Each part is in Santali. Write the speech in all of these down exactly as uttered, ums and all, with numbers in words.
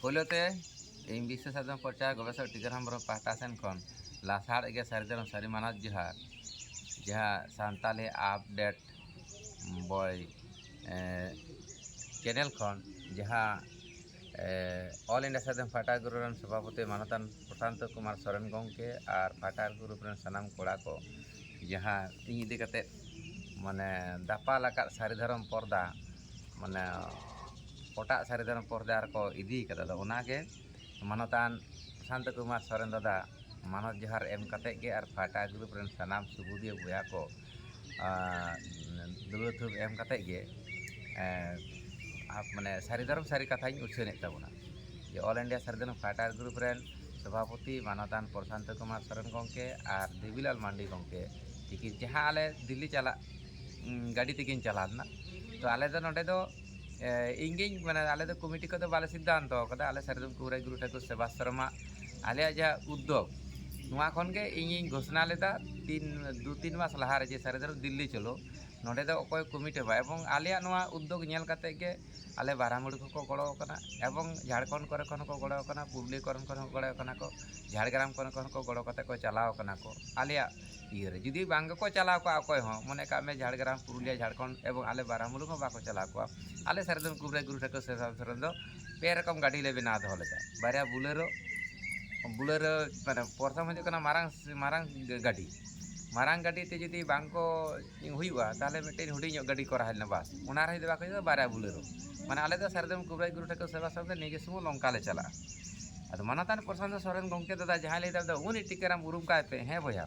ᱯᱳᱭᱞᱳ ᱛᱮ ᱤᱧ ᱵᱤᱥᱥᱚ ᱥᱟᱫᱷᱚᱱ ᱯᱨᱚᱪᱟᱨ ᱜᱚᱵᱮᱥᱚᱠ ᱴᱤᱠᱟᱹᱨᱟᱢ ᱵᱨᱚᱦᱢ ᱯᱟᱦᱴᱟ ᱥᱮᱱ ᱠᱷᱚᱱ ᱞᱟᱥᱟᱲ ᱜᱮ ᱥᱟᱹᱨᱤ ᱫᱷᱚᱨᱚᱢ ᱥᱟᱹᱨᱤ ᱢᱟᱱᱚᱛ ᱡᱚᱦᱟᱨ, ᱡᱟᱦᱟᱸ ᱥᱟᱱᱛᱟᱞᱤ ᱟᱯᱰᱮᱴ ᱵᱚᱭ ᱪᱮᱱᱮᱞ ᱠᱷᱚᱱ, ᱡᱟᱦᱟᱸ ᱚᱞ ᱤᱱᱰᱤᱭᱟ ᱥᱟᱫᱷᱚᱱ ᱯᱷᱟᱴᱟ ᱜᱩᱨᱩ ᱨᱮᱱ ᱥᱚᱵᱷᱟᱯᱚᱛᱤ ᱢᱟᱱᱚᱛᱟᱱ ᱯᱨᱚᱥᱟᱱᱛᱚ ᱠᱩᱢᱟᱨ ᱥᱚᱨᱮᱱ ᱜᱚᱢᱠᱮ ᱟᱨ ᱯᱷᱟᱴᱟ ᱜᱩᱨᱩ ᱨᱮᱱ ᱥᱟᱱᱟᱢ ᱠᱚᱲᱟ ᱠᱚ, ᱡᱟᱦᱟᱸ ᱤᱧ ᱤᱫᱤ ᱠᱟᱛᱮᱫ ᱢᱟᱱᱮ ᱫᱟᱯᱟᱞ ᱟᱠᱟᱫ ᱥᱟᱹᱨᱤ ᱫᱷᱚᱨᱚᱢ ᱯᱚᱨᱫᱟ, ᱢᱟᱱᱮ ᱯᱚᱴᱟᱜ ᱥᱟᱹᱨᱤ ᱫᱷᱚᱨᱚᱢ ᱯᱚᱨᱫᱟ ᱨᱮᱠᱚ ᱤᱫᱤ ᱠᱟᱫᱟ᱾ ᱟᱫᱚ ᱚᱱᱟᱜᱮ ᱢᱟᱱᱚᱛᱟᱱ ᱥᱟᱱᱛᱚ ᱠᱩᱢᱟᱨ ᱥᱚᱨᱮᱱ ᱫᱟᱫᱟ ᱢᱟᱱᱚᱛ ᱡᱚᱦᱟᱨ ᱮᱢ ᱠᱟᱛᱮᱫ ᱜᱮ ᱟᱨ ᱯᱷᱟᱴᱟ ᱜᱨᱩᱯ ᱨᱮᱱ ᱥᱟᱱᱟᱢ ᱥᱩᱵᱩᱫᱤᱭᱟᱹ ᱵᱚᱭᱦᱟ ᱠᱚ, ᱟᱨ ᱫᱩᱞᱟᱹᱲ ᱛᱷᱩᱯ ᱮᱢ ᱠᱟᱛᱮᱫ ᱜᱮ, ᱮᱸ, ᱟᱯ-, ᱢᱟᱱᱮ ᱥᱟᱹᱨᱤ ᱫᱷᱚᱨᱚᱢ ᱥᱟᱹᱨᱤ ᱠᱟᱛᱷᱟᱧ ᱩᱪᱷᱟᱹᱱᱮᱫ ᱛᱟᱵᱚᱱᱟ᱾ ᱡᱮ ᱚᱞ ᱤᱱᱰᱤᱭᱟ ᱥᱟᱹᱨᱤ ᱫᱷᱚᱨᱚᱢ ᱯᱷᱟᱴᱟ ᱜᱨᱩᱯ ᱨᱮᱱ ᱥᱚᱵᱷᱟᱯᱚᱛᱤ ᱢᱟᱱᱚᱛᱟᱱ ᱯᱨᱚᱥᱟᱱᱛᱚ ᱠᱩᱢᱟᱨ ᱥᱚᱨᱮᱱ ᱜᱚᱢᱠᱮ ᱟᱨ ᱫᱮᱵᱤᱞᱟᱞ ᱢᱟᱱᱰᱤ ᱜᱚᱢᱠᱮ ᱛᱤᱠᱤᱱ, ᱡᱟᱦᱟᱸ ᱟᱞᱮ ᱫᱤᱞᱞᱤ ᱪᱟᱞᱟᱜ, ᱩᱸ, ᱜᱟᱹᱰᱤ ᱛᱮᱠᱤᱱ ᱪᱟᱞᱟᱣ ᱞᱮᱱᱟ᱾ ᱛᱚ ᱟᱞᱮ ᱫᱚ ᱱᱚᱰᱮ ᱫᱚ, ᱮ, ᱤᱧᱜᱤᱧ, ᱢᱟᱱᱮ ᱟᱞᱮ ᱫᱚ ᱠᱚᱢᱤᱴᱤ ᱠᱚᱫᱚ ᱵᱟᱞᱮ ᱥᱤᱫᱽᱫᱷᱟᱱᱛᱚ ᱟᱠᱟᱫᱟ, ᱟᱞᱮ ᱥᱟᱹᱨᱤ ᱫᱷᱚᱨᱚᱢ ᱠᱩᱢᱟᱨ ᱜᱩᱨᱩ ᱴᱷᱟᱹᱠᱩᱨ ᱥᱮᱵᱟᱥᱨᱚᱢᱟᱜ ᱟᱞᱮᱭᱟᱜ ᱡᱟᱦᱟᱸ ᱩᱫᱽᱫᱳᱜᱽ, ᱱᱚᱣᱟ ᱠᱷᱚᱱ ᱜᱮ ᱤᱧᱤᱧ ᱜᱷᱳᱥᱱᱟ ᱞᱮᱫᱟ ᱛᱤᱱ, ᱫᱩ ᱛᱤᱱ ᱢᱟᱥ ᱞᱟᱦᱟ ᱨᱮ, ᱡᱮ ᱥᱟᱹᱨᱤ ᱫᱷᱚᱨᱚᱢ ᱫᱤᱞᱞᱤ ᱪᱚᱞᱚ, ᱱᱚᱰᱮ ᱫᱚ ᱚᱠᱚᱭ ᱠᱚᱢᱤᱴᱤ ᱦᱚᱸ ᱵᱟᱝ᱾ ᱮᱵᱚᱝ ᱟᱞᱮᱭᱟᱜ ᱱᱚᱣᱟ ᱩᱫᱽᱫᱳᱜᱽ ᱧᱮᱞ ᱠᱟᱛᱮ ᱜᱮ ᱟᱞᱮ ᱵᱟᱨᱟᱢᱩᱲᱤ ᱠᱚᱠᱚ ᱜᱚᱲᱚ ᱟᱠᱟᱱᱟ, ᱮᱵᱚᱝ ᱡᱷᱟᱲᱠᱷᱚᱸᱰ ᱠᱚᱨᱮ ᱠᱷᱚᱱ ᱦᱚᱸᱠᱚ ᱜᱚᱲᱚ ᱟᱠᱟᱱᱟ, ᱯᱩᱨᱩᱞᱤᱭᱟᱹ ᱠᱚᱨᱮ ᱠᱷᱚᱱ ᱦᱚᱸ ᱜᱚᱲᱚ ᱟᱠᱟᱱᱟ ᱠᱚ, ᱡᱷᱟᱲᱜᱨᱟᱢ ᱠᱚᱨᱮ ᱠᱷᱚᱱ ᱦᱚᱸᱠᱚ ᱜᱚᱲᱚ ᱠᱟᱛᱮ ᱠᱚ ᱪᱟᱞᱟᱣ ᱟᱠᱟᱱᱟ ᱠᱚ ᱟᱞᱮᱭᱟᱜ ᱤᱭᱟᱹ ᱨᱮ᱾ ᱡᱩᱫᱤ ᱵᱟᱝ ᱜᱮᱠᱚ ᱪᱟᱞᱟᱣ ᱠᱚᱜᱼᱟ ᱚᱠᱚᱭ ᱦᱚᱸ, ᱢᱚᱱᱮ ᱠᱟᱜ ᱢᱮ ᱡᱷᱟᱲᱜᱨᱟᱢ, ᱯᱩᱨᱩᱞᱤᱭᱟᱹ, ᱡᱷᱟᱲᱠᱷᱚᱸᱰ ᱮᱵᱚᱝ ᱟᱞᱮ ᱵᱟᱨᱟᱢᱩᱞᱩ ᱦᱚᱸ ᱵᱟᱠᱚ ᱪᱟᱞᱟᱣ ᱠᱚᱜᱼᱟ, ᱟᱞᱮ ᱥᱟᱹᱨᱤ ᱫᱷᱚᱨᱚᱢ ᱠᱩᱢᱟᱨ ᱜᱩᱨᱩ ᱴᱷᱟᱹᱠᱩᱨ ᱥᱮᱵᱟᱥᱨᱚᱢ ᱫᱚ ᱯᱮ ᱨᱚᱠᱚᱢ ᱜᱟᱹᱰᱤ ᱞᱮ ᱵᱮᱱᱟᱣ ᱫᱚᱦᱚ ᱞᱮᱫᱟ, ᱵᱟᱨᱭᱟ ᱵᱩᱞᱮᱨᱳ, ᱵᱩᱞᱮᱨᱳ ᱢᱟᱱᱮ ᱯᱨᱚᱛᱷᱚᱢ ᱦᱤᱡᱩᱜ ᱠᱟᱱᱟ ᱢᱟᱨᱟᱝ, ᱢᱟᱨᱟᱝ ᱜᱟᱹᱰᱤ, ᱢᱟᱨᱟᱝ ᱜᱟᱹᱰᱤ ᱛᱮ ᱡᱩᱫᱤ ᱵᱟᱝ ᱠᱚ ᱦᱩᱭᱩᱜᱼᱟ, ᱛᱟᱦᱚᱞᱮ ᱢᱤᱫᱴᱮᱱ ᱦᱩᱰᱤᱧ ᱧᱚᱜ ᱜᱟᱹᱰᱤ ᱠᱚᱨᱟᱣ ᱦᱩᱭ ᱞᱮᱱᱟ, ᱵᱟᱥ, ᱚᱱᱟ ᱨᱮ ᱡᱩᱫᱤ ᱵᱟᱠᱚ ᱦᱩᱭᱩᱜᱼᱟ, ᱵᱟᱨᱭᱟ ᱵᱩᱞᱮᱨᱳ᱾ ᱢᱟᱱᱮ ᱟᱞᱮ ᱫᱚ ᱥᱟᱹᱨᱤ ᱫᱷᱚᱨᱚᱢ ᱠᱩᱢᱟᱨ ᱜᱩᱨᱩ ᱴᱷᱟᱹᱠᱩᱨ ᱥᱮᱵᱟᱥᱨᱚᱢ ᱫᱚ ᱱᱤᱡᱮ ᱥᱩᱢᱩᱝ ᱱᱚᱝᱠᱟ ᱞᱮ ᱪᱟᱞᱟᱜᱼᱟ᱾ ᱟᱫᱚ ᱢᱟᱱᱚᱛᱟᱱ ᱯᱨᱚᱥᱟᱱᱛᱚ ᱥᱚᱨᱮᱱ ᱜᱚᱢᱠᱮ ᱫᱟᱫᱟ ᱡᱟᱦᱟᱸᱭ ᱞᱟᱹᱭ ᱫᱟ, ᱩᱱᱤ ᱴᱤᱠᱟᱹᱨᱟᱢ ᱩᱨᱩᱢ ᱠᱟᱭ ᱯᱮ, ᱦᱮᱸ ᱵᱚᱭᱦᱟ,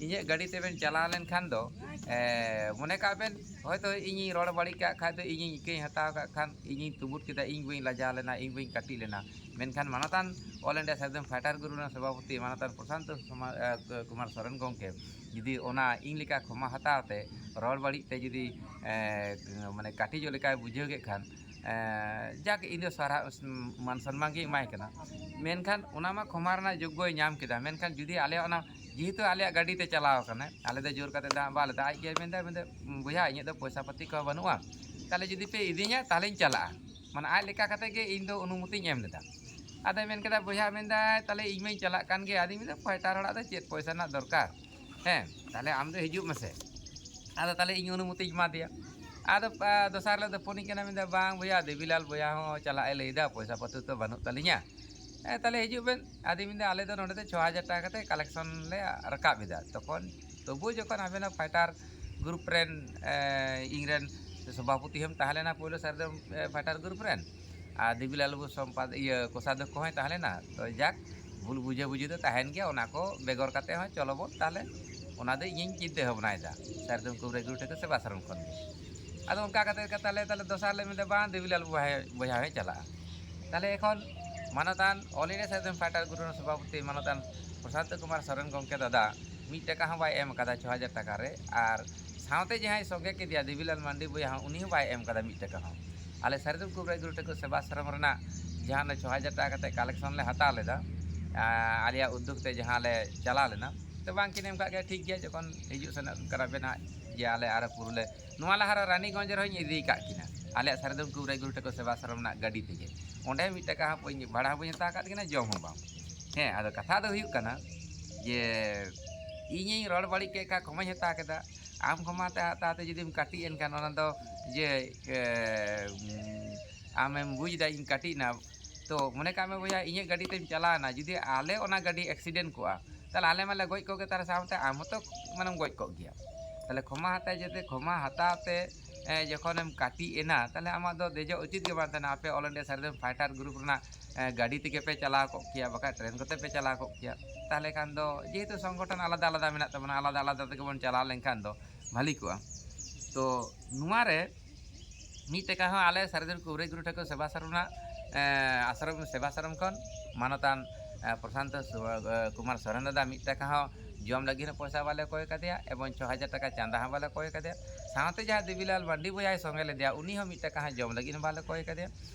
ᱤᱧᱟᱹᱜ ᱜᱟᱹᱰᱤ ᱛᱮᱵᱮᱱ ᱪᱟᱞᱟᱣ ᱞᱮᱱᱠᱷᱟᱱ ᱫᱚ, ᱮ, ᱢᱚᱱᱮ ᱠᱟᱜ ᱵᱮᱱ ᱦᱚᱭᱛᱳ ᱤᱧᱤᱧ ᱨᱚᱲ ᱵᱟᱹᱲᱤᱡ ᱠᱟᱜ ᱠᱷᱟᱡ ᱫᱚ, ᱤᱧᱤᱧ ᱤᱠᱟᱹᱧ ᱦᱟᱛᱟᱣ ᱠᱟᱜ ᱠᱷᱟᱱ, ᱤᱧᱤᱧ ᱛᱩᱢᱵᱩᱫ ᱠᱮᱫᱟ, ᱤᱧ ᱵᱟᱹᱧ ᱞᱟᱡᱟᱣ ᱞᱮᱱᱟ, ᱤᱧ ᱵᱟᱹᱧ ᱠᱟᱹᱴᱤᱡ ᱞᱮᱱᱟ, ᱢᱮᱱᱠᱷᱟᱱ ᱢᱟᱱᱚᱛᱟᱱ ᱚᱞ ᱤᱱᱰᱤᱭᱟ ᱥᱟᱹᱨᱤ ᱫᱷᱚᱨᱚᱢ ᱯᱷᱟᱭᱴᱟᱨ ᱜᱩᱨᱩ ᱨᱮᱱ ᱥᱚᱵᱷᱟᱯᱚᱛᱤ ᱢᱟᱱᱚᱛᱟᱱ ᱯᱨᱚᱥᱟᱱᱛᱚ ᱥᱚᱢᱟ-, ᱮ, ᱠᱩᱢᱟᱨ ᱥᱚᱨᱮᱱ ᱜᱚᱢᱠᱮ ᱡᱩᱫᱤ ᱚᱱᱟ ᱤᱧ ᱞᱮᱠᱟ ᱠᱷᱚᱢᱟ ᱦᱟᱛᱟᱣ ᱛᱮ ᱨᱚᱲ ᱵᱟᱹᱲᱤᱡ ᱛᱮ ᱡᱩᱫᱤ, ᱮ, ᱢᱟᱱᱮ ᱠᱟᱹᱴᱤᱡᱚᱜ ᱞᱮᱠᱟᱭ ᱵᱩᱡᱷᱟᱹᱣ ᱠᱮᱫ ᱠᱷᱟᱱ, ᱮ, ᱡᱟᱠ, ᱤᱧ ᱫᱚ ᱥᱟᱨᱦᱟᱣ, ᱢᱟᱱ ᱥᱚᱱᱢᱟᱱ ᱜᱤᱧ ᱮᱢᱟᱭ ᱠᱟᱱᱟ᱾ ᱢᱮᱱᱠᱷᱟᱱ ᱚᱱᱟ ᱢᱟ ᱠᱷᱚᱢᱟ ᱨᱮᱱᱟᱜ ᱡᱳᱜᱽᱜᱚᱭ ᱧᱟᱢ ᱠᱮᱫᱟ, ᱢᱮᱱᱠᱷᱟᱱ ᱡᱩᱫᱤ ᱟᱞᱮᱭᱟᱜ ᱚᱱᱟ, ᱡᱮᱦᱮᱛᱩ ᱟᱞᱮᱭᱟᱜ ᱜᱟᱹᱰᱤ ᱛᱮ ᱪᱟᱞᱟᱣ ᱠᱟᱱᱟᱭ, ᱟᱞᱮ ᱫᱚ ᱡᱳᱨ ᱠᱟᱛᱮ ᱫᱚ ᱦᱟᱸᱜ ᱵᱟᱞᱮ ᱫᱟᱜ ᱜᱮᱭᱟ, ᱢᱮᱱᱫᱟ, ᱢᱮᱱᱫᱟ, "ᱵᱚᱭᱦᱟ, ᱤᱧᱟᱹᱜ ᱫᱚ ᱯᱚᱭᱥᱟ ᱯᱟᱹᱛᱤ ᱠᱚ ᱵᱟᱹᱱᱩᱜᱼᱟ, ᱛᱟᱦᱚᱞᱮ ᱡᱩᱫᱤ ᱯᱮ ᱤᱫᱤᱧᱟ, ᱛᱟᱦᱚᱞᱮᱧ ᱪᱟᱞᱟᱜᱼᱟ, ᱢᱟᱱᱮ ᱟᱡ ᱞᱮᱠᱟ ᱠᱟᱛᱮ ᱜᱮ ᱤᱧ ᱫᱚ ᱚᱱᱩᱢᱚᱛᱤᱧ ᱮᱢ ᱞᱮᱫᱟ᱾ ᱟᱫᱚᱭ ᱢᱮᱱ ᱠᱮᱫᱟ, ᱵᱚᱭᱦᱟ, ᱢᱮᱱᱫᱟᱭ, ᱛᱟᱦᱞᱮ ᱤᱧ ᱢᱟᱧ ᱪᱟᱞᱟᱜ ᱠᱟᱱ ᱜᱮ᱾ ᱟᱫᱚᱧ ᱢᱮᱱᱫᱟ, ᱯᱷᱟᱭᱴᱟᱨ ᱦᱚᱲᱟᱜ ᱫᱚ ᱪᱮᱫ ᱯᱚᱭᱥᱟ ᱨᱮᱱᱟᱜ ᱫᱚᱨᱠᱟᱨ? ᱦᱮᱸ, ᱛᱟᱦᱞᱮ ᱟᱢ ᱫᱚ ᱦᱤᱡᱩᱜ ᱢᱮᱥᱮ᱾ ᱟᱫᱚ ᱛᱟᱦᱞᱮ ᱤᱧ ᱚᱱᱩᱢᱚᱛᱤᱧ ᱮᱢᱟ ᱫᱮᱭᱟ᱾ ᱟᱫᱚ ᱟ, ᱫᱚᱥᱟᱨ ᱦᱤᱞᱳᱜ ᱫᱚ ᱯᱷᱳᱱᱤᱧ ᱠᱟᱱᱟ, ᱢᱮᱱᱫᱟ, ᱵᱟᱝ ᱵᱚᱭᱦᱟ, ᱫᱮᱵᱤᱞᱟᱞ ᱵᱚᱭᱦᱟ ᱦᱚᱸ ᱪᱟᱞᱟᱜ ᱮ ᱞᱟᱹᱭᱫᱟ, ᱯᱚᱭᱥᱟ ᱯᱟᱹᱛᱤ ᱛᱚ ᱵᱟᱹᱱᱩᱜ ᱛᱟᱹᱞᱤᱧᱟ᱾ ᱦᱮᱸ, ᱛᱟᱦᱞᱮ ᱦᱤᱡᱩᱜ ᱵᱮᱱ᱾ ᱟᱫᱚᱧ ᱢᱮᱱᱫᱟ, ᱟᱞᱮ ᱫᱚ ᱱᱚᱰᱮ ᱫᱚ ᱪᱷᱚ ᱦᱟᱡᱟᱨ ᱴᱟᱠᱟ ᱠᱟᱛᱮ ᱠᱟᱞᱮᱠᱥᱚᱱ ᱞᱮ ᱨᱟᱠᱟᱵ ᱮᱫᱟ᱾ ᱛᱚᱠᱷᱚᱱ ᱛᱚᱵᱩ ᱡᱚᱠᱷᱚᱱ ᱟᱵᱮᱱᱟᱜ ᱯᱷᱟᱭᱴᱟᱨ ᱜᱨᱩᱯ ᱨᱮᱱ, ᱮ, ᱤᱧ ᱨᱮᱱ ᱥᱚᱵᱷᱟᱯᱚᱛᱤ ᱦᱚᱸᱢ ᱛᱟᱦᱮᱸ ᱞᱮᱱᱟ ᱯᱳᱭᱞᱳ ᱥᱟᱨᱡᱚᱢ, ᱮ, ᱯᱷᱟᱭᱴᱟᱨ ᱜᱨᱩᱯ ᱨᱮᱱ, ᱟᱨ ᱫᱮᱵᱤᱞᱟᱞ ᱵᱟᱹᱵᱩ ᱥᱚᱢᱯᱟᱫ-, ᱤᱭᱟᱹ, ᱠᱳᱥᱟᱫᱷᱚᱠ ᱠᱚᱦᱚᱸᱭ ᱛᱟᱦᱮᱸ ᱞᱮᱱᱟ᱾ ᱛᱚ ᱡᱟᱠ, ᱵᱷᱩᱞ ᱵᱩᱡᱷᱟᱹᱵᱩᱡᱷᱤ ᱫᱚ ᱛᱟᱦᱮᱱ ᱜᱮᱭᱟ, ᱚᱱᱟ ᱠᱚ ᱵᱮᱜᱚᱨ ᱠᱟᱛᱮ ᱦᱚᱸ ᱪᱚᱞᱚ ᱵᱚᱱ ᱛᱟᱦᱞᱮ ᱚᱱᱟ ᱫᱚ ᱤᱧᱤᱧ ᱪᱤᱱᱛᱟᱹ ᱵᱷᱟᱵᱽᱱᱟᱭᱮᱫᱟ ᱥᱟᱨᱡᱚᱢ ᱠᱩᱵᱨᱟᱹᱭ ᱜᱩᱨᱩ ᱴᱷᱟᱹᱠᱩᱨ ᱥᱮᱵᱟᱥᱨᱚᱢ ᱠᱷᱚᱱ ᱜᱮ᱾ ᱟᱫᱚ ᱚᱱᱠᱟ ᱠᱟᱛᱮ ᱜᱮ ᱛᱟᱦᱞᱮ, ᱛᱟᱦᱞᱮ ᱫᱚᱥᱟᱨ ᱞᱮ ᱢᱮᱱᱫᱟ, ᱵᱟᱝ, ᱫᱮᱵᱤᱞᱟᱞ ᱵᱚᱭᱦᱟ, ᱵᱚᱭᱦᱟ ᱦᱚᱸᱭ ᱪᱟᱞᱟᱜᱼᱟ᱾ ᱛᱟᱦᱞᱮ ᱮᱠᱷᱚᱱ ᱢᱟᱱᱚᱛᱟᱱ ᱚᱞ ᱤᱱᱰᱤᱭᱟ ᱥᱟᱨᱡᱚᱢ ᱯᱷᱟᱭᱴᱟᱨ ᱜᱩᱨᱩ ᱨᱮᱱ ᱥᱚᱵᱷᱟᱯᱚᱛᱤ ᱢᱟᱱᱚᱛᱟᱱ ᱯᱨᱚᱥᱟᱱᱛᱚ ᱠᱩᱢᱟᱨ ᱥᱚᱨᱮᱱ ᱜᱚᱢᱠᱮ ᱫᱟᱫᱟ ᱢᱤᱫ ᱴᱟᱠᱟ ᱦᱚᱸ ᱵᱟᱭ ᱮᱢ ᱟᱠᱟᱫᱟ ᱪᱷᱚ ᱦᱟᱡᱟᱨ ᱴᱟᱠᱟ ᱨᱮ, ᱟᱨ ᱥᱟᱶᱛᱮ ᱡᱟᱦᱟᱸᱭ ᱥᱚᱸᱜᱮ ᱠᱮᱫᱮᱭᱟ ᱫᱮᱵᱤᱞᱟᱞ ᱢᱟᱱᱰᱤ ᱵᱚᱭᱦᱟ ᱦᱚᱸ, ᱩᱱᱤ ᱦᱚᱸ ᱵᱟᱭ ᱮᱢ ᱟᱠᱟᱫᱟ ᱢᱤᱫ ᱴᱟᱠᱟ ᱦᱚᱸ᱾ ᱟᱞᱮ ᱥᱟᱨᱡᱚᱢ ᱠᱩᱵᱨᱟᱹᱭ ᱜᱩᱨᱩ ᱴᱷᱟᱹᱠᱩᱨ ᱥᱮᱵᱟᱥᱨᱚᱢ ᱨᱮᱱᱟᱜ ᱡᱟᱦᱟᱸ ᱚᱱᱟ ᱪᱷᱚ ᱦᱟᱡᱟᱨ ᱴᱟᱠᱟ ᱠᱟᱛᱮ ᱠᱟᱞᱮᱠᱥᱚᱱ ᱞᱮ ᱦᱟᱛᱟᱣ ᱞᱮᱫᱟ, ᱟ, ᱟᱞᱮᱭᱟᱜ ᱩᱫᱽᱫᱳᱜᱽ ᱛᱮ ᱡᱟᱦᱟᱸ ᱞᱮ ᱪᱟᱞᱟᱣ ᱞᱮᱱᱟ, ᱛᱚ ᱵᱟᱝ ᱠᱤᱱ ᱮᱢ ᱠᱟᱜ ᱜᱮᱭᱟ, ᱴᱷᱤᱠ ᱜᱮᱭᱟ, ᱡᱚᱠᱷᱚᱱ ᱦᱤᱡᱩᱜ ᱥᱮᱱᱚᱜ ᱠᱟᱱᱟ ᱯᱮ ᱱᱟᱦᱟᱜ, ᱡᱮ ᱟᱞᱮ ᱟᱨᱚ ᱯᱩᱨᱩᱞᱮ, ᱱᱚᱣᱟ ᱞᱟᱦᱟ ᱨᱮ ᱨᱟᱱᱤᱜᱚᱸᱡᱽ ᱨᱮᱦᱚᱸᱧ ᱤᱫᱤ ᱟᱠᱟᱫ ᱠᱤᱱᱟ ᱟᱞᱮᱭᱟᱜ ᱥᱟᱨᱡᱚᱢ ᱠᱩᱵᱨᱟᱹᱭ ᱜᱩᱨᱩ ᱴᱷᱟᱹᱠᱩᱨ ᱥᱮᱵᱟᱥᱨᱚᱢ ᱨᱮᱱᱟᱜ ᱜᱟᱹᱰᱤ ᱛᱮᱜᱮ᱾ ᱚᱸᱰᱮ ᱢᱤᱫ ᱴᱟᱠᱟ ᱦᱚᱸ ᱵᱟᱹᱧ, ᱵᱷᱟᱲᱟ ᱦᱚᱸ ᱵᱟᱹᱧ ᱦᱟᱛᱟᱣ ᱟᱠᱟᱫ ᱠᱤᱱᱟ, ᱡᱚᱢ ᱦᱚᱸ ᱵᱟᱝ᱾ ᱦᱮᱸ, ᱟᱫᱚ ᱠᱟᱛᱷᱟ ᱫᱚ ᱦᱩᱭᱩᱜ ᱠᱟᱱᱟ ᱡᱮ ᱤᱧᱤᱧ ᱨᱚᱲ ᱵᱟᱹᱲᱤᱡ ᱠᱮᱫ ᱠᱷᱟᱱ ᱠᱷᱚᱢᱟᱧ ᱦᱟᱛᱟᱣ ᱠᱮᱫᱟ᱾ ᱟᱢ ᱠᱷᱚᱢᱟ ᱛᱮ ᱦᱟᱛᱟᱣ ᱛᱮ ᱡᱩᱫᱤᱢ ᱠᱟᱹᱴᱤᱡ ᱮᱱ ᱠᱷᱟᱱ ᱚᱱᱟ ᱫᱚ ᱡᱮ, ᱮ, ᱩᱢ, ᱟᱢᱮᱢ ᱵᱩᱡᱽ ᱮᱫᱟ ᱤᱧ ᱠᱟᱹᱴᱤᱡ ᱮᱱᱟ, ᱛᱚ ᱢᱚᱱᱮ ᱠᱟᱜ ᱢᱮ ᱵᱚᱭᱦᱟ, ᱤᱧᱟᱹᱜ ᱜᱟᱹᱰᱤ ᱛᱮᱢ ᱪᱟᱞᱟᱣ ᱮᱱᱟ, ᱡᱩᱫᱤ ᱟᱞᱮ ᱚᱱᱟ ᱜᱟᱹᱰᱤ ᱮᱠᱥᱤᱰᱮᱱᱴ ᱠᱚᱜᱼᱟ, ᱛᱟᱦᱞᱮ ᱟᱞᱮ ᱢᱟᱞᱮ ᱜᱚᱡ ᱠᱚᱜ ᱜᱮ, ᱛᱟᱦᱞᱮ ᱥᱟᱶᱛᱮ ᱟᱢ ᱦᱚᱸᱛᱚ ᱢᱟᱱᱮᱢ ᱜᱚᱡ ᱠᱚᱜ ᱜᱮᱭᱟ᱾ ᱛᱟᱦᱞᱮ ᱠᱷᱚᱢᱟ ᱦᱟᱛᱟᱣ ᱡᱟᱛᱮ, ᱠᱷᱚᱢᱟ ᱦᱟᱛᱟᱣ ᱛᱮ, ᱮ, ᱡᱚᱠᱷᱚᱱᱮᱢ ᱠᱟᱹᱴᱤᱡ ᱮᱱᱟ, ᱛᱟᱦᱞᱮ ᱟᱢᱟᱜ ᱫᱚ ᱫᱮᱡᱚᱜ ᱩᱪᱤᱛ ᱜᱮ ᱵᱟᱝ ᱛᱟᱦᱮᱱᱟ᱾ ᱟᱯᱮ ᱚᱞ ᱤᱱᱰᱤᱭᱟ ᱥᱟᱨᱡᱚᱢ ᱯᱷᱟᱭᱴᱟᱨ ᱜᱨᱩᱯ ᱨᱮᱱᱟᱜ, ᱮ, ᱜᱟᱹᱰᱤ ᱛᱮᱜᱮ ᱯᱮ ᱪᱟᱞᱟᱣ ᱠᱚᱜ ᱠᱮᱭᱟ, ᱵᱟᱠᱷᱟᱡ ᱴᱨᱮᱱ ᱠᱚᱛᱮ ᱯᱮ ᱪᱟᱞᱟᱣ ᱠᱚᱜ ᱠᱮᱭᱟ᱾ ᱛᱟᱦᱞᱮ ᱠᱷᱟᱱ ᱫᱚ ᱡᱮᱦᱮᱛᱩ ᱥᱚᱝᱜᱚᱴᱷᱚᱱ ᱟᱞᱟᱫᱟ ᱟᱞᱟᱫᱟ ᱢᱮᱱᱟᱜ ᱛᱟᱵᱚᱱᱟ, ᱟᱞᱟᱫᱟ ᱟᱞᱟᱫᱟ ᱛᱮᱜᱮ ᱵᱚᱱ ᱪᱟᱞᱟᱣ ᱞᱮᱱᱠᱷᱟᱱ ᱫᱚ ᱵᱷᱟᱹᱞᱤ ᱠᱚᱜᱼᱟ᱾ ᱛᱚ ᱱᱚᱣᱟ ᱨᱮ ᱢᱤᱫ ᱴᱟᱠᱟ ᱦᱚᱸ ᱟᱞᱮ ᱥᱟᱨᱡᱚᱢ ᱠᱩᱵᱨᱟᱹᱭ ᱜᱩᱨᱩ ᱴᱷᱟᱹᱠᱩᱨ ᱥᱮᱵᱟᱥᱨᱚᱢ ᱨᱮᱱᱟᱜ, ᱮ, ᱟᱥᱨᱚᱢ, ᱥᱮᱵᱟᱥᱨᱚᱢ ᱠᱷᱚᱱ ᱢᱟᱱᱚᱛᱟᱱ, ᱮ, ᱯᱨᱚᱥᱟᱱᱛᱚ ᱥᱩ-, ᱮ, ᱠᱩᱢᱟᱨ ᱥᱚᱨᱮᱱ ᱫᱟᱫᱟ ᱢᱤᱫ ᱴᱟᱠᱟ ᱦᱚᱸ ᱡᱚᱢ ᱞᱟᱹᱜᱤᱫ ᱦᱚᱸ ᱯᱚᱭᱥᱟ ᱵᱟᱞᱮ ᱠᱚᱭ ᱠᱟᱫᱮᱭᱟ, ᱮᱵᱚᱝ ᱪᱷᱚ ᱦᱟᱡᱟᱨ ᱴᱟᱠᱟ ᱪᱟᱸᱫᱟ ᱦᱚᱸ ᱵᱟᱞᱮ ᱠᱚᱭ ᱠᱟᱫᱮᱭᱟ᱾ ᱥᱟᱶᱛᱮ ᱡᱟᱦᱟᱸ ᱫᱮᱵᱤᱞᱟᱞ ᱢᱟᱱᱰᱤ ᱵᱚᱭᱦᱟᱭ ᱥᱚᱸᱜᱮ ᱞᱮᱫᱮᱭᱟ, ᱩᱱᱤ ᱦᱚᱸ ᱢᱤᱫ ᱴᱟᱠᱟ ᱦᱚᱸ ᱡᱚᱢ ᱞᱟᱹᱜᱤᱫ ᱦᱚᱸ ᱵᱟᱞᱮ ᱠᱚᱭ ᱠᱟᱫᱮᱭᱟ,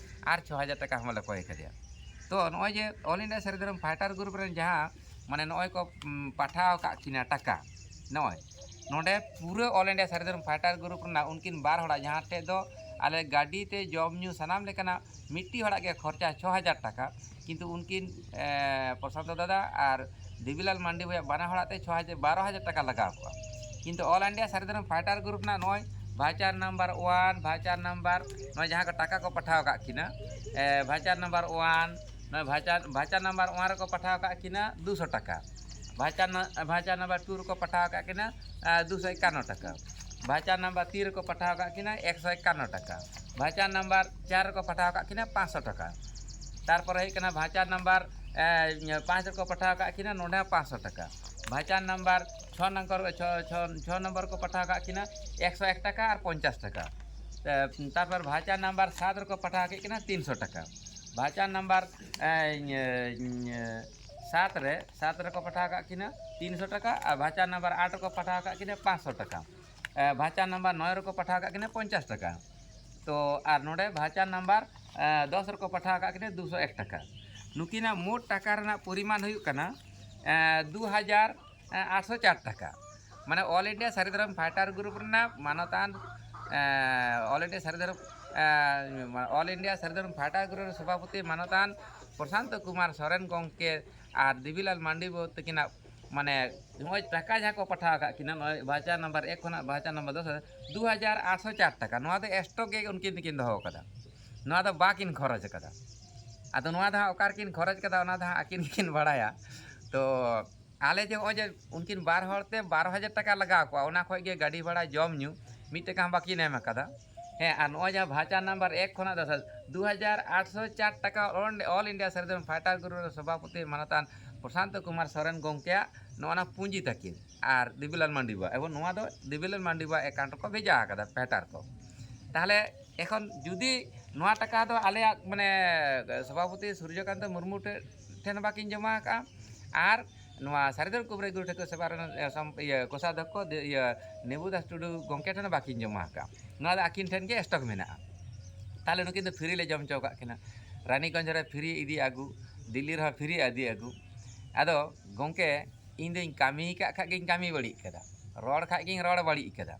ᱟᱨ ᱪᱷᱚ ᱦᱟᱡᱟᱨ ᱴᱟᱠᱟ ᱦᱚᱸ ᱵᱟᱞᱮ ᱠᱚᱭ ᱠᱟᱫᱮᱭᱟ᱾ ᱛᱚ ᱱᱚᱜᱼᱚᱭ ᱡᱮ ᱚᱞ ᱤᱱᱰᱤᱭᱟ ᱥᱟᱹᱨᱤ ᱫᱷᱚᱨᱚᱢ ᱯᱷᱟᱭᱴᱟᱨ ᱜᱨᱩᱯ ᱨᱮᱱ ᱡᱟᱦᱟᱸ, ᱢᱟᱱᱮ, ᱱᱚᱜᱼᱚᱭ ᱠᱚ, ᱩᱢ, ᱯᱟᱴᱷᱟᱣ ᱟᱠᱟᱫ ᱠᱤᱱᱟ ᱴᱟᱠᱟ, ᱱᱚᱜᱼᱚᱭ ᱱᱚᱰᱮ ᱯᱩᱨᱟᱹ ᱚᱞ ᱤᱱᱰᱤᱭᱟ ᱥᱟᱹᱨᱤ ᱫᱷᱚᱨᱚᱢ ᱯᱷᱟᱭᱴᱟᱨ ᱜᱨᱩᱯ ᱨᱮᱱᱟᱜ ᱩᱱᱠᱤᱱ ᱵᱟᱨ ᱦᱚᱲᱟᱜ, ᱡᱟᱦᱟᱸ ᱴᱷᱮᱡ ᱫᱚ ᱟᱞᱮ ᱜᱟᱹᱰᱤ ᱛᱮ, ᱡᱚᱢ ᱧᱩ, ᱥᱟᱱᱟᱢ ᱞᱮᱠᱟᱱᱟᱜ ᱢᱤᱫᱴᱤᱡ ᱦᱚᱲᱟᱜ ᱜᱮ ᱠᱷᱚᱨᱪᱟ ᱪᱷᱚ ᱦᱟᱡᱟᱨ ᱴᱟᱠᱟ, ᱠᱤᱱᱛᱩ ᱩᱱᱠᱤᱱ, ᱮ, ᱯᱨᱚᱥᱟᱱᱛᱚ ᱫᱟᱫᱟ ᱟᱨ ᱫᱮᱵᱤᱞᱟᱞ ᱢᱟᱱᱰᱤ ᱵᱚᱭᱦᱟ ᱵᱟᱱᱟ ᱦᱚᱲᱟᱜ ᱛᱮ ᱪᱷᱚ ᱦᱟᱡᱟᱨ, ᱵᱟᱨᱚ ᱦᱟᱡᱟᱨ ᱴᱟᱠᱟ ᱞᱟᱜᱟᱣ ᱠᱚᱣᱟ᱾ ᱠᱤᱱᱛᱩ All India ᱥᱟᱹᱨᱤ ᱫᱷᱚᱨᱚᱢ fighter group ᱨᱮᱱᱟᱜ ᱱᱚᱜᱼᱚᱭ voucher number one, voucher number, ᱱᱚᱜᱼᱚᱭ ᱡᱟᱦᱟᱸ ᱠᱚ ᱴᱟᱠᱟ ᱠᱚ ᱯᱟᱴᱷᱟᱣ ᱟᱠᱟᱫ ᱠᱤᱱᱟ, ᱮ, voucher number one, ᱱᱚᱜᱼᱚᱭ voucher, voucher number one ᱨᱮᱠᱚ ᱯᱟᱴᱷᱟᱣ ᱟᱠᱟᱫ ᱠᱤᱱᱟ ᱫᱩᱥᱚ ᱴᱟᱠᱟ, voucher ᱱᱟ-, voucher number two ᱨᱮᱠᱚ ᱯᱟᱴᱷᱟᱣ ᱟᱠᱟᱫ ᱠᱤᱱᱟ, ᱮ, ᱫᱩᱥᱚ ᱮᱠᱟᱱᱱᱚ ᱴᱟᱠᱟ, voucher number three ᱨᱮᱠᱚ ᱯᱟᱴᱷᱟᱣ ᱟᱠᱟᱫ ᱠᱤᱱᱟ ᱮᱠᱥᱚ ᱮᱠᱟᱱᱱᱚ ᱴᱟᱠᱟ, voucher number ᱪᱟᱨ ᱨᱮᱠᱚ ᱯᱟᱴᱷᱟᱣ ᱟᱠᱟᱫ ᱠᱤᱱᱟ ᱯᱟᱸᱪᱥᱚ ᱴᱟᱠᱟ᱾ ᱛᱟᱨᱯᱚᱨᱮ ᱦᱩᱭᱩᱜ ᱠᱟᱱᱟ voucher number, ᱮ, ᱯᱟᱸᱪ ᱨᱮᱠᱚ ᱯᱟᱴᱷᱟᱣ ᱟᱠᱟᱫ ᱠᱤᱱᱟ ᱱᱚᱰᱮ ᱦᱚᱸ ᱯᱟᱸᱪᱥᱚ ᱴᱟᱠᱟ, voucher number ᱪᱷᱚ ᱱᱚᱢᱵᱚᱨ, ᱪᱷᱚ, ᱪᱷᱚ, ᱪᱷᱚ ᱱᱚᱢᱵᱚᱨ ᱠᱚ ᱯᱟᱴᱷᱟᱣ ᱟᱠᱟᱫ ᱠᱤᱱᱟ ᱮᱠᱥᱚ ᱮᱠ ᱴᱟᱠᱟ ᱟᱨ ᱯᱚᱧᱪᱟᱥ ᱴᱟᱠᱟ᱾ ᱮ, ᱛᱟᱨᱯᱚᱨ voucher number ᱥᱟᱛ ᱨᱮᱠᱚ ᱯᱟᱴᱷᱟᱣ ᱟᱠᱟᱫ ᱠᱤᱱᱟ ᱛᱤᱱᱥᱚ ᱴᱟᱠᱟ, voucher number, ᱮ, ᱮ, ᱥᱟᱛ ᱨᱮ, ᱥᱟᱛ ᱨᱮᱠᱚ ᱯᱟᱴᱷᱟᱣ ᱟᱠᱟᱫ ᱠᱤᱱᱟ ᱛᱤᱱᱥᱚ ᱴᱟᱠᱟ ᱟᱨ voucher number ᱟᱴ ᱨᱮᱠᱚ ᱯᱟᱴᱷᱟᱣ ᱟᱠᱟᱫ ᱠᱤᱱᱟ ᱯᱟᱸᱪᱥᱚ ᱴᱟᱠᱟ᱾ ᱮ, voucher number ᱱᱚᱭ ᱨᱮᱠᱚ ᱯᱟᱴᱷᱟᱣ ᱟᱠᱟᱫ ᱠᱤᱱᱟ ᱯᱚᱧᱪᱟᱥ ᱴᱟᱠᱟ᱾ ᱛᱚ ᱟᱨ ᱱᱚᱰᱮ voucher number, ᱮ, ᱫᱚᱥ ᱨᱮᱠᱚ ᱯᱟᱴᱷᱟᱣ ᱟᱠᱟᱫ ᱠᱤᱱᱟ ᱫᱩᱥᱚ ᱮᱠ ᱴᱟᱠᱟ᱾ ᱱᱩᱠᱤᱱᱟᱜ ᱢᱳᱴ ᱴᱟᱠᱟ ᱨᱮᱱᱟᱜ ᱯᱚᱨᱤᱢᱟᱱ ᱦᱩᱭᱩᱜ ᱠᱟᱱᱟ, ᱮ, ᱫᱩ ᱦᱟᱡᱟᱨ ᱟᱴᱥᱚ ᱪᱟᱨ ᱴᱟᱠᱟ᱾ ᱢᱟᱱᱮ All India ᱥᱟᱹᱨᱤ ᱫᱷᱚᱨᱚᱢ fighter group ᱨᱮᱱᱟᱜ ᱢᱟᱱᱚᱛᱟᱱ, ᱮ, All India ᱥᱟᱹᱨᱤ ᱫᱷᱚᱨᱚᱢ, ᱮ, All India ᱥᱟᱹᱨᱤ ᱫᱷᱚᱨᱚᱢ fighter group ᱨᱮᱱ ᱥᱚᱵᱷᱟᱯᱚᱛᱤ ᱢᱟᱱᱚᱛᱟᱱ ᱯᱨᱚᱥᱟᱱᱛᱚ ᱠᱩᱢᱟᱨ ᱥᱚᱨᱮᱱ ᱜᱚᱢᱠᱮ ᱟᱨ ᱫᱮᱵᱤᱞᱟᱞ ᱢᱟᱱᱰᱤ ᱵᱟᱹᱵᱩ ᱛᱟᱹᱠᱤᱱᱟᱜ, ᱢᱟᱱᱮ, ᱱᱚᱜᱼᱚᱭ ᱴᱟᱠᱟ ᱡᱟᱦᱟᱸ ᱠᱚ ᱯᱟᱴᱷᱟᱣ ᱟᱠᱟᱫ ᱠᱤᱱᱟ, ᱱᱚᱜᱼᱚᱭ voucher number ᱮᱠ ᱠᱷᱚᱱᱟᱜ voucher number ᱫᱚᱥ, ᱫᱩ ᱦᱟᱡᱟᱨ ᱟᱴᱥᱚ ᱪᱟᱨ ᱴᱟᱠᱟ᱾ ᱱᱚᱣᱟ ᱫᱚ stock ᱜᱮ ᱩᱱᱠᱤᱱ ᱫᱚᱠᱤᱱ ᱫᱚᱦᱚ ᱟᱠᱟᱫᱟ, ᱱᱚᱣᱟ ᱫᱚ ᱵᱟᱠᱤᱱ ᱠᱷᱚᱨᱚᱪ ᱟᱠᱟᱫᱟ᱾ ᱟᱫᱚ ᱱᱚᱣᱟ ᱫᱚ ᱦᱟᱸᱜ ᱚᱠᱟ ᱨᱮᱠᱤᱱ ᱠᱷᱚᱨᱚᱪ ᱟᱠᱟᱫᱟ, ᱚᱱᱟ ᱫᱚ ᱦᱟᱸᱜ ᱟᱹᱠᱤᱱ ᱜᱮᱠᱤᱱ ᱵᱟᱲᱟᱭᱟ᱾ ᱛᱚ ᱟᱞᱮ ᱡᱮ ᱱᱚᱜᱼᱚᱭ ᱡᱮ ᱩᱱᱠᱤᱱ ᱵᱟᱨ ᱦᱚᱲ ᱛᱮ ᱵᱟᱨᱚ ᱦᱟᱡᱟᱨ ᱴᱟᱠᱟ ᱞᱟᱜᱟᱣ ᱠᱚᱣᱟ, ᱚᱱᱟ ᱠᱷᱚᱡ ᱜᱮ ᱜᱟᱹᱰᱤ ᱵᱷᱟᱲᱟ, ᱡᱚᱢ ᱧᱩ ᱢᱤᱫ ᱴᱟᱠᱟ ᱦᱚᱸ ᱵᱟᱹᱠᱤᱱ ᱮᱢ ᱟᱠᱟᱫᱟ᱾ ᱦᱮᱸ, ᱟᱨ ᱱᱚᱜᱼᱚᱭ ᱡᱟᱦᱟᱸ voucher number ᱮᱠ ᱠᱷᱚᱱᱟᱜ ᱫᱚᱥ, ᱫᱩ ᱦᱟᱡᱟᱨ ᱟᱴᱥᱚ ᱪᱟᱨ ᱴᱟᱠᱟ All, All India ᱥᱟᱹᱨᱤ ᱫᱷᱚᱨᱚᱢ fighter group ᱨᱮᱱ ᱥᱚᱵᱷᱟᱯᱚᱛᱤ ᱢᱟᱱᱚᱛᱟᱱ ᱯᱨᱚᱥᱟᱱᱛᱚ ᱠᱩᱢᱟᱨ ᱥᱚᱨᱮᱱ ᱜᱚᱢᱠᱮᱭᱟᱜ ᱱᱚᱜᱼᱚ ᱱᱟ ᱯᱩᱸᱡᱤ ᱛᱟᱹᱠᱤᱱ ᱟᱨ ᱫᱮᱵᱤᱞᱟᱞ ᱢᱟᱱᱰᱤ ᱵᱟ, ᱮᱵᱚᱝ ᱱᱚᱣᱟ ᱫᱚ ᱫᱮᱵᱤᱞᱟᱞ ᱢᱟᱱᱰᱤ ᱵᱟ account ᱨᱮᱠᱚ ᱵᱷᱮᱡᱟ ᱟᱠᱟᱫᱟ fighter ᱠᱚ᱾ ᱛᱟᱦᱚᱞᱮ ᱮᱠᱷᱚᱱ ᱡᱩᱫᱤ ᱱᱚᱣᱟ ᱴᱟᱠᱟ ᱫᱚ ᱟᱞᱮᱭᱟᱜ, ᱢᱟᱱᱮ, ᱥᱚᱵᱷᱟᱯᱚᱛᱤ ᱥᱩᱨᱡᱚᱠᱟᱱᱛᱚ ᱢᱩᱨᱢᱩ ᱴᱷᱮ-, ᱴᱷᱮᱱ ᱵᱟᱹᱠᱤᱱ ᱡᱚᱢᱟ ᱟᱠᱟᱫᱼᱟ, ᱟᱨ ᱱᱚᱣᱟ ᱥᱟᱹᱨᱤ ᱫᱷᱚᱨᱚᱢ ᱠᱩᱵᱨᱟᱹᱭ ᱜᱩᱨᱩ ᱴᱷᱟᱹᱠᱩᱨ ᱥᱮᱵᱟ ᱨᱮᱱ, ᱮ, ᱥᱚᱢ-, ᱤᱭᱟᱹ, ᱠᱳᱥᱟᱫᱷᱚᱠᱠᱷᱚ ᱫᱮ-, ᱤᱭᱟᱹ, ᱱᱮᱵᱩ ᱫᱟᱥ ᱴᱩᱰᱩ ᱜᱚᱢᱠᱮ ᱴᱷᱮᱱ ᱵᱟᱹᱠᱤᱱ ᱡᱚᱢᱟ ᱟᱠᱟᱫᱼᱟ᱾ ᱱᱚᱣᱟ ᱫᱚ ᱟᱹᱠᱤᱱ ᱴᱷᱮᱱ ᱜᱮ stock ᱢᱮᱱᱟᱜᱼᱟ᱾ ᱛᱟᱦᱚᱞᱮ ᱱᱩᱠᱤᱱ ᱫᱚ free ᱞᱮ ᱡᱚᱢ ᱦᱚᱪᱚ ᱟᱠᱟᱫ ᱠᱤᱱᱟ᱾ ᱨᱟᱱᱤᱜᱚᱸᱡᱽ ᱨᱮ free ᱤᱫᱤ ᱟᱹᱜᱩ, ᱫᱤᱞᱞᱤ ᱨᱮᱦᱚᱸ free ᱤᱫᱤ ᱟᱹᱜᱩ᱾ ᱟᱫᱚ ᱜᱚᱢᱠᱮ, ᱤᱧ ᱫᱚᱧ ᱠᱟᱹᱢᱤ ᱟᱠᱟᱫ ᱠᱷᱟᱡ ᱜᱤᱧ ᱠᱟᱹᱢᱤ ᱵᱟᱹᱲᱤᱡ ᱠᱟᱫᱟ, ᱨᱚᱲ ᱠᱷᱟᱡ ᱜᱤᱧ ᱨᱚᱲ ᱵᱟᱹᱲᱤᱡ ᱠᱟᱫᱟ᱾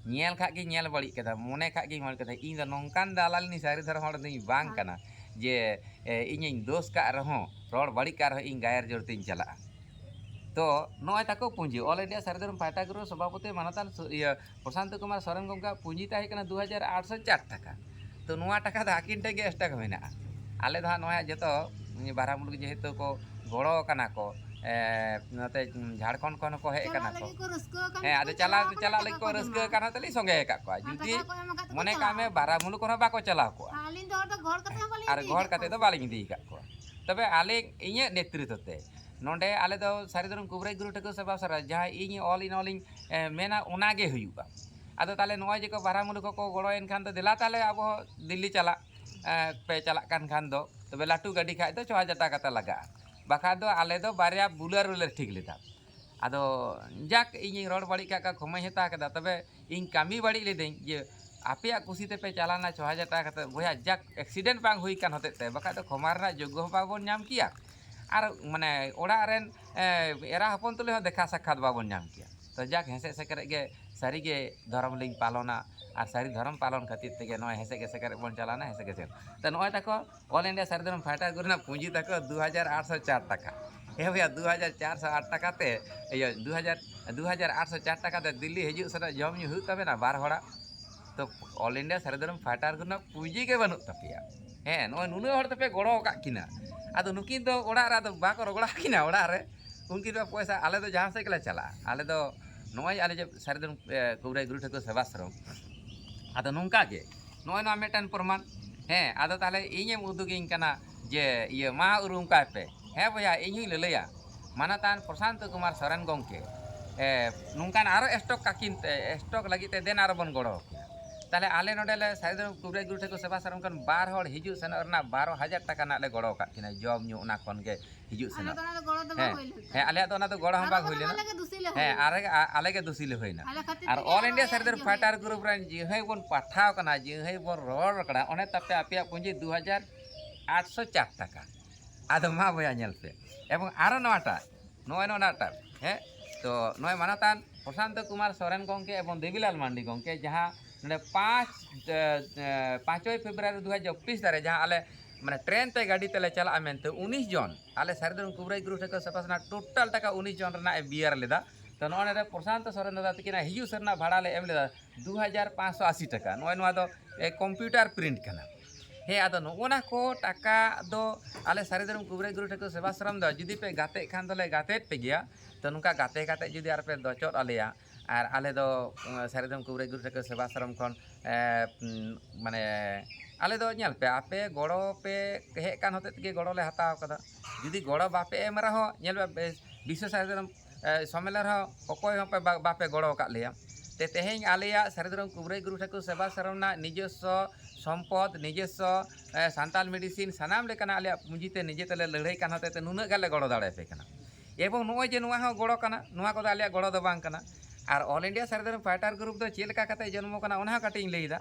ᱧᱮᱞ ᱠᱷᱟᱡ ᱜᱤᱧ ᱧᱮᱞ ᱵᱟᱹᱲᱤᱡ ᱠᱟᱫᱟ, ᱢᱚᱱᱮ ᱠᱷᱟᱡ ᱜᱤᱧ ᱢᱚᱱᱮ ᱠᱟᱫᱟ, ᱤᱧ ᱫᱚ ᱱᱚᱝᱠᱟᱱ ᱫᱟᱞᱟᱞ ᱨᱤᱱᱤᱡ ᱥᱟᱹᱨᱤ ᱫᱷᱚᱨᱚᱢ ᱦᱚᱲ ᱫᱚᱧ ᱵᱟᱝ ᱠᱟᱱᱟ ᱡᱮ ᱮ, ᱤᱧᱤᱧ ᱫᱳᱥ ᱠᱟᱜ ᱨᱮᱦᱚᱸ, ᱨᱚᱲ ᱵᱟᱹᱲᱤᱡ ᱠᱟᱜ ᱨᱮᱦᱚᱸ ᱤᱧ ᱜᱟᱭᱟᱨ ᱡᱳᱨ ᱛᱤᱧ ᱪᱟᱞᱟᱜᱼᱟ᱾ ᱛᱚ ᱱᱚᱜᱼᱚᱭ ᱛᱟᱠᱚ ᱯᱩᱸᱡᱤ, All India ᱥᱟᱹᱨᱤ ᱫᱷᱚᱨᱚᱢ ᱯᱷᱟᱭᱴᱟᱨ ᱜᱨᱩᱯ ᱥᱚᱵᱷᱟᱯᱚᱛᱤ ᱢᱟᱱᱚᱛᱟᱱ ᱥᱩ-, ᱤᱭᱟᱹ ᱯᱨᱚᱥᱟᱱᱛ ᱠᱩᱢᱟᱨ ᱥᱚᱨᱮᱱ ᱜᱚᱢᱠᱮᱭᱟᱜ ᱯᱩᱸᱡᱤ ᱛᱟᱦᱮᱸ ᱠᱟᱱᱟ ᱫᱩ ᱦᱟᱡᱟᱨ ᱟᱴᱥᱚ ᱪᱟᱨ ᱴᱟᱠᱟ᱾ ᱛᱚ ᱱᱚᱣᱟ ᱴᱟᱠᱟ ᱫᱚ ᱟᱹᱠᱤᱱ ᱴᱷᱮᱱ ᱜᱮ ᱥᱴᱚᱠ ᱢᱮᱱᱟᱜᱼᱟ᱾ ᱟᱞᱮ ᱫᱚ ᱦᱟᱸᱜ ᱱᱚᱜᱼᱚᱭ ᱡᱚᱛᱚ ᱵᱟᱨᱦᱟ ᱢᱩᱞᱩᱠ ᱡᱮᱦᱮᱛᱩ ᱠᱚ ᱜᱚᱲᱚ ᱠᱟᱱᱟ ᱠᱚ, ᱮ, ᱱᱚᱛᱮ ᱡᱷᱟᱲᱠᱷᱚᱸᱰ ᱠᱷᱚᱱ ᱦᱚᱸᱠᱚ ᱦᱮᱡ ᱠᱟᱱᱟ ᱠᱚ᱾ ᱞᱟᱹᱜᱤᱫ ᱠᱚ ᱨᱟᱹᱥᱠᱟᱹ ᱟᱠᱟᱱ ᱦᱮᱸ, ᱜᱮᱭᱟ, ᱟᱫᱚ ᱪᱟᱞᱟᱣ ᱪᱟᱞᱟᱣ ᱠᱟᱛᱮ ᱞᱟᱹᱜᱤᱫ ᱴᱟᱠᱟ ᱠᱚ ᱠᱚ ᱨᱟᱹᱥᱠᱟᱹ ᱡᱚᱢᱟ᱾ ᱟᱠᱟᱱᱟ, ᱛᱟᱦᱞᱮ ᱥᱚᱸᱜᱮ ᱟᱠᱟᱫ ᱠᱚᱣᱟ᱾ ᱟᱨ ᱡᱩᱫᱤ ᱴᱟᱠᱟ ᱠᱚ ᱮᱢ ᱟᱠᱟᱫ ᱛᱮᱠᱚ ᱢᱚᱱᱮ ᱠᱟᱜ ᱪᱟᱞᱟᱣ ᱢᱮ, ᱟᱠᱟᱱᱟ᱾ ᱵᱟᱨᱦᱟ ᱢᱩᱞᱩᱠ ᱠᱷᱚᱱ ᱦᱚᱸ ᱵᱟᱠᱚ ᱪᱟᱞᱟᱣ ᱠᱚᱜᱼᱟ᱾ ᱟᱹᱞᱤᱧ ᱫᱚ ᱦᱚᱲ ᱫᱚ ᱜᱚᱲ ᱠᱟᱛᱮ ᱦᱚᱸ ᱵᱟᱹᱞᱤᱧ ᱟᱨ ᱤᱫᱤ ᱜᱚᱲ ᱟᱠᱟᱫ ᱠᱟᱛᱮ ᱫᱚ ᱠᱚᱣᱟ᱾ ᱵᱟᱹᱞᱤᱧ ᱤᱫᱤ ᱟᱠᱟᱫ ᱠᱚᱣᱟ᱾ ᱛᱚᱵᱮ ᱟᱞᱮ ᱤᱧᱟᱹᱜ ᱱᱮᱛᱨᱤᱛᱵ ᱛᱮ ᱱᱚᱰᱮ ᱟᱞᱮ ᱫᱚ ᱥᱟᱹᱨᱤ ᱫᱷᱚᱨᱚᱢ ᱠᱩᱵᱨᱟᱹᱭ ᱜᱩᱨᱩ ᱴᱷᱟᱹᱠᱩᱨ ᱥᱮᱵᱟ ᱥᱟᱨᱟ ᱡᱟᱦᱟᱸ ᱤᱧ all in all ᱤᱧ, ᱮ, ᱢᱮᱱᱟ, ᱚᱱᱟ ᱜᱮ ᱦᱩᱭᱩᱜᱼᱟ᱾ ᱟᱫᱚ ᱛᱟᱦᱞᱮ ᱱᱚᱜᱼᱚᱭ ᱡᱮ ᱠᱚ ᱵᱟᱨᱦᱟ ᱢᱩᱞᱩᱠ ᱠᱚᱠᱚ ᱜᱚᱲᱚᱭᱮᱱ ᱠᱷᱟᱱ ᱫᱚ ᱫᱮᱞᱟ ᱛᱟᱦᱞᱮ ᱟᱵᱚ ᱦᱚᱸ ᱫᱤᱞᱞᱤ ᱪᱟᱞᱟᱜ, ᱮ, ᱯᱮ ᱪᱟᱞᱟᱜ ᱠᱟᱱ ᱠᱷᱟᱱ ᱫᱚ, ᱛᱚᱵᱮ ᱞᱟᱹᱴᱩ ᱜᱟᱹᱰᱤ ᱠᱷᱟᱡ ᱫᱚ ᱪᱷᱚ ᱦᱟᱡᱟᱨ ᱴᱟᱠᱟ ᱠᱟᱛᱮ ᱞᱟᱜᱟᱜᱼᱟ, ᱵᱟᱠᱷᱟᱡ ᱫᱚ ᱟᱞᱮ ᱫᱚ ᱵᱟᱨᱭᱟ ᱵᱩᱞᱟᱨᱳ ᱞᱮ ᱴᱷᱤᱠ ᱞᱮᱫᱟ᱾ ᱟᱫᱚ ᱡᱟᱠ, ᱤᱧᱤᱧ ᱨᱚᱲ ᱵᱟᱹᱲᱤᱡ ᱠᱟᱜ ᱠᱷᱟᱡ ᱠᱷᱚᱢᱟᱧ ᱦᱟᱛᱟᱣ ᱠᱮᱫᱟ, ᱛᱚᱵᱮ ᱤᱧ ᱠᱟᱹᱢᱤ ᱵᱟᱹᱲᱤᱡ ᱞᱤᱫᱟᱹᱧ ᱡᱮ ᱟᱯᱮᱭᱟᱜ ᱠᱩᱥᱤ ᱛᱮᱯᱮ ᱪᱟᱞᱟᱣᱱᱟ ᱪᱷᱚ ᱦᱟᱡᱟᱨ ᱴᱟᱠᱟ ᱠᱟᱛᱮ, ᱵᱚᱭᱦᱟ, ᱡᱟᱠ, accident ᱵᱟᱝ ᱦᱩᱭ ᱠᱟᱱ ᱦᱚᱛᱮᱡ ᱛᱮ, ᱵᱟᱠᱷᱟᱡ ᱫᱚ ᱠᱷᱚᱢᱟ ᱨᱮᱱᱟᱜ ᱡᱳᱜᱽᱜᱚ ᱦᱚᱸ ᱵᱟᱵᱚᱱ ᱧᱟᱢ ᱠᱮᱭᱟ᱾ ᱟᱨ ᱢᱟᱱᱮ ᱚᱲᱟᱜ ᱨᱮᱱ, ᱮ, ᱮᱨᱟ ᱦᱚᱯᱚᱱ ᱛᱩᱞᱩᱡ ᱦᱚᱸ ᱫᱮᱠᱷᱟ ᱥᱟᱠᱠᱷᱟᱛ ᱵᱟᱵᱚᱱ ᱧᱟᱢ ᱠᱮᱭᱟ᱾ ᱛᱚ ᱡᱟᱠ, ᱦᱮᱸᱥᱮᱡ ᱥᱮᱠᱨᱮᱡ ᱜᱮ ᱥᱟᱹᱨᱤ ᱜᱮ ᱫᱷᱚᱨᱚᱢ ᱞᱤᱧ ᱯᱟᱞᱚᱱᱟ, ᱟᱨ ᱥᱟᱹᱨᱤ ᱫᱷᱚᱨᱚᱢ ᱯᱟᱞᱚᱱ ᱠᱷᱟᱹᱛᱤᱨ ᱛᱮᱜᱮ ᱱᱚᱜᱼᱚᱭ ᱦᱮᱸᱥᱮᱡ ᱜᱮ ᱥᱮᱠᱨᱮᱡ ᱵᱚᱱ ᱪᱟᱞᱟᱣᱱᱟ, ᱦᱮᱸᱥᱮᱡ ᱜᱮ ᱥᱮᱠᱨᱮᱡ᱾ ᱛᱚ ᱱᱚᱜᱼᱚᱭ ᱛᱟᱠᱚ All India ᱥᱟᱹᱨᱤ ᱫᱷᱚᱨᱚᱢ ᱯᱷᱟᱭᱴᱟᱨ ᱜᱨᱩᱯ ᱨᱮᱱᱟᱜ ᱯᱩᱸᱡᱤ ᱛᱟᱠᱚ ᱫᱩ ᱦᱟᱡᱟᱨ ᱟᱴᱥᱚ ᱪᱟᱨ ᱴᱟᱠᱟ᱾ ᱦᱮᱸ ᱵᱚᱭᱦᱟ, ᱫᱩ ᱦᱟᱡᱟᱨ ᱪᱟᱨᱥᱚ ᱟᱴ ᱴᱟᱠᱟ ᱛᱮ, ᱤᱭᱟᱹ, ᱫᱩ ᱦᱟᱡᱟᱨ, ᱫᱩ ᱦᱟᱡᱟᱨ ᱟᱴᱥᱚ ᱪᱟᱨ ᱴᱟᱠᱟ ᱛᱮ ᱫᱤᱞᱞᱤ ᱦᱤᱡᱩᱜ ᱥᱮᱱᱚᱜ ᱡᱚᱢ ᱧᱩ ᱦᱩᱭᱩᱜ ᱛᱟᱵᱮᱱᱟ ᱵᱟᱨ ᱦᱚᱲᱟᱜ᱾ ᱛᱚ All India ᱥᱟᱹᱨᱤ ᱫᱷᱚᱨᱚᱢ ᱯᱷᱟᱭᱴᱟᱨ ᱜᱨᱩᱯ ᱨᱮᱱᱟᱜ ᱯᱩᱸᱡᱤ ᱜᱮ ᱵᱟᱹᱱᱩᱜ ᱛᱟᱯᱮᱭᱟ᱾ ᱦᱮᱸ, ᱱᱚᱜᱼᱚᱭ ᱱᱩᱱᱟᱹᱜ ᱦᱚᱲ ᱛᱮᱯᱮ ᱜᱚᱲᱚ ᱟᱠᱟᱫ ᱠᱤᱱᱟ, ᱟᱫᱚ ᱱᱩᱠᱤᱱ ᱫᱚ ᱚᱲᱟᱜ ᱨᱮ ᱟᱫᱚ ᱵᱟᱠᱚ ᱨᱚᱜᱚᱲᱟ ᱠᱤᱱᱟ ᱚᱲᱟᱜ ᱨᱮ᱾ ᱩᱱᱠᱤᱱ ᱫᱚ ᱯᱚᱭᱥᱟ, ᱟᱞᱮ ᱫᱚ ᱡᱟᱦᱟᱸ ᱥᱮᱫ ᱜᱮᱞᱮ ᱪᱟᱞᱟᱜᱼᱟ, ᱟᱞᱮ ᱫᱚ ᱱᱚᱜᱼᱚᱭ ᱟᱞᱮ ᱡᱮ ᱥᱟᱹᱨᱤ ᱫᱷᱚᱨᱚᱢ, ᱮ, ᱠᱩᱵᱨᱟᱹᱭ ᱜᱩᱨᱩ ᱴᱷᱟᱹᱠᱩᱨ ᱥᱮᱵᱟᱥᱨᱚᱢ, ᱟᱫᱚ ᱱᱚᱝᱠᱟ ᱜᱮ ᱱᱚᱜᱼᱚᱭ ᱱᱚᱣᱟ ᱢᱤᱫᱴᱟᱝ ᱯᱨᱚᱢᱟᱱ᱾ ᱦᱮᱸ, ᱟᱫᱚ ᱛᱟᱦᱞᱮ ᱤᱧᱮᱢ ᱩᱫᱩᱜᱤᱧ ᱠᱟᱱᱟ ᱡᱮ ᱤᱭᱟᱹ, ᱢᱟ ᱩᱨᱩᱢ ᱠᱟᱭ ᱯᱮ᱾ ᱦᱮᱸ ᱵᱚᱭᱦᱟ, ᱤᱧ ᱦᱚᱧ ᱞᱟᱹᱞᱟᱹᱭᱟ, ᱢᱟᱱᱚᱛᱟᱱ ᱯᱨᱚᱥᱟᱱᱛ ᱠᱩᱢᱟᱨ ᱥᱚᱨᱮᱱ ᱜᱚᱢᱠᱮ, ᱮ, ᱱᱚᱝᱠᱟᱱ ᱟᱨᱚ ᱥᱴᱚᱠ ᱠᱟᱹᱠᱤᱱ ᱛᱮ, ᱥᱴᱚᱠ ᱞᱟᱹᱜᱤᱫ ᱛᱮ ᱫᱮᱱ ᱟᱨᱚ ᱵᱚᱱ ᱜᱚᱲᱚ ᱟᱠᱤᱱᱟ᱾ ᱛᱟᱦᱞᱮ ᱟᱞᱮ ᱱᱚᱰᱮ ᱞᱮ ᱥᱟᱹᱨᱤ ᱫᱷᱚᱨᱚᱢ ᱠᱩᱵᱨᱟᱹᱭ ᱜᱩᱨᱩ ᱴᱷᱟᱹᱠᱩᱨ ᱥᱮᱵᱟᱥᱨᱚᱢ ᱠᱷᱚᱱ ᱵᱟᱨ ᱦᱚᱲ ᱦᱤᱡᱩᱜ ᱥᱮᱱᱚᱜ ᱨᱮᱱᱟᱜ ᱵᱟᱨᱚ ᱦᱟᱡᱟᱨ ᱴᱟᱠᱟ ᱨᱮᱱᱟᱜ ᱞᱮ ᱜᱚᱲᱚ ᱟᱠᱟᱫ ᱠᱤᱱᱟ, ᱡᱚᱢ ᱧᱩ ᱚᱱᱟ ᱠᱷᱚᱱ ᱜᱮ ᱦᱤᱡᱩᱜ ᱟᱞᱮ ᱥᱮᱱᱚᱜ᱾ ᱫᱚ ᱚᱱᱟ ᱫᱚ ᱜᱚᱲᱚ ᱫᱚ ᱵᱟᱝ ᱦᱮᱸ, ᱦᱩᱭ ᱞᱮᱱ ᱦᱮᱸ, ᱛᱟᱞᱮᱭᱟ᱾ ᱟᱞᱮᱭᱟᱜ ᱫᱚ ᱚᱱᱟ ᱫᱚ ᱜᱚᱲᱚ ᱦᱚᱸ ᱟᱨᱚ ᱵᱟᱝ ᱫᱚ ᱦᱩᱭ ᱞᱮᱱᱟ᱾ ᱟᱞᱮ ᱜᱮ ᱫᱩᱥᱤ ᱞᱮ ᱦᱮᱸ, ᱦᱩᱭ ᱟᱨ ᱟᱞᱮ ᱜᱮ ᱫᱩᱥᱤ ᱞᱮ ᱦᱩᱭᱱᱟ᱾ ᱟᱞᱮ ᱠᱷᱟᱹᱛᱤᱨ ᱟᱨ ᱛᱮᱜᱮ All ᱟᱨᱚ India ᱥᱟᱹᱨᱤ ᱫᱷᱚᱨᱚᱢ ᱤᱭᱟᱹ ᱯᱷᱟᱭᱴᱟᱨ ᱦᱩᱭ ᱜᱨᱩᱯ ᱨᱮᱱ ᱡᱟᱦᱟᱸᱭ ᱵᱚᱱ ᱯᱟᱴᱷᱟᱣ ᱠᱟᱱᱟ, ᱡᱟᱦᱟᱸᱭ ᱵᱚᱱ ᱨᱚᱲ ᱠᱟᱱᱟ, ᱚᱱᱮ ᱛᱟᱯᱮ ᱟᱯᱮᱭᱟᱜ ᱯᱩᱸᱡᱤ ᱫᱩ ᱦᱟᱡᱟᱨ ᱟᱴᱥᱚ ᱪᱟᱨ ᱴᱟᱠᱟ᱾ ᱟᱫᱚ ᱢᱟ ᱵᱚᱭᱦᱟ ᱧᱮᱞ ᱯᱮ, ᱮᱵᱚᱝ ᱟᱨᱚ ᱱᱚᱣᱟᱴᱟᱜ, ᱱᱚᱜᱼᱚᱭ ᱱᱚᱣᱟᱴᱟᱜ, ᱦᱮᱸ, ᱛᱚ ᱱᱚᱜᱼᱚᱭ ᱢᱟᱱᱚᱛᱟᱱ ᱯᱨᱚᱥᱟᱱᱛᱚ ᱠᱩᱢᱟᱨ ᱥᱚᱨᱮᱱ ᱜᱚᱢᱠᱮ ᱮᱵᱚᱝ ᱫᱮᱵᱤᱞᱟᱞ ᱢᱟᱱᱰᱤ ᱜᱚᱢᱠᱮ ᱡᱟᱦᱟᱸ ᱱᱚᱰᱮ ᱯᱟᱸᱪ ᱮ, ᱮ, ᱯᱟᱸᱪᱚᱭ ᱯᱷᱮᱵᱽᱨᱩᱣᱟᱨᱤ ᱫᱩ ᱦᱟᱡᱟᱨ ᱪᱚᱵᱵᱤᱥ ᱛᱟᱹᱨᱤᱠᱷ ᱡᱟᱦᱟᱸ ᱟᱞᱮ ᱢᱟᱱᱮ ᱴᱨᱮᱱ ᱛᱮ ᱜᱟᱹᱰᱤ ᱛᱮᱞᱮ ᱪᱟᱞᱟᱜᱼᱟ ᱢᱮᱱᱛᱮ ᱩᱱᱤᱥ ᱡᱚᱱ ᱟᱞᱮ ᱥᱟᱹᱨᱤ ᱫᱷᱚᱨᱚᱢ ᱠᱩᱵᱨᱟᱹᱭ ᱜᱩᱨᱩ ᱴᱷᱟᱹᱠᱩᱨ ᱥᱮᱵᱟ ᱥᱮᱱᱟ ᱴᱳᱴᱟᱞ ᱴᱟᱠᱟ ᱩᱱᱤᱥ ᱡᱚᱱ ᱨᱮᱱᱟᱜ ᱮ ᱵᱤᱭᱟᱨ ᱞᱮᱫᱟ᱾ ᱛᱚ ᱱᱚᱜᱼᱚᱭ ᱱᱚᱰᱮ ᱯᱨᱚᱥᱟᱱᱛᱚ ᱥᱚᱨᱮᱱ ᱫᱟᱫᱟ ᱛᱟᱹᱠᱤᱱᱟᱜ ᱦᱤᱡᱩᱜ ᱥᱮᱱ ᱨᱮᱱᱟᱜ ᱵᱷᱟᱲᱟ ᱞᱮ ᱮᱢ ᱞᱮᱫᱟ ᱫᱩ ᱦᱟᱡᱟᱨ ᱯᱟᱸᱪᱥᱚ ᱟᱥᱤ ᱴᱟᱠᱟ᱾ ᱱᱚᱜᱼᱚᱭ ᱱᱚᱣᱟ ᱫᱚ ᱠᱚᱢᱯᱤᱭᱩᱴᱟᱨ ᱯᱨᱤᱱᱴ ᱠᱟᱱᱟ᱾ ᱦᱮᱸ, ᱟᱫᱚ ᱱᱚᱜᱼᱚ ᱱᱟ ᱠᱚ ᱴᱟᱠᱟ ᱫᱚ ᱟᱞᱮ ᱥᱟᱹᱨᱤ ᱫᱷᱚᱨᱚᱢ ᱠᱩᱵᱨᱟᱹᱭ ᱜᱩᱨᱩ ᱴᱷᱟᱹᱠᱩᱨ ᱥᱮᱵᱟᱥᱨᱚᱢ ᱫᱚ ᱡᱩᱫᱤ ᱯᱮ ᱜᱟᱛᱮᱜ ᱠᱷᱟᱱ ᱫᱚᱞᱮ ᱜᱟᱛᱮᱫ ᱯᱮ ᱜᱮᱭᱟ᱾ ᱛᱚ ᱱᱚᱝᱠᱟ ᱜᱟᱛᱮ ᱠᱟᱛᱮ ᱡᱩᱫᱤ ᱟᱨᱯᱮ ᱫᱚᱪᱚᱫ ᱟᱞᱮᱭᱟ, ᱟᱨ ᱟᱞᱮ ᱫᱚ ᱩᱸ, ᱥᱟᱹᱨᱤ ᱫᱷᱚᱨᱚᱢ ᱠᱩᱵᱨᱟᱹᱭ ᱜᱩᱨᱩ ᱴᱷᱟᱹᱠᱩᱨ ᱥᱮᱵᱟᱥᱨᱚᱢ ᱠᱷᱚᱱ ᱮ, ᱩᱸ, ᱢᱟᱱᱮ ᱟᱞᱮ ᱫᱚ ᱧᱮᱞ ᱯᱮ, ᱟᱯᱮ ᱜᱚᱲᱚ ᱯᱮ ᱦᱮᱡ ᱠᱟᱱ ᱦᱚᱛᱮᱡ ᱛᱮᱜᱮ ᱜᱚᱲᱚ ᱞᱮ ᱦᱟᱛᱟᱣ ᱠᱟᱫᱟ᱾ ᱡᱩᱫᱤ ᱜᱚᱲᱚ ᱵᱟᱯᱮ ᱮᱢ ᱨᱮᱦᱚᱸ ᱧᱮᱞ ᱯᱮ, ᱵᱮᱥ ᱵᱤᱥᱥᱚ ᱥᱟᱹᱨᱤ ᱫᱷᱚᱨᱚᱢ ᱮ, ᱥᱚᱢᱢᱮᱞᱚᱱ ᱨᱮᱦᱚᱸ ᱚᱠᱚᱭ ᱦᱚᱸ ᱯᱮ ᱵᱟ-, ᱵᱟᱯᱮ ᱜᱚᱲᱚ ᱟᱠᱟᱫ ᱞᱮᱭᱟ᱾ ᱛᱮ ᱛᱮᱦᱮᱧ ᱟᱞᱮᱭᱟᱜ ᱥᱟᱹᱨᱤ ᱫᱷᱚᱨᱚᱢ ᱠᱩᱵᱨᱟᱹᱭ ᱜᱩᱨᱩ ᱴᱷᱟᱹᱠᱩᱨ ᱥᱮᱵᱟᱥᱨᱚᱢ ᱨᱮᱱᱟᱜ ᱱᱤᱡᱚᱥᱥᱚ ᱥᱚᱢᱯᱚᱫ, ᱱᱤᱡᱚᱥᱥᱚ ᱮ, ᱥᱟᱱᱛᱟᱞ ᱢᱮᱰᱤᱥᱤᱱ, ᱥᱟᱱᱟᱢ ᱞᱮᱠᱟᱱᱟᱜ ᱟᱞᱮᱭᱟᱜ ᱯᱩᱸᱡᱤ ᱛᱮ ᱱᱤᱡᱮ ᱛᱮᱞᱮ ᱞᱟᱹᱲᱦᱟᱹᱭ ᱠᱟᱱ ᱦᱚᱛᱮᱡ ᱛᱮ ᱱᱩᱱᱟᱹᱜ ᱜᱟᱱ ᱞᱮ ᱜᱚᱲᱚ ᱫᱟᱲᱮᱭᱟᱯᱮ ᱠᱟᱱᱟ᱾ ᱮᱵᱚᱝ ᱱᱚᱜᱼᱚᱭ ᱡᱮ ᱱᱚᱣᱟ ᱦᱚᱸ ᱜᱚᱲᱚ ᱠᱟᱱᱟ, ᱱᱚᱣᱟ ᱠᱚᱫᱚ ᱟᱞᱮᱭᱟᱜ ᱜᱚᱲᱚ ᱫᱚ ᱵᱟᱝ ᱠᱟᱱᱟ᱾ ᱟᱨ ᱚᱞ ᱤᱱᱰᱤᱭᱟ ᱥᱟᱹᱨᱤ ᱫᱷᱚᱨᱚᱢ ᱯᱷᱟᱭᱴᱟᱨ ᱜᱨᱩᱯ ᱫᱚ ᱪᱮᱫ ᱞᱮᱠᱟ ᱠᱟᱛᱮ ᱡᱚᱱᱢᱚ ᱠᱟᱱᱟ, ᱚᱱᱟ ᱦᱚᱸ ᱠᱟᱹᱴᱤᱡ ᱤᱧ ᱞᱟᱹᱭᱫᱟ᱾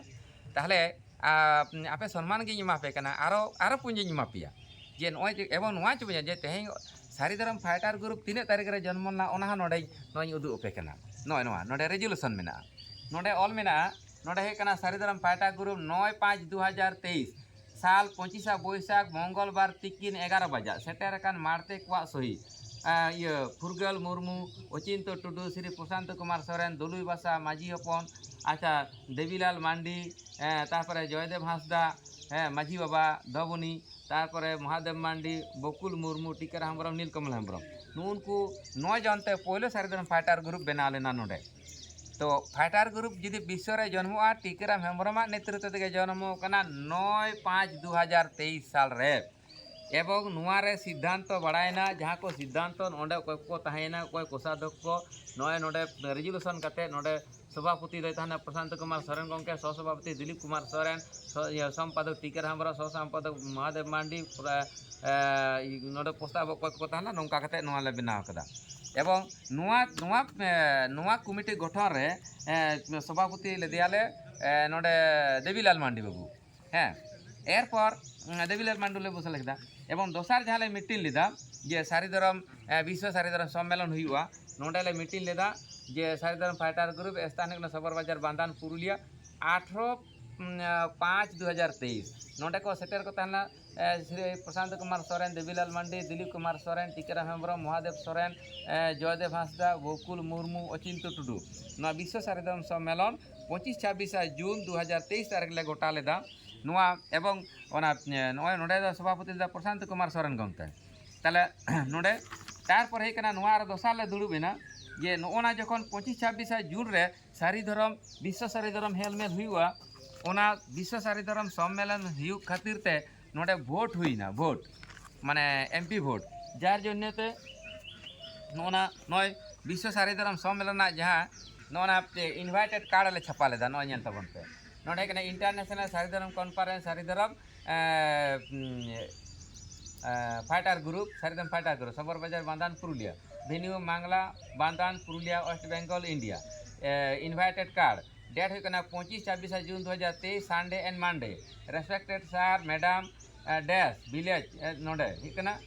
ᱛᱟᱦᱚᱞᱮ ᱟ, ᱟᱯᱮ ᱥᱚᱱᱢᱟᱱ ᱜᱤᱧ ᱮᱢᱟ ᱯᱮ ᱠᱟᱱᱟ, ᱟᱨᱚ, ᱟᱨᱚ ᱯᱩᱸᱡᱤᱧ ᱮᱢᱟ ᱯᱮᱭᱟ᱾ ᱡᱮ ᱱᱚᱜᱼᱚᱭ ᱡᱮ, ᱮᱵᱚᱝ ᱱᱚᱣᱟ ᱪᱚ ᱵᱩᱡᱷᱟᱹᱣ ᱡᱮ ᱛᱮᱦᱮᱧ ᱥᱟᱹᱨᱤ ᱫᱷᱚᱨᱚᱢ ᱯᱷᱟᱭᱴᱟᱨ ᱜᱨᱩᱯ ᱛᱤᱱᱟᱹᱜ ᱛᱟᱹᱨᱤᱠᱷ ᱨᱮ ᱡᱚᱱᱢᱚ ᱞᱮᱱᱟ, ᱚᱱᱟ ᱦᱚᱸ ᱱᱚᱰᱮᱧ, ᱱᱚᱣᱟᱧ ᱩᱫᱩᱜ ᱟᱯᱮ ᱠᱟᱱᱟ᱾ ᱱᱚᱜᱼᱚᱭ ᱱᱚᱣᱟ, ᱱᱚᱰᱮ ᱨᱮᱡᱩᱞᱮᱥᱚᱱ ᱢᱮᱱᱟᱜᱼᱟ᱾ ᱱᱚᱰᱮ ᱚᱞ ᱢᱮᱱᱟᱜᱼᱟ, ᱱᱚᱰᱮ ᱦᱩᱭᱩᱜ ᱠᱟᱱᱟ ᱥᱟᱹᱨᱤ ᱫᱷᱚᱨᱚᱢ ᱯᱷᱟᱭᱴᱟᱨ ᱜᱨᱩᱯ ᱱᱚᱭ ᱯᱟᱸᱪ ᱫᱩ ᱦᱟᱡᱟᱨ ᱛᱮᱭᱤᱥ ᱥᱟᱞ ᱯᱚᱸᱪᱤᱥᱟ ᱵᱳᱭᱥᱟᱠᱷ ᱢᱚᱝᱜᱚᱞᱵᱟᱨ ᱛᱤᱠᱤᱱ ᱮᱜᱟᱨᱚ ᱵᱟᱡᱟᱜ ᱥᱮᱴᱮᱨ ᱟᱠᱟᱱ ᱢᱟᱲᱛᱮ ᱠᱚᱣᱟᱜ ᱥᱚᱦᱤ᱾ ᱟ, ᱤᱭᱟᱹ, ᱯᱷᱩᱨᱜᱟᱹᱞ ᱢᱩᱨᱢᱩ, ᱚᱪᱤᱱᱛᱚ ᱴᱩᱰᱩ, ᱥᱨᱤ ᱯᱨᱚᱥᱟᱱᱛᱚ ᱠᱩᱢᱟᱨ ᱥᱚᱨᱮᱱ, ᱫᱩᱞᱩᱭ ᱵᱟᱥᱟ ᱢᱟᱹᱡᱷᱤ ᱦᱚᱯᱚᱱ, ᱟᱪᱪᱷᱟ, ᱫᱮᱵᱤᱞᱟᱞ ᱢᱟᱱᱰᱤ, ᱮ, ᱛᱟᱨᱯᱚᱨᱮ ᱡᱚᱭᱫᱮᱵ ᱦᱟᱸᱥᱫᱟ, ᱦᱮᱸ, ᱢᱟᱹᱡᱷᱤ ᱵᱟᱵᱟ, ᱫᱚᱵᱩᱱᱤ, ᱛᱟᱨᱯᱚᱨᱮ ᱢᱚᱦᱟᱫᱮᱵ ᱢᱟᱱᱰᱤ, ᱵᱚᱠᱩᱞ ᱢᱩᱨᱢᱩ, ᱴᱤᱠᱟᱹᱨᱟᱢ ᱦᱮᱢᱵᱨᱚᱢ, ᱱᱤᱞᱠᱚᱢᱚᱞ ᱦᱮᱢᱵᱨᱚᱢ, ᱱᱩᱜᱼᱩ ᱱᱩᱠᱩ ᱱᱚᱭ ᱡᱚᱱ ᱛᱮ ᱯᱳᱭᱞᱳ ᱥᱟᱹᱨᱤ ᱫᱷᱚᱨᱚᱢ ᱯᱷᱟᱭᱴᱟᱨ ᱜᱨᱩᱯ ᱵᱮᱱᱟᱣ ᱞᱮᱱᱟ ᱱᱚᱰᱮ᱾ ᱛᱚ ᱯᱷᱟᱭᱴᱟᱨ ᱜᱨᱩᱯ ᱡᱩᱫᱤ ᱵᱤᱥᱥᱚ ᱨᱮ ᱡᱚᱱᱢᱚᱜᱼᱟ, ᱴᱤᱠᱟᱹᱨᱟᱢ ᱦᱮᱢᱵᱨᱚᱢᱟᱜ ᱱᱮᱛᱨᱤᱛᱵ ᱛᱮᱜᱮ ᱡᱚᱱᱢᱚ ᱠᱟᱱᱟ ᱱᱚᱭ ᱯᱟᱸᱪ ᱫᱩ ᱦᱟᱡᱟᱨ ᱛᱮᱭᱤᱥ ᱥᱟᱞ ᱨᱮ᱾ ᱮᱵᱚᱝ ᱱᱚᱣᱟ ᱨᱮ ᱥᱤᱫᱽᱫᱷᱟᱱᱛᱚ ᱵᱟᱲᱟᱭᱮᱱᱟ, ᱡᱟᱦᱟᱸ ᱠᱚ ᱥᱤᱫᱽᱫᱷᱟᱱᱛᱚ ᱱᱚᱰᱮ ᱚᱠᱚᱭ ᱠᱚ ᱛᱟᱦᱮᱸᱭᱮᱱᱟ, ᱚᱠᱚᱭ ᱠᱳᱥᱟᱫᱷᱚᱠᱠᱷᱚ, ᱱᱚᱜᱼᱚᱭ ᱱᱚᱰᱮ ᱨᱮᱡᱩᱞᱮᱥᱚᱱ ᱠᱟᱛᱮ ᱱᱚᱰᱮ ᱥᱚᱵᱷᱟᱯᱚᱛᱤ ᱫᱚᱭ ᱛᱟᱦᱮᱱᱟ ᱯᱨᱚᱥᱟᱱᱛᱚ ᱠᱩᱢᱟᱨ ᱥᱚᱨᱮᱱ ᱜᱚᱢᱠᱮ, ᱥᱚᱦᱚ ᱥᱚᱵᱷᱟᱯᱚᱛᱤ ᱫᱤᱞᱤᱯ ᱠᱩᱢᱟᱨ ᱥᱚᱨᱮᱱ, ᱥᱚ-, ᱤᱭᱟᱹ, ᱥᱚᱢᱯᱟᱫᱚᱠ ᱴᱤᱠᱟᱹᱨᱟᱢ ᱦᱮᱢᱵᱨᱚᱢ, ᱥᱚᱦᱚ ᱥᱚᱢᱯᱟᱫᱚᱠ ᱢᱚᱦᱟᱫᱮᱵ ᱢᱟᱱᱰᱤ, ᱯᱩᱨᱟᱹ, ᱮ, ᱱᱚᱰᱮ ᱯᱨᱚᱥᱛᱟᱵᱚᱠ ᱚᱠᱚᱭ ᱠᱚᱠᱚ ᱛᱟᱦᱮᱱᱟ, ᱱᱚᱝᱠᱟ ᱠᱟᱛᱮ ᱱᱚᱣᱟ ᱞᱮ ᱵᱮᱱᱟᱣ ᱠᱟᱫᱟ᱾ ᱮᱵᱚᱝ ᱱᱚᱣᱟ, ᱱᱚᱣᱟ, ᱮ, ᱱᱚᱣᱟ ᱠᱚᱢᱤᱴᱤ ᱜᱚᱴᱷᱚᱱ ᱨᱮ, ᱮ, ᱥᱚᱵᱷᱟᱯᱚᱛᱤ ᱞᱮᱫᱮᱭᱟᱞᱮ, ᱮ, ᱱᱚᱰᱮ ᱫᱮᱵᱤᱞᱟᱞ ᱢᱟᱱᱰᱤ ᱵᱟᱹᱵᱩ᱾ ᱦᱮᱸ, ᱮᱨᱯᱚᱨ, ᱩᱸ, ᱫᱮᱵᱤᱞᱟᱞ ᱢᱟᱱᱰᱩ ᱞᱮ ᱵᱚᱥᱮ ᱞᱮᱫᱟ᱾ ᱮᱵᱚᱝ ᱫᱚᱥᱟᱨ ᱡᱟᱦᱟᱸ ᱞᱮ ᱢᱤᱴᱤᱝ ᱞᱮᱫᱟ, ᱡᱮ ᱥᱟᱹᱨᱤ ᱫᱷᱚᱨᱚᱢ, ᱮ, ᱵᱤᱥᱥᱚ ᱥᱟᱹᱨᱤ ᱫᱷᱚᱨᱚᱢ ᱥᱚᱢᱢᱮᱞᱚᱱ ᱦᱩᱭᱩᱜᱼᱟ, ᱱᱚᱰᱮ ᱞᱮ ᱢᱤᱴᱤᱝ ᱞᱮᱫᱟ ᱡᱮ ᱥᱟᱹᱨᱤ ᱫᱷᱚᱨᱚᱢ ᱯᱷᱟᱭᱴᱟᱨ ᱜᱨᱩᱯ, ᱥᱛᱷᱟᱱ ᱦᱩᱭᱩᱜ ᱠᱟᱱᱟ ᱥᱚᱵᱚᱨ ᱵᱟᱡᱟᱨ ᱵᱟᱱᱫᱷᱟᱱ ᱯᱩᱨᱩᱞᱤᱭᱟᱹ, ᱟᱴᱷᱨᱚ ᱯᱟᱸᱪ ᱫᱩ ᱦᱟᱡᱟᱨ ᱛᱮᱭᱤᱥ᱾ ᱱᱚᱰᱮ ᱠᱚ ᱥᱮᱴᱮᱨ ᱠᱚ ᱛᱟᱦᱮᱱᱟ, ᱮ, ᱥᱨᱤ ᱯᱨᱚᱥᱟᱱᱛ ᱠᱩᱢᱟᱨ ᱥᱚᱨᱮᱱ, ᱫᱮᱵᱤᱞᱟᱞ ᱢᱟᱱᱰᱤ, ᱫᱤᱞᱤᱯ ᱠᱩᱢᱟᱨ ᱥᱚᱨᱮᱱ, ᱴᱤᱠᱟᱹᱨᱟᱢ ᱦᱮᱢᱵᱨᱚᱢ, ᱢᱚᱦᱟᱫᱮᱵ ᱥᱚᱨᱮᱱ, ᱮ, ᱡᱚᱭᱫᱮᱵ ᱦᱟᱸᱥᱫᱟ, ᱵᱚᱠᱩᱞ ᱢᱩᱨᱢᱩ, ᱚᱪᱤᱱᱛᱚ ᱴᱩᱰᱩ᱾ ᱱᱚᱣᱟ ᱵᱤᱥᱥᱚ ᱥᱟᱹᱨᱤ ᱫᱷᱚᱨᱚᱢ ᱥᱚᱢᱢᱮᱞᱚᱱ ᱯᱚᱸᱪᱤᱥ ᱪᱷᱟᱵᱵᱤᱥ ᱡᱩᱱ ᱫᱩ ᱦᱟᱡᱟᱨ ᱛᱮᱭᱤᱥ ᱛᱟᱹᱨᱤᱠᱷ ᱞᱮ ᱜᱚᱴᱟ ᱞᱮᱫᱟ᱾ ᱱᱚᱣᱟ ᱮᱵᱚᱝ ᱚᱱᱟ, ᱮ, ᱱᱚᱜᱼᱚᱭ ᱱᱚᱰᱮ ᱫᱚ ᱥᱚᱵᱷᱟᱯᱚᱛᱤ ᱞᱮᱫᱟ ᱯᱨᱚᱥᱟᱱᱛ ᱠᱩᱢᱟᱨ ᱥᱚᱨᱮᱱ ᱜᱚᱢᱠᱮ᱾ ᱛᱟᱦᱞᱮ ᱱᱚᱰᱮ ᱛᱟᱨᱯᱚᱨ ᱦᱮᱡ ᱠᱟᱱᱟ, ᱱᱚᱣᱟ ᱨᱮ ᱫᱚᱥᱟᱨ ᱞᱮ ᱫᱩᱲᱩᱵ ᱮᱱᱟ ᱡᱮ ᱱᱚᱜᱼᱚ ᱱᱟ ᱡᱚᱠᱷᱚᱱ ᱯᱚᱸᱪᱤᱥ ᱪᱷᱟᱵᱵᱤᱥ ᱡᱩᱱ ᱨᱮ ᱥᱟᱹᱨᱤ ᱫᱷᱚᱨᱚᱢ, ᱵᱤᱥᱥᱚ ᱥᱟᱹᱨᱤ ᱫᱷᱚᱨᱚᱢ ᱦᱮᱞᱢᱮᱞ ᱦᱩᱭᱩᱜᱼᱟ, ᱚᱱᱟ ᱵᱤᱥᱥᱚ ᱥᱟᱹᱨᱤ ᱫᱷᱚᱨᱚᱢ ᱥᱚᱢᱢᱮᱞᱚᱱ ᱦᱩᱭᱩᱜ ᱠᱷᱟᱹᱛᱤᱨ ᱛᱮ ᱱᱚᱰᱮ ᱵᱷᱳᱴ ᱦᱩᱭᱱᱟ, ᱵᱷᱳᱴ, ᱢᱟᱱᱮ ᱮᱢᱯᱤ ᱵᱷᱳᱴ, ᱡᱟᱨ ᱡᱚᱱᱱᱮ ᱛᱮ ᱱᱚᱜᱼᱚ ᱱᱟ, ᱱᱚᱜᱼᱚᱭ ᱵᱤᱥᱥᱚ ᱥᱟᱹᱨᱤ ᱫᱷᱚᱨᱚᱢ ᱥᱚᱢᱢᱮᱞᱚᱱ ᱨᱮᱱᱟᱜ ᱡᱟᱦᱟᱸ ᱱᱚᱜᱼᱚ ᱱᱟ ᱤᱱᱵᱷᱟᱭᱴᱮᱰ ᱠᱟᱨᱰ ᱞᱮ ᱪᱷᱟᱯᱟ ᱞᱮᱫᱟ, ᱱᱚᱜᱼᱚᱭ ᱧᱮᱞ ᱛᱟᱵᱚᱱ ᱯᱮ᱾ ᱱᱚᱰᱮ ᱠᱟᱱᱟ ᱤᱱᱴᱟᱨᱱᱮᱥᱱᱟᱞ ᱥᱟᱹᱨᱤ ᱫᱷᱚᱨᱚᱢ ᱠᱚᱱᱯᱷᱟᱨᱮᱱᱥ, ᱥᱟᱹᱨᱤ ᱫᱷᱚᱨᱚᱢ, ᱮ, ᱩᱢ, ᱮ, ᱯᱷᱟᱭᱴᱟᱨ ᱜᱨᱩᱯ, ᱥᱟᱹᱨᱤ ᱫᱷᱚᱨᱚᱢ ᱯᱷᱟᱭᱴᱟᱨ ᱜᱨᱩᱯ, ᱥᱚᱵᱚᱨ ᱵᱟᱡᱟᱨ ᱵᱟᱱᱫᱷᱟᱱ ᱯᱩᱨᱩᱞᱤᱭᱟᱹ, ᱵᱷᱮᱱᱤᱭᱩ ᱢᱟᱝᱞᱟ ᱵᱟᱱᱫᱷᱟᱱ ᱯᱩᱨᱩᱞᱤᱭᱟᱹ, ᱳᱭᱮᱥᱴ ᱵᱮᱝᱜᱚᱞ, ᱤᱱᱰᱤᱭᱟ᱾ ᱮ, ᱤᱱᱵᱷᱟᱭᱴᱮᱰ ᱠᱟᱨᱰ, ᱰᱮᱴ ᱦᱩᱭᱩᱜ ᱠᱟᱱᱟ ᱯᱚᱸᱪᱤᱥ ᱪᱷᱟᱵᱵᱤᱥ ᱡᱩᱱ ᱫᱩ ᱦᱟᱡᱟᱨ ᱛᱮᱭᱤᱥ, ᱥᱟᱱᱰᱮ ᱮᱱᱰ ᱢᱟᱱᱰᱮ᱾ ᱨᱮᱥᱯᱮᱠᱴᱮᱰ ᱥᱟᱨ, ᱢᱮᱰᱟᱢ, ᱮ, ᱰᱮᱥ, ᱵᱷᱤᱞᱮᱡᱽ, ᱮ, ᱱᱚᱰᱮ ᱦᱩᱭᱩᱜ ᱠᱟᱱᱟ,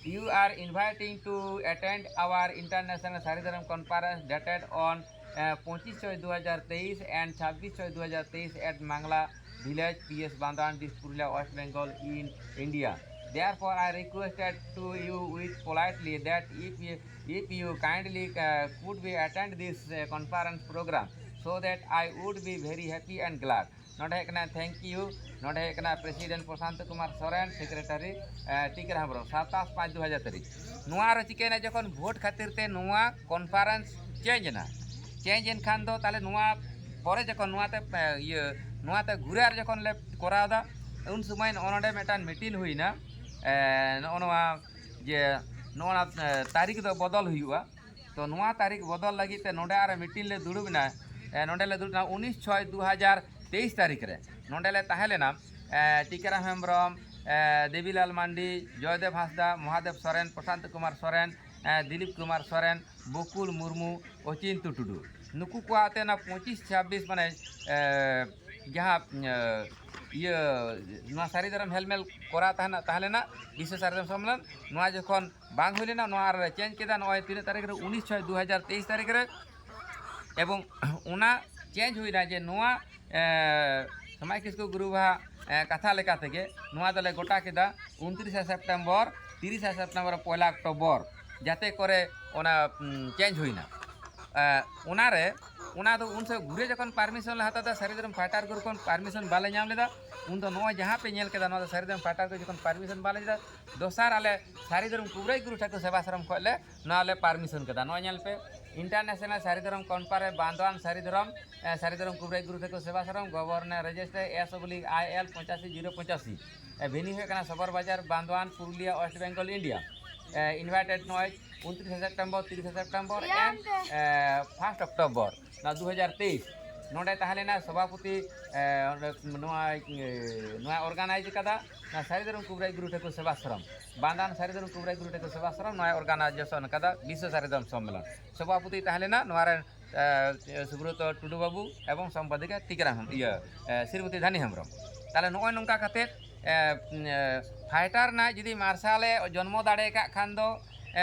you are inviting to attend our international ᱥᱟᱹᱨᱤ ᱫᱷᱚᱨᱚᱢ conference dated on, ᱮ, ᱯᱚᱸᱪᱤᱥ ᱪᱷᱚᱭ ᱫᱩ ᱦᱟᱡᱟᱨ ᱛᱮᱭᱤᱥ and ᱪᱷᱟᱵᱵᱤᱥ ᱪᱷᱚᱭ ᱫᱩ ᱦᱟᱡᱟᱨ ᱛᱮᱭᱤᱥ at Mangla Village, P S Bandan, District Purulia, West Bengal, in India. Therefore, I requested to you with politely that if you, if you kindly, uh, could be attend this, uh, conference program, so that I would be very happy and glad. ᱱᱚᱰᱮ ᱦᱩᱭᱩᱜ ᱠᱟᱱᱟ thank you, ᱱᱚᱰᱮ ᱦᱩᱭᱩᱜ ᱠᱟᱱᱟ ᱯᱨᱮᱥᱤᱰᱮᱱᱴ ᱯᱨᱚᱥᱟᱱᱛ ᱠᱩᱢᱟᱨ ᱥᱚᱨᱮᱱ, ᱥᱮᱠᱨᱮᱴᱟᱨᱤ, ᱮ, ᱴᱤᱠᱟᱹᱨᱟᱢ ᱦᱮᱢᱵᱨᱚᱢ, ᱥᱟᱛᱟᱥ ᱯᱟᱸᱪ ᱫᱩ ᱦᱟᱡᱟᱨ ᱛᱟᱹᱨᱤᱠᱷ᱾ ᱱᱚᱣᱟ ᱨᱮ ᱪᱤᱠᱟᱹᱭᱮᱱᱟ, ᱡᱚᱠᱷᱚᱱ ᱵᱷᱳᱴ ᱠᱷᱟᱹᱛᱤᱨ ᱛᱮ ᱱᱚᱣᱟ ᱠᱚᱱᱯᱷᱟᱨᱮᱱᱥ ᱪᱮᱧᱡᱽ ᱮᱱᱟ, ᱪᱮᱧᱡᱽ ᱮᱱ ᱠᱷᱟᱱ ᱫᱚ ᱛᱟᱦᱞᱮ ᱱᱚᱣᱟ ᱯᱚᱨᱮ ᱡᱚᱠᱷᱚᱱ ᱱᱚᱣᱟᱛᱮ, ᱮ, ᱤᱭᱟᱹ, ᱱᱚᱣᱟᱛᱮ ᱜᱷᱩᱨᱮ ᱟᱨ ᱡᱚᱠᱷᱚᱱ ᱞᱮ ᱠᱚᱨᱟᱣ ᱮᱫᱟ, ᱩᱱ ᱥᱚᱢᱚᱭ ᱱᱚᱜᱼᱚ ᱱᱚᱰᱮ ᱢᱤᱫᱴᱟᱝ ᱢᱤᱴᱤᱝ ᱦᱩᱭᱱᱟ, ᱮ, ᱱᱚᱜᱼᱚ ᱱᱚᱣᱟ ᱡᱮ ᱱᱚᱜᱼᱚ ᱱᱚᱣᱟ, ᱮ, ᱛᱟᱹᱨᱤᱠᱷ ᱫᱚ ᱵᱚᱫᱚᱞ ᱦᱩᱭᱩᱜᱼᱟ᱾ ᱛᱚ ᱱᱚᱣᱟ ᱛᱟᱹᱨᱤᱠᱷ ᱵᱚᱫᱚᱞ ᱞᱟᱹᱜᱤᱫ ᱛᱮ ᱱᱚᱰᱮ ᱟᱨ ᱢᱤᱴᱤᱝ ᱞᱮ ᱫᱩᱲᱩᱵ ᱮᱱᱟ, ᱮ, ᱱᱚᱰᱮ ᱞᱮ ᱫᱩᱲᱩᱵ ᱮᱱᱟ ᱩᱱᱤᱥ ᱪᱷᱚᱭ ᱫᱩ ᱦᱟᱡᱟᱨ ᱛᱮᱭᱤᱥ ᱛᱟᱹᱨᱤᱠᱷ ᱨᱮ᱾ ᱱᱚᱰᱮ ᱞᱮ ᱛᱟᱦᱮᱸ ᱞᱮᱱᱟ, ᱮ, ᱴᱤᱠᱟᱹᱨᱟᱢ ᱦᱮᱢᱵᱨᱚᱢ, ᱮ, ᱫᱮᱵᱤᱞᱟᱞ ᱢᱟᱱᱰᱤ, ᱡᱚᱭᱫᱮᱵ ᱦᱟᱸᱥᱫᱟ, ᱢᱚᱦᱟᱫᱮᱵ ᱥᱚᱨᱮᱱ, ᱯᱨᱚᱥᱟᱱᱛ ᱠᱩᱢᱟᱨ ᱥᱚᱨᱮᱱ, ᱮ, ᱫᱤᱞᱤᱯ ᱠᱩᱢᱟᱨ ᱥᱚᱨᱮᱱ, ᱵᱚᱠᱩᱞ ᱢᱩᱨᱢᱩ, ᱚᱪᱤᱱᱛᱚ ᱴᱩᱰᱩ, ᱱᱩᱠᱩ ᱠᱚ ᱟᱛᱮ ᱚᱱᱟ ᱯᱚᱸᱪᱤᱥ ᱪᱷᱟᱵᱵᱤᱥ, ᱢᱟᱱᱮ, ᱮ, ᱡᱟᱦᱟᱸ ᱤᱭᱟᱹ ᱱᱚᱣᱟ ᱥᱟᱹᱨᱤ ᱫᱷᱚᱨᱚᱢ ᱦᱮᱞᱢᱮᱞ ᱠᱚᱨᱟᱣ ᱛᱟᱦᱮᱱᱟ, ᱛᱟᱦᱮᱸ ᱞᱮᱱᱟ ᱵᱤᱥᱥᱚ ᱥᱟᱹᱨᱤ ᱫᱷᱚᱨᱚᱢ ᱥᱚᱢᱢᱮᱞᱚᱱ, ᱱᱚᱣᱟ ᱡᱚᱠᱷᱚᱱ ᱵᱟᱝ ᱦᱩᱭ ᱞᱮᱱᱟ, ᱱᱚᱣᱟ ᱨᱮ ᱪᱮᱧᱡᱽ ᱠᱮᱫᱟ᱾ ᱱᱚᱜᱼᱚᱭ ᱛᱤᱱᱟᱹᱜ ᱛᱟᱹᱨᱤᱠᱷ ᱨᱮ? ᱩᱱᱤᱥ ᱪᱷᱚᱭ ᱫᱩ ᱦᱟᱡᱟᱨ ᱛᱮᱭᱤᱥ ᱛᱟᱹᱨᱤᱠᱷ ᱨᱮ᱾ ᱮᱵᱚᱝ ᱚᱱᱟ ᱪᱮᱧᱡᱽ ᱦᱩᱭᱱᱟ ᱡᱮ ᱱᱚᱣᱟ ᱥᱚᱢᱟᱡᱽ ᱠᱤᱥᱠᱩ ᱜᱩᱨᱩ ᱵᱟᱦᱟ ᱠᱟᱛᱷᱟ ᱞᱮᱠᱟ ᱛᱮᱜᱮ ᱱᱚᱣᱟ ᱫᱚᱞᱮ ᱜᱚᱴᱟ ᱠᱮᱫᱟ ᱩᱱᱛᱨᱤᱥᱟ ᱥᱮᱯᱴᱮᱢᱵᱚᱨ, ᱛᱤᱨᱤᱥᱟ ᱥᱮᱯᱴᱮᱢᱵᱚᱨ, ᱯᱚᱭᱞᱟ ᱚᱠᱴᱳᱵᱚᱨ, ᱡᱟᱛᱮ ᱠᱚᱨᱮ ᱚᱱᱟ ᱪᱮᱧᱡᱽ ᱦᱩᱭᱱᱟ᱾ ᱚᱱᱟᱨᱮ ᱚᱱᱟ ᱫᱚ ᱩᱱ ᱥᱚᱢᱚᱭ ᱜᱷᱩᱨᱮ ᱡᱚᱠᱷᱚᱱ ᱯᱟᱨᱢᱤᱥᱚᱱ ᱞᱮ ᱦᱟᱛᱟᱣ ᱮᱫᱟ ᱥᱟᱹᱨᱤ ᱫᱷᱚᱨᱚᱢ ᱯᱷᱟᱭᱴᱟᱨ ᱜᱩᱨᱩ ᱠᱷᱚᱱ ᱯᱟᱨᱢᱤᱥᱚᱱ ᱵᱟᱞᱮ ᱧᱟᱢ ᱞᱮᱫᱟ᱾ ᱩᱱ ᱫᱚ ᱱᱚᱜᱼᱚᱭ ᱡᱟᱦᱟᱸ ᱯᱮ ᱧᱮᱞ ᱠᱮᱫᱟ, ᱱᱚᱣᱟ ᱫᱚ ᱥᱟᱹᱨᱤ ᱫᱷᱚᱨᱚᱢ ᱯᱷᱟᱭᱴᱟᱨ ᱜᱩᱨᱩ ᱡᱚᱠᱷᱚᱱ ᱯᱟᱨᱢᱤᱥᱚᱱ ᱵᱟᱞᱮ ᱧᱟᱢ ᱞᱮᱫᱟ, ᱫᱚᱥᱟᱨ ᱟᱞᱮ ᱥᱟᱹᱨᱤ ᱫᱷᱚᱨᱚᱢ ᱠᱩᱵᱨᱟᱹᱭ ᱜᱩᱨᱩ ᱴᱷᱟᱹᱠᱩᱨ ᱥᱮᱵᱟᱥᱨᱚᱢ ᱠᱷᱚᱱ ᱞᱮ ᱱᱚᱣᱟ ᱞᱮ ᱯᱟᱨᱢᱤᱥᱚᱱ ᱠᱮᱫᱟ᱾ ᱱᱚᱣᱟ ᱧᱮᱞ ᱯᱮ, ᱤᱱᱴᱟᱨᱱᱮᱥᱱᱟᱞ ᱥᱟᱹᱨᱤ ᱫᱷᱚᱨᱚᱢ ᱠᱚᱱᱯᱷᱟᱨᱮᱱᱥ ᱵᱟᱱᱫᱳᱣᱟᱱ ᱥᱟᱹᱨᱤ ᱫᱷᱚᱨᱚᱢ, ᱥᱟᱹᱨᱤ ᱫᱷᱚᱨᱚᱢ ᱠᱩᱵᱨᱟᱹᱭ Guru Thakur Sevashram, government registered S oblique I L ᱯᱚᱸᱪᱟᱥᱤ ᱡᱤᱨᱳ ᱯᱚᱸᱪᱟᱥᱤ᱾ ᱵᱷᱮᱱᱤᱭᱩ ᱦᱩᱭᱩᱜ ᱠᱟᱱᱟ Sabar Bazar, Bandowan, Purulia, west Bengal, India. Invited ᱱᱚᱜᱼᱚᱭ ᱩᱱᱛᱨᱤᱥᱟ ᱥᱮᱯᱴᱮᱢᱵᱚᱨ, ᱛᱤᱨᱤᱥᱟ ᱥᱮᱯᱴᱮᱢᱵᱚᱨ and first October ᱱᱚᱣᱟ ᱫᱩ ᱦᱟᱡᱟᱨ ᱛᱮᱭᱤᱥ᱾ ᱱᱚᱰᱮ ᱛᱟᱦᱮᱸ ᱞᱮᱱᱟ ᱥᱚᱵᱷᱟᱯᱚᱛᱤ, ᱱᱚᱣᱟ ᱱᱚᱣᱟ ᱚᱨᱜᱟᱱᱟᱭᱤᱡᱽ ᱠᱟᱫᱟ ᱱᱚᱣᱟ ᱥᱟᱹᱨᱤ ᱫᱷᱚᱨᱚᱢ ᱠᱩᱵᱨᱟᱹᱭ ᱜᱩᱨᱩ ᱴᱷᱟᱹᱠᱩᱨ ᱥᱮᱵᱟᱥᱨᱚᱢ, ᱵᱟᱱᱫᱳᱣᱟᱱ ᱥᱟᱹᱨᱤ ᱫᱷᱚᱨᱚᱢ ᱠᱩᱵᱨᱟᱹᱭ ᱜᱩᱨᱩ ᱴᱷᱟᱹᱠᱩᱨ ᱥᱮᱵᱟᱥᱨᱚᱢ ᱱᱚᱣᱟ ᱚᱨᱜᱟᱱᱟᱭᱡᱮᱥᱚᱱ ᱠᱟᱫᱟ ᱵᱤᱥᱥᱚ ᱥᱟᱹᱨᱤ ᱫᱷᱚᱨᱚᱢ ᱥᱚᱢᱢᱮᱞᱚᱱ᱾ ᱥᱚᱵᱷᱟᱯᱚᱛᱤ ᱛᱟᱦᱮᱸ ᱞᱮᱱᱟ ᱱᱚᱣᱟ ᱨᱮᱱ ᱥᱩᱵᱨᱚᱛᱚ ᱴᱩᱰᱩ ᱵᱟᱹᱵᱩ ᱮᱵᱚᱝ ᱥᱚᱢᱯᱟᱫᱤᱠᱟ ᱴᱤᱠᱟᱹᱨᱟᱢ ᱤᱭᱟᱹ ᱥᱨᱤᱢᱚᱛᱤ ᱫᱷᱟᱱᱤ ᱦᱮᱢᱵᱨᱚᱢ᱾ ᱛᱟᱦᱚᱞᱮ ᱱᱚᱜᱼᱚᱭ ᱱᱚᱝᱠᱟ ᱠᱟᱛᱮ ᱯᱷᱟᱭᱴᱟᱨ ᱨᱮᱱᱟᱜ ᱡᱩᱫᱤ ᱢᱟᱨᱥᱟᱞᱮ ᱡᱚᱱᱢᱚ ᱫᱟᱲᱮ ᱟᱠᱟᱫ ᱠᱷᱟᱱ ᱫᱚ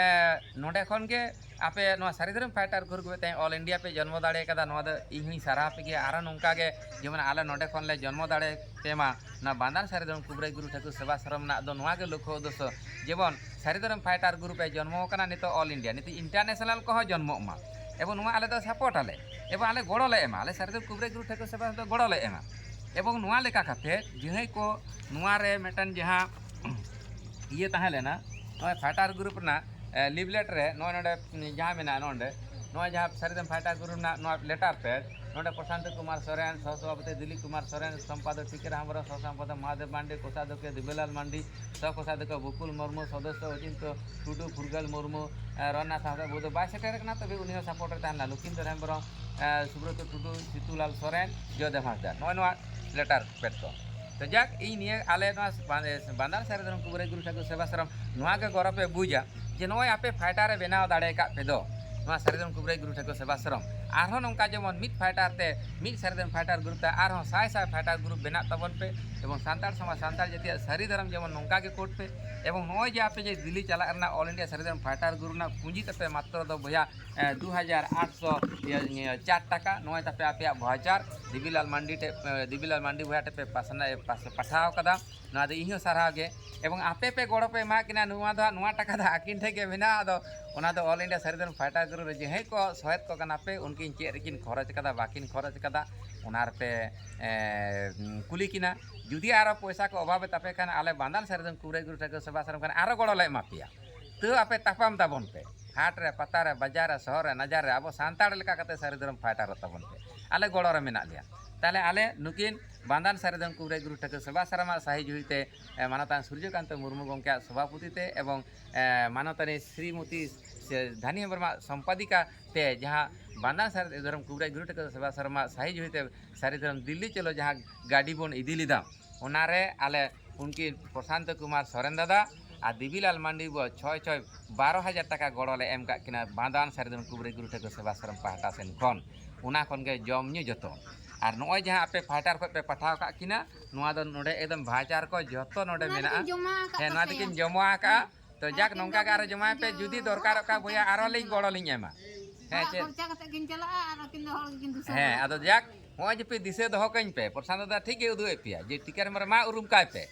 ᱱᱚᱰᱮ ᱠᱷᱚᱱ ᱜᱮ ᱟᱯᱮ ᱱᱚᱣᱟ ᱥᱟᱹᱨᱤ ᱫᱷᱚᱨᱚᱢ ᱯᱷᱟᱭᱴᱟᱨ ᱜᱨᱩᱯ ᱢᱤᱫᱴᱮᱱ ᱚᱞ ᱤᱱᱰᱤᱭᱟ ᱯᱮ ᱡᱚᱱᱢᱚ ᱫᱟᱲᱮ ᱟᱠᱟᱫᱟ᱾ ᱱᱚᱣᱟ ᱫᱚ ᱤᱧ ᱦᱚᱸᱧ ᱥᱟᱨᱦᱟᱣ ᱯᱮ ᱜᱮᱭᱟ᱾ ᱟᱨᱦᱚᱸ ᱱᱚᱝᱠᱟ ᱜᱮ ᱡᱮᱢᱚᱱ ᱟᱞᱮ ᱱᱚᱰᱮ ᱠᱷᱚᱱ ᱞᱮ ᱡᱚᱱᱢᱚ ᱫᱟᱲᱮ ᱯᱮ ᱢᱟ᱾ ᱱᱚᱣᱟ ᱵᱟᱱᱫᱳᱣᱟᱱ ᱥᱟᱹᱨᱤ ᱫᱷᱚᱨᱚᱢ ᱠᱩᱵᱨᱟᱹᱭ ᱜᱩᱨᱩ ᱴᱷᱟᱹᱠᱩᱨ ᱥᱮᱵᱟᱥᱨᱚᱢ ᱨᱮᱱᱟᱜ ᱫᱚ ᱱᱚᱣᱟ ᱜᱮ ᱞᱚᱠᱠᱷᱚ ᱩᱫᱽᱫᱮᱥᱥᱚ, ᱡᱮᱢᱚᱱ ᱥᱟᱹᱨᱤ ᱫᱷᱚᱨᱚᱢ ᱯᱷᱟᱭᱴᱟᱨ ᱜᱨᱩᱯ ᱮ ᱡᱚᱱᱢᱚ ᱟᱠᱟᱱᱟ ᱱᱤᱛᱚᱜ ᱚᱞ ᱤᱱᱰᱤᱭᱟ, ᱱᱤᱛᱚᱜ ᱤᱱᱴᱟᱨᱱᱮᱥᱱᱟᱞ ᱠᱚᱦᱚᱸ ᱡᱚᱱᱢᱚᱜ ᱢᱟ᱾ ᱮᱵᱚᱝ ᱱᱚᱣᱟ ᱟᱞᱮ ᱫᱚ ᱥᱟᱯᱳᱨᱴ ᱟᱞᱮ ᱮᱵᱚᱝ ᱟᱞᱮ ᱜᱚᱲᱚ ᱞᱮ ᱮᱢᱟ᱾ ᱟᱞᱮ ᱥᱟᱹᱨᱤ ᱫᱷᱚᱨᱚᱢ ᱠᱩᱵᱨᱟᱹᱭ ᱜᱩᱨᱩ ᱴᱷᱟᱹᱠᱩᱨ ᱥᱮᱵᱟᱥᱨᱚᱢ ᱫᱚ ᱜᱚᱲᱚ ᱞᱮ ᱮᱢᱟ᱾ ᱮᱵᱚᱝ ᱱᱚᱣᱟ ᱞᱮᱠᱟ ᱠᱟᱛᱮ ᱡᱟᱦᱟᱸᱭ ᱠᱚ ᱱᱚᱣᱟ ᱨᱮ ᱢᱤᱫᱴᱮᱱ ᱡᱟᱦᱟᱸ ᱤᱭᱟᱹ ᱛᱟᱦᱮᱸ ᱞᱮᱱᱟ, ᱱᱚᱜᱼᱚᱭ ᱯᱷᱟᱭᱴᱟᱨ ᱜᱨᱩᱯ ᱨᱮᱱᱟᱜ ᱞᱤᱯᱷᱞᱮᱴ ᱨᱮ ᱱᱚᱜᱼᱚᱭ ᱱᱚᱰᱮ ᱡᱟᱦᱟᱸ ᱢᱮᱱᱟᱜᱼᱟ, ᱱᱚᱰᱮ ᱱᱚᱜᱼᱚᱭ ᱡᱟᱦᱟᱸ ᱥᱟᱹᱨᱤ ᱫᱷᱚᱨᱚᱢ ᱯᱷᱟᱭᱴᱟᱨ ᱜᱨᱩᱯ ᱨᱮᱱᱟᱜ ᱱᱚᱣᱟ ᱞᱮᱴᱟᱨ ᱯᱮᱰ, ᱱᱚᱰᱮ ᱯᱨᱚᱥᱟᱱᱛ ᱠᱩᱢᱟᱨ ᱥᱚᱨᱮᱱ, ᱥᱚᱦᱚᱥᱚᱵᱷᱟᱯᱚᱛᱤ ᱫᱤᱞᱤᱯ ᱠᱩᱢᱟᱨ ᱥᱚᱨᱮᱱ, ᱥᱚᱢᱯᱟᱫᱚᱠ ᱴᱤᱠᱟᱹᱨᱟᱢ ᱦᱮᱢᱵᱨᱚᱢ, ᱥᱚᱦᱚᱥᱚᱢᱯᱟᱫᱚᱠ ᱢᱚᱦᱟᱫᱮᱵ ᱢᱟᱱᱰᱤ, ᱠᱳᱥᱟᱫᱷᱚᱠ ᱫᱤᱵᱤᱞᱟᱞ ᱢᱟᱱᱰᱤ, ᱥᱚᱦᱚ ᱠᱳᱥᱟᱫᱷᱚᱠ ᱵᱚᱠᱩᱞ ᱢᱩᱨᱢᱩ, ᱥᱚᱫᱚᱥᱥᱚ ᱚᱪᱤᱱᱛᱚ ᱴᱩᱰᱩ, ᱯᱷᱩᱨᱜᱟᱹᱞ ᱢᱩᱨᱢᱩ, ᱨᱚᱱᱟ ᱥᱟᱶᱛᱮ ᱵᱩᱫᱷ ᱵᱟᱭ ᱥᱮᱴᱮᱨ ᱠᱟᱱᱟ, ᱛᱚᱵᱮ ᱩᱱᱤ ᱦᱚᱸ ᱥᱟᱯᱳᱨᱴ ᱨᱮ ᱛᱟᱦᱮᱱᱟ᱾ ᱞᱚᱠᱷᱤᱱᱫᱚᱨ ᱦᱮᱢᱵᱨᱚᱢ, ᱥᱩᱵᱨᱚᱛᱚ ᱴᱩᱰᱩ, ᱥᱤᱛᱩᱞᱟᱞ ᱥᱚᱨᱮᱱ, ᱡᱚᱭᱫᱮᱵ ᱦᱟᱸᱥᱫᱟ, ᱱᱚᱜᱼᱚᱭ ᱱᱚᱣᱟ ᱞᱮᱴᱟᱨ ᱯᱮᱰ ᱠᱚ᱾ ᱛᱚ ᱡᱟᱠ, ᱤᱧ ᱱᱤᱭᱟᱹ ᱟᱞᱮ ᱱᱚᱣᱟ ᱵᱟᱱᱫᱳᱣᱟᱱ ᱥᱟᱹᱨᱤ ᱫᱷᱚᱨᱚᱢ ᱠᱩᱵᱨᱟᱹᱭ ᱜᱩᱨᱩ ᱴᱷᱟᱹᱠᱩᱨ ᱥᱮᱵᱟᱥᱨᱚᱢ ᱱᱚᱣᱟ ᱜᱮ ᱜᱚᱨᱚᱵᱽ ᱮ ᱵᱩᱡᱟ ᱡᱮ ᱱᱚᱜᱼᱚᱭ ᱟᱯᱮ ᱯᱷᱟᱭᱴᱟᱨ ᱮ ᱵᱮᱱᱟᱣ ᱫᱟᱲᱮ ᱟᱠᱟᱫ ᱯᱮ ᱫᱚ ᱱᱚᱣᱟ ᱥᱟᱹᱨᱤ ᱫᱷᱚᱨᱚᱢ ᱠᱩᱵᱨᱟᱹᱭ ᱜᱩᱨᱩ ᱴᱷᱟᱹᱠᱩᱨ ᱥᱮᱵᱟᱥᱨᱚᱢ᱾ ᱟᱨᱦᱚᱸ ᱱᱚᱝᱠᱟ ᱡᱮᱢᱚᱱ ᱢᱤᱫ ᱯᱷᱟᱭᱴᱟᱨ ᱛᱮ, ᱢᱤᱫ ᱥᱟᱹᱨᱤ ᱫᱷᱚᱨᱚᱢ ᱯᱷᱟᱭᱴᱟᱨ ᱜᱨᱩᱯ ᱛᱮ ᱟᱨᱦᱚᱸ ᱥᱟᱭ ᱥᱟᱭ ᱯᱷᱟᱭᱴᱟᱨ ᱜᱨᱩᱯ ᱵᱮᱱᱟᱜ ᱛᱟᱵᱚᱱ ᱯᱮ᱾ ᱮᱵᱚᱝ ᱥᱟᱱᱛᱟᱲ ᱥᱚᱢᱟᱡᱽ, ᱥᱟᱱᱛᱟᱲ ᱡᱟᱹᱛᱤᱭᱟᱜ ᱥᱟᱹᱨᱤ ᱫᱷᱚᱨᱚᱢ ᱡᱮᱢᱚᱱ ᱱᱚᱝᱠᱟ ᱜᱮ ᱠᱳᱰ ᱯᱮ᱾ ᱮᱵᱚᱝ ᱱᱚᱜᱼᱚᱭ ᱡᱮ ᱟᱯᱮ ᱡᱮ ᱫᱤᱞᱞᱤ ᱪᱟᱞᱟᱜ ᱨᱮᱱᱟᱜ ᱚᱞ ᱤᱱᱰᱤᱭᱟ ᱥᱟᱹᱨᱤ ᱫᱷᱚᱨᱚᱢ ᱯᱷᱟᱭᱴᱟᱨ ᱜᱨᱩᱯ ᱨᱮᱱᱟᱜ ᱯᱩᱸᱡᱤ ᱛᱟᱯᱮ ᱢᱟᱛᱨᱚ ᱫᱚ ᱵᱚᱭᱦᱟ, ᱮ, ᱫᱩ ᱦᱟᱡᱟᱨ ᱟᱴᱥᱚ ᱤᱭᱟᱹ, ᱤᱭᱟᱹ, ᱪᱟᱨ ᱴᱟᱠᱟ᱾ ᱱᱚᱜᱼᱚᱭ ᱛᱟᱯᱮ ᱟᱯᱮᱭᱟᱜ ᱵᱷᱟᱣᱪᱟᱨ ᱫᱮᱵᱤᱞᱟᱞ ᱢᱟᱱᱰᱤ ᱴᱷᱮᱡ, ᱮ, ᱫᱮᱵᱤᱞᱟᱞ ᱢᱟᱱᱰᱤ ᱵᱚᱭᱦᱟ ᱴᱷᱮᱡ ᱯᱮ ᱯᱟᱥᱱᱟ-, ᱯᱟᱥ-, ᱯᱟᱴᱷᱟᱣ ᱠᱟᱫᱟ᱾ ᱱᱚᱣᱟ ᱫᱚ ᱤᱧ ᱦᱚᱸ ᱥᱟᱨᱦᱟᱣ ᱜᱮ᱾ ᱮᱵᱚᱝ ᱟᱯᱮ ᱯᱮ ᱜᱚᱲᱚ ᱯᱮ ᱮᱢᱟᱜ ᱠᱤᱱᱟ, ᱱᱚᱣᱟ ᱫᱚ ᱦᱟᱸᱜ, ᱱᱚᱣᱟ ᱴᱟᱠᱟ ᱫᱚ ᱟᱹᱠᱤᱱ ᱴᱷᱮᱡ ᱜᱮ ᱢᱮᱱᱟᱜᱼᱟ᱾ ᱟᱫᱚ ᱚᱱᱟ ᱫᱚ ᱚᱞ ᱤᱱᱰᱤᱭᱟ ᱥᱟᱹᱨᱤ ᱫᱷᱚᱨᱚᱢ ᱯᱷᱟᱭᱴᱟᱨ ᱜᱨᱩᱯ ᱨᱮ ᱡᱟᱦᱟᱸᱭ ᱠᱚ ᱥᱚᱦᱮᱫ ᱠᱚ ᱠᱟᱱᱟ ᱯᱮ, ᱩᱱᱠᱤᱱ ᱪᱮᱫ ᱨᱮᱠᱤᱱ ᱠᱷᱚᱨᱚᱪ ᱠᱟᱫᱟ, ᱵᱟᱹᱠᱤᱱ ᱠᱷᱚᱨᱚᱪ ᱠᱟᱫᱟ, ᱚᱱᱟ ᱨᱮᱯᱮ, ᱮ, ᱠᱩᱞᱤ ᱠᱤᱱᱟ᱾ ᱡᱩᱫᱤ ᱟᱨᱚ ᱯᱚᱭᱥᱟ ᱠᱚ ᱚᱵᱷᱟᱵᱮ ᱛᱟᱯᱮ ᱠᱷᱟᱱ, ᱟᱞᱮ ᱵᱟᱱᱫᱟᱱ ᱥᱟᱹᱨᱤ ᱫᱷᱚᱨᱚᱢ ᱠᱩᱵᱨᱟᱹᱭ ᱜᱨᱩᱯ ᱴᱷᱟᱹᱠᱩᱨ ᱥᱮᱵᱟ ᱥᱟᱨᱚᱢ ᱠᱷᱚᱱ ᱟᱨᱚ ᱜᱚᱲᱚ ᱞᱮ ᱮᱢᱟ ᱯᱮᱭᱟ᱾ ᱛᱟᱹᱣ ᱟᱯᱮ ᱛᱟᱯᱟᱢ ᱛᱟᱵᱚᱱ ᱯᱮ, ᱦᱟᱴ ᱨᱮ, ᱯᱟᱛᱟ ᱨᱮ, ᱵᱟᱡᱟᱨ ᱨᱮ, ᱥᱚᱦᱚᱨ ᱨᱮ, ᱱᱟᱡᱟᱨ ᱨᱮ, ᱟᱵᱚ ᱥᱟᱱᱛᱟᱲ ᱞᱮᱠᱟ ᱠᱟᱛᱮ ᱥᱟᱹᱨᱤ ᱫᱷᱚᱨᱚᱢ ᱯᱷᱟᱭᱴᱟᱨᱚᱜ ᱛᱟᱵᱚᱱ ᱯᱮ᱾ ᱟᱞᱮ ᱜᱚᱲᱚ ᱨᱮ ᱢᱮᱱᱟᱜ ᱞᱮᱭᱟ᱾ ᱛᱟᱦᱞᱮ ᱟᱞᱮ ᱱᱩᱠᱤᱱ ᱵᱟᱱᱫᱟᱱ ᱥᱟᱹᱨᱤ ᱫᱷᱚᱨᱚᱢ ᱠᱩᱵᱨᱟᱹᱭ ᱜᱨᱩᱯ ᱴᱷᱟᱹᱠᱩᱨ ᱥᱮᱵᱟ ᱥᱟᱨᱚᱢᱟᱜ ᱥᱟᱹᱦᱤ ᱡᱩᱦᱤ ᱛᱮ, ᱮ, ᱢᱟᱱᱚᱛᱟᱱ ᱥᱩᱨᱡᱚᱠᱟᱱᱛᱚ ᱢᱩᱨᱢᱩ ᱜᱚᱢᱠᱮᱭᱟᱜ ᱥᱚᱵᱷᱟᱯᱚᱛᱤ ᱛᱮ ᱮᱵᱚᱝ, ᱮ, ᱢᱟᱱᱚᱛᱟᱱᱤ ᱥᱨᱤᱢᱚᱛᱤ ᱥᱮ ᱫᱷᱟᱱᱤ ᱦᱮᱢᱵᱨᱚᱢᱟᱜ ᱥᱚᱢᱯᱟᱫᱤᱠᱟ ᱛᱮ, ᱡᱟᱦᱟᱸ ᱵᱟᱱᱫᱟᱱ ᱥᱟᱹᱨᱤ ᱫᱷᱚᱨᱚᱢ ᱠᱩᱵᱨᱟᱹᱭ ᱜᱨᱩᱯ ᱴᱷᱟᱹᱠᱩᱨ ᱥᱮᱵᱟ ᱥᱟᱨᱚᱢᱟᱜ ᱥᱟᱹᱦᱤ ᱡᱩᱦᱤ ᱛᱮ ᱥᱟᱹᱨᱤ ᱫᱷᱚᱨᱚᱢ ᱫᱤᱞᱞᱤ ᱪᱚᱞᱚ ᱡᱟᱦᱟᱸ ᱜᱟᱹᱰᱤ ᱵᱚᱱ ᱤᱫᱤ ᱞᱮᱫᱟ, ᱚᱱᱟᱨᱮ ᱟᱞᱮ ᱩᱱᱠᱤᱱ ᱯᱨᱚᱥᱟᱱᱛᱚ ᱠᱩᱢᱟᱨ ᱥᱚᱨᱮᱱ ᱫᱟᱫᱟ ᱟᱨ ᱫᱮᱵᱤᱞᱟᱞ ᱢᱟᱱᱰᱤ ᱵᱚ ᱪᱷᱚᱭ ᱪᱷᱚᱭ ᱵᱟᱨᱚ ᱦᱟᱡᱟᱨ ᱴᱟᱠᱟ ᱜᱚᱲᱚ ᱞᱮ ᱮᱢ ᱠᱟᱜ ᱠᱤᱱᱟ ᱵᱟᱸᱫᱟᱱ ᱥᱟᱹᱨᱤ ᱫᱷᱚᱨᱚᱢ ᱠᱩᱵᱨᱟᱹᱭ ᱜᱨᱩᱯ ᱴᱷᱟᱹᱠᱩᱨ ᱥᱮᱵᱟ ᱥᱟᱨᱚᱢ ᱯᱟᱦᱴᱟ ᱥᱮᱱ ᱠᱷᱚᱱ᱾ ᱚᱱᱟ ᱠᱷᱚᱱ ᱜᱮ ᱡᱚᱢ ᱧᱩ ᱡᱚᱛᱚ᱾ ᱟᱨ ᱱᱚᱜᱼᱚᱭ ᱡᱟᱦᱟᱸ ᱟᱯᱮ ᱯᱷᱟᱭᱴᱟᱨ ᱠᱷᱚᱡ ᱯᱮ ᱯᱟᱴᱷᱟᱣ ᱠᱟᱜ ᱠᱤᱱᱟ, ᱱᱚᱣᱟ ᱫᱚ ᱱᱚᱰᱮ ᱮᱠᱫᱚᱢ ᱵᱷᱟᱣᱪᱟᱨ ᱠᱚ ᱡᱚᱛᱚ ᱱᱚᱰᱮ ᱚᱱᱟ ᱢᱮᱱᱟᱜᱼᱟ᱾ ᱫᱚᱠᱤᱱ ᱡᱚᱢᱟ ᱟᱠᱟᱫ ᱦᱮᱸ, ᱱᱚᱣᱟ ᱛᱟᱯᱮᱭᱟ᱾ ᱫᱚᱠᱤᱱ ᱡᱚᱢᱟ ᱟᱠᱟᱜᱼᱟ᱾ ᱛᱚ ᱟᱨ ᱡᱟᱠ, ᱟᱹᱠᱤᱱ ᱱᱚᱝᱠᱟ ᱫᱚ ᱜᱮ ᱟᱨᱚ ᱡᱚᱢᱟᱭ ᱯᱮ᱾ ᱟᱹᱠᱤᱱ ᱫᱚ ᱡᱩᱫᱤ ᱫᱚᱨᱠᱟᱨᱚᱜ ᱠᱷᱟᱱ ᱵᱚᱭᱦᱟ, ᱟᱨᱚ ᱞᱤᱧ ᱜᱚᱲᱚ ᱞᱤᱧ ᱮᱢᱟ᱾ ᱦᱮᱸ, ᱚᱲᱟᱜ ᱪᱮᱫ? ᱠᱷᱚᱨᱪᱟ ᱠᱟᱛᱮ ᱠᱤᱱ ᱪᱟᱞᱟᱜᱼᱟ ᱟᱨ ᱟᱹᱠᱤᱱ ᱫᱚ ᱦᱚᱲ ᱜᱮᱠᱤᱱ ᱫᱩᱥᱟᱹᱣᱟ᱾ ᱦᱮᱸ, ᱟᱫᱚ ᱡᱟᱠ, ᱱᱚᱜᱼᱚᱭ ᱡᱮ ᱯᱮ ᱫᱤᱥᱟᱹ ᱫᱚᱦᱚ ᱠᱟᱹᱧ ᱯᱮ, ᱯᱨᱚᱥᱟᱱᱛ ᱫᱟᱫᱟ ᱴᱷᱤᱠ ᱜᱮ ᱩᱫᱩᱜ ᱮᱫ ᱯᱮᱭᱟ ᱡᱮ ᱴᱤᱠᱟᱹᱨᱟᱢ ᱢᱟᱨᱰᱤ ᱢᱟ ᱩᱨᱩᱢ ᱠᱟᱭ ᱯᱮ᱾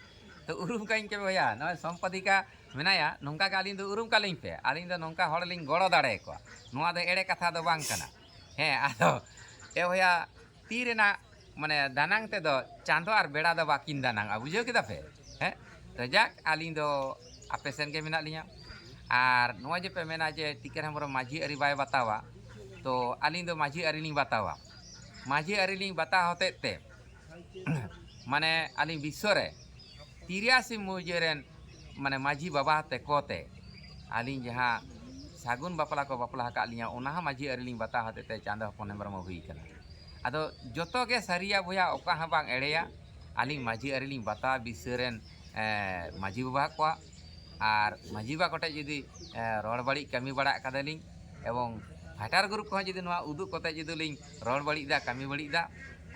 ᱛᱚ ᱩᱨᱩᱢ ᱠᱟᱹᱧ ᱯᱮ ᱵᱚᱭᱦᱟ, ᱱᱚᱜᱼᱚᱭ ᱥᱚᱢᱯᱟᱫᱤᱠᱟ ᱢᱮᱱᱟᱭᱟ, ᱱᱚᱝᱠᱟ ᱜᱮ ᱟᱹᱞᱤᱧ ᱫᱚ ᱩᱨᱩᱢ ᱠᱟᱹᱞᱤᱧ ᱯᱮ, ᱟᱹᱞᱤᱧ ᱫᱚ ᱱᱚᱝᱠᱟ ᱦᱚᱲ ᱞᱤᱧ ᱜᱚᱲᱚ ᱫᱟᱲᱮᱭᱟᱠᱚᱣᱟ᱾ ᱱᱚᱣᱟ ᱫᱚ ᱮᱲᱮ ᱠᱟᱛᱷᱟ ᱫᱚ ᱵᱟᱝ ᱠᱟᱱᱟ᱾ ᱦᱮᱸ, ᱟᱫᱚ ᱮ ᱵᱚᱭᱦᱟ, ᱛᱤ ᱨᱮᱱᱟᱜ ᱢᱟᱱᱮ ᱫᱟᱱᱟᱝ ᱛᱮᱫᱚ ᱪᱟᱸᱫᱚ ᱟᱨ ᱵᱮᱲᱟ ᱫᱚ ᱵᱟᱹᱠᱤᱱ ᱫᱟᱱᱟᱝᱼᱟ, ᱵᱩᱡᱷᱟᱹᱣ ᱠᱮᱫᱟ ᱯᱮ? ᱦᱮᱸ, ᱛᱚ ᱡᱟᱠ, ᱟᱹᱞᱤᱧ ᱫᱚ ᱟᱯᱮ ᱥᱮᱱ ᱜᱮ ᱢᱮᱱᱟᱜ ᱞᱤᱧᱟ᱾ ᱟᱨ ᱱᱚᱜᱼᱚᱭ ᱡᱮ ᱯᱮ ᱢᱮᱱᱟ ᱡᱮ ᱴᱤᱠᱟᱹᱨᱟᱢ ᱦᱮᱢᱵᱨᱚᱢ ᱢᱟᱹᱡᱷᱤ ᱟᱹᱨᱤ ᱵᱟᱭ ᱵᱟᱛᱟᱣᱟ, ᱛᱚ ᱟᱹᱞᱤᱧ ᱫᱚ ᱢᱟᱹᱡᱷᱤ ᱟᱹᱨᱤ ᱞᱤᱧ ᱵᱟᱛᱟᱣᱟ᱾ ᱢᱟᱹᱡᱷᱤ ᱟᱹᱨᱤ ᱞᱤᱧ ᱵᱟᱛᱟᱣ ᱦᱚᱛᱮᱡ ᱛᱮ ᱢᱟᱱᱮ ᱟᱹᱞᱤᱧ ᱵᱤᱥᱥᱚ ᱨᱮ ᱛᱤᱨᱭᱟᱥᱤ ᱢᱩᱡᱟᱹ ᱨᱮᱱ ᱢᱟᱱᱮ ᱢᱟᱹᱡᱷᱤ ᱵᱟᱵᱟ ᱛᱮᱠᱚ ᱛᱮ ᱟᱹᱞᱤᱧ ᱡᱟᱦᱟᱸ ᱥᱟᱹᱜᱩᱱ ᱵᱟᱯᱞᱟ ᱠᱚ ᱵᱟᱯᱞᱟ ᱟᱠᱟᱫ ᱞᱤᱧᱟ, ᱚᱱᱟ ᱦᱚᱸ ᱢᱟᱹᱡᱷᱤ ᱟᱹᱨᱤ ᱞᱤᱧ ᱵᱟᱛᱟᱣ ᱦᱚᱛᱮᱡ ᱛᱮ ᱪᱟᱸᱫᱚ ᱦᱚᱯᱚᱱ ᱦᱮᱢᱵᱨᱚᱢ ᱦᱩᱭ ᱠᱟᱱᱟ᱾ ᱟᱫᱚ ᱡᱚᱛᱚ ᱜᱮ ᱥᱟᱹᱨᱤᱭᱟ ᱵᱚᱭᱦᱟ, ᱚᱠᱟ ᱦᱚᱸ ᱵᱟᱝ ᱮᱲᱮᱭᱟ᱾ ᱟᱹᱞᱤᱧ ᱢᱟᱹᱡᱷᱤ ᱟᱹᱨᱤ ᱞᱤᱧ ᱵᱟᱛᱟᱣᱟ ᱵᱤᱥᱥᱚ ᱨᱮᱱ, ᱮ, ᱢᱟᱹᱡᱷᱤ ᱵᱟᱵᱟ ᱠᱚᱣᱟᱜ᱾ ᱟᱨ ᱢᱟᱹᱡᱷᱤ ᱵᱟᱵᱟ ᱠᱚᱴᱷᱮᱡ ᱡᱩᱫᱤ, ᱮ, ᱨᱚᱲ ᱵᱟᱹᱲᱤᱡ ᱠᱟᱹᱢᱤ ᱵᱟᱲᱟᱜ ᱠᱟᱫᱟᱞᱤᱧ ᱮᱵᱚᱝ ᱯᱷᱟᱭᱴᱟᱨ ᱜᱨᱩᱯ ᱠᱚᱦᱚᱸ ᱡᱩᱫᱤ ᱱᱚᱣᱟ ᱩᱫᱩᱜ ᱠᱟᱛᱮ ᱡᱩᱫᱤ ᱞᱤᱧ ᱨᱚᱲ ᱵᱟᱹᱲᱤᱡ ᱫᱟ, ᱠᱟᱹᱢᱤ ᱵᱟᱹᱲᱤᱡ ᱫᱟ,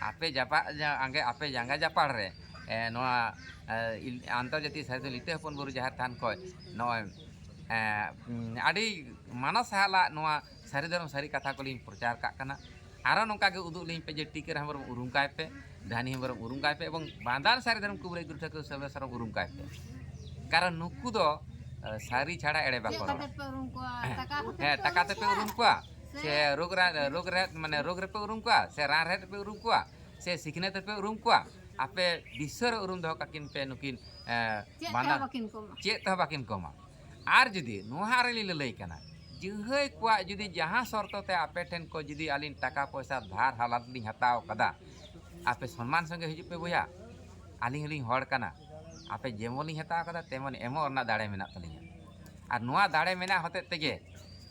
ᱟᱯᱮ ᱡᱟᱯᱟᱜ ᱡᱟ-, ᱟᱸᱜᱮ ᱟᱯᱮ ᱡᱟᱸᱜᱟ ᱡᱟᱯᱟᱲ ᱨᱮ, ᱮ, ᱱᱚᱣᱟ, ᱮ, ᱤᱞ-, ᱟᱱᱛᱚᱨᱡᱟᱛᱤᱭᱚ ᱥᱟᱹᱨᱤ ᱫᱷᱚᱨᱚᱢ ᱞᱤᱴᱟᱹ ᱦᱚᱯᱚᱱ ᱵᱩᱨᱩ ᱡᱟᱦᱮᱨ ᱛᱷᱟᱱ ᱠᱷᱚᱱ ᱱᱚᱜᱼᱚᱭ, ᱮ, ᱩᱢ, ᱟᱹᱰᱤ ᱢᱟᱱᱚᱥ ᱥᱟᱞᱟᱜ ᱱᱚᱣᱟ ᱥᱟᱹᱨᱤ ᱫᱷᱚᱨᱚᱢ ᱥᱟᱹᱨᱤ ᱠᱟᱛᱷᱟ ᱠᱚᱞᱤᱧ ᱯᱨᱚᱪᱟᱨ ᱠᱟᱜ ᱠᱟᱱᱟ᱾ ᱟᱨᱚ ᱱᱚᱝᱠᱟ ᱜᱮ ᱩᱫᱩᱜ ᱞᱤᱧ ᱯᱮ ᱡᱮ ᱴᱤᱠᱟᱹᱨᱟᱢ ᱦᱮᱢᱵᱨᱚᱢ ᱩᱨᱩᱢ ᱠᱟᱭ ᱯᱮ, ᱫᱷᱟᱱᱤ ᱦᱮᱢᱵᱨᱚᱢ ᱩᱨᱩᱢ ᱠᱟᱭ ᱯᱮ, ᱮᱵᱚᱝ ᱵᱟᱸᱫᱟᱱ ᱥᱟᱹᱨᱤ ᱫᱷᱚᱨᱚᱢ ᱠᱩᱵᱨᱟᱹᱭ ᱜᱩᱨᱩ ᱴᱷᱟᱹᱠᱩᱨ ᱥᱚᱨᱵᱮᱥᱚᱨᱚᱢ ᱩᱨᱩᱢ ᱠᱟᱭ ᱯᱮ᱾ ᱠᱟᱨᱚᱱ ᱱᱩᱠᱩ ᱫᱚ, ᱮ, ᱥᱟᱹᱨᱤ ᱪᱷᱟᱲᱟ ᱮᱲᱮ ᱪᱮᱫ ᱵᱟᱠᱚ ᱨᱚᱲᱟ᱾ ᱠᱟᱛᱮ ᱯᱮ ᱩᱨᱩᱢ ᱠᱚᱣᱟ? ᱴᱟᱠᱟ ᱠᱚᱛᱮ ᱦᱮᱸ, ᱯᱮ ᱴᱟᱠᱟ ᱩᱨᱩᱢ ᱛᱮᱯᱮ ᱠᱚᱣᱟ? ᱩᱨᱩᱢ ᱠᱚᱣᱟ? ᱥᱮ ᱥᱮ ᱨᱳᱜᱽ ᱨᱟ-, ᱨᱳᱜᱽ ᱨᱮᱦᱮᱫ, ᱢᱟᱱᱮ ᱨᱳᱜᱽ ᱨᱮᱯᱮ ᱩᱨᱩᱢ ᱠᱚᱣᱟ? ᱥᱮ ᱨᱟᱱ ᱨᱮᱦᱮᱫ ᱯᱮ ᱩᱨᱩᱢ ᱠᱚᱣᱟ? ᱥᱮ ᱥᱤᱠᱷᱱᱟᱹᱛ ᱨᱮᱯᱮ ᱩᱨᱩᱢ ᱠᱚᱣᱟ? ᱟᱯᱮ ᱵᱤᱥᱥᱚ ᱨᱮ ᱩᱨᱩᱢ ᱫᱚᱦᱚ ᱠᱟᱠᱤᱱ ᱯᱮ ᱱᱩᱠᱤᱱ, ᱮ, ᱪᱮᱫ ᱵᱟᱱᱟ-, ᱛᱮᱦᱚᱸ ᱵᱟᱹᱠᱤᱱ ᱠᱚᱢᱟ᱾ ᱪᱮᱫ ᱛᱮᱦᱚᱸ ᱵᱟᱹᱠᱤᱱ ᱠᱚᱢᱟ᱾ ᱟᱨ ᱡᱩᱫᱤ ᱱᱚᱣᱟ ᱦᱟᱸᱜ ᱨᱮᱞᱤᱧ ᱞᱟᱹᱞᱟᱹᱭ ᱠᱟᱱᱟ, ᱡᱟᱹᱦᱟᱹᱭ ᱠᱚᱣᱟᱜ ᱡᱩᱫᱤ ᱡᱟᱦᱟᱸ ᱥᱚᱨᱛᱚ ᱛᱮ ᱟᱯᱮ ᱴᱷᱮᱱ ᱠᱚ ᱡᱩᱫᱤ ᱟᱹᱞᱤᱧ ᱴᱟᱠᱟ ᱯᱚᱭᱥᱟ ᱫᱷᱟᱨ ᱦᱟᱞᱟᱛ ᱞᱤᱧ ᱦᱟᱛᱟᱣ ᱠᱟᱫᱟ, ᱟᱯᱮ ᱥᱚᱱᱢᱟᱱ ᱥᱚᱸᱜᱮ ᱦᱤᱡᱩᱜ ᱯᱮ ᱵᱚᱭᱦᱟ, ᱟᱹᱞᱤᱧ ᱦᱚᱸᱞᱤᱧ ᱦᱚᱲ ᱠᱟᱱᱟ, ᱟᱯᱮ ᱡᱮᱢᱚᱱ ᱞᱤᱧ ᱦᱟᱛᱟᱣ ᱠᱟᱫᱟ ᱛᱮᱢᱚᱱ ᱮᱢᱚᱜ ᱨᱮᱱᱟᱜ ᱫᱟᱲᱮ ᱢᱮᱱᱟᱜ ᱛᱟᱹᱞᱤᱧᱟ᱾ ᱟᱨ ᱱᱚᱣᱟ ᱫᱟᱲᱮ ᱢᱮᱱᱟᱜ ᱦᱚᱛᱮᱡ ᱛᱮᱜᱮ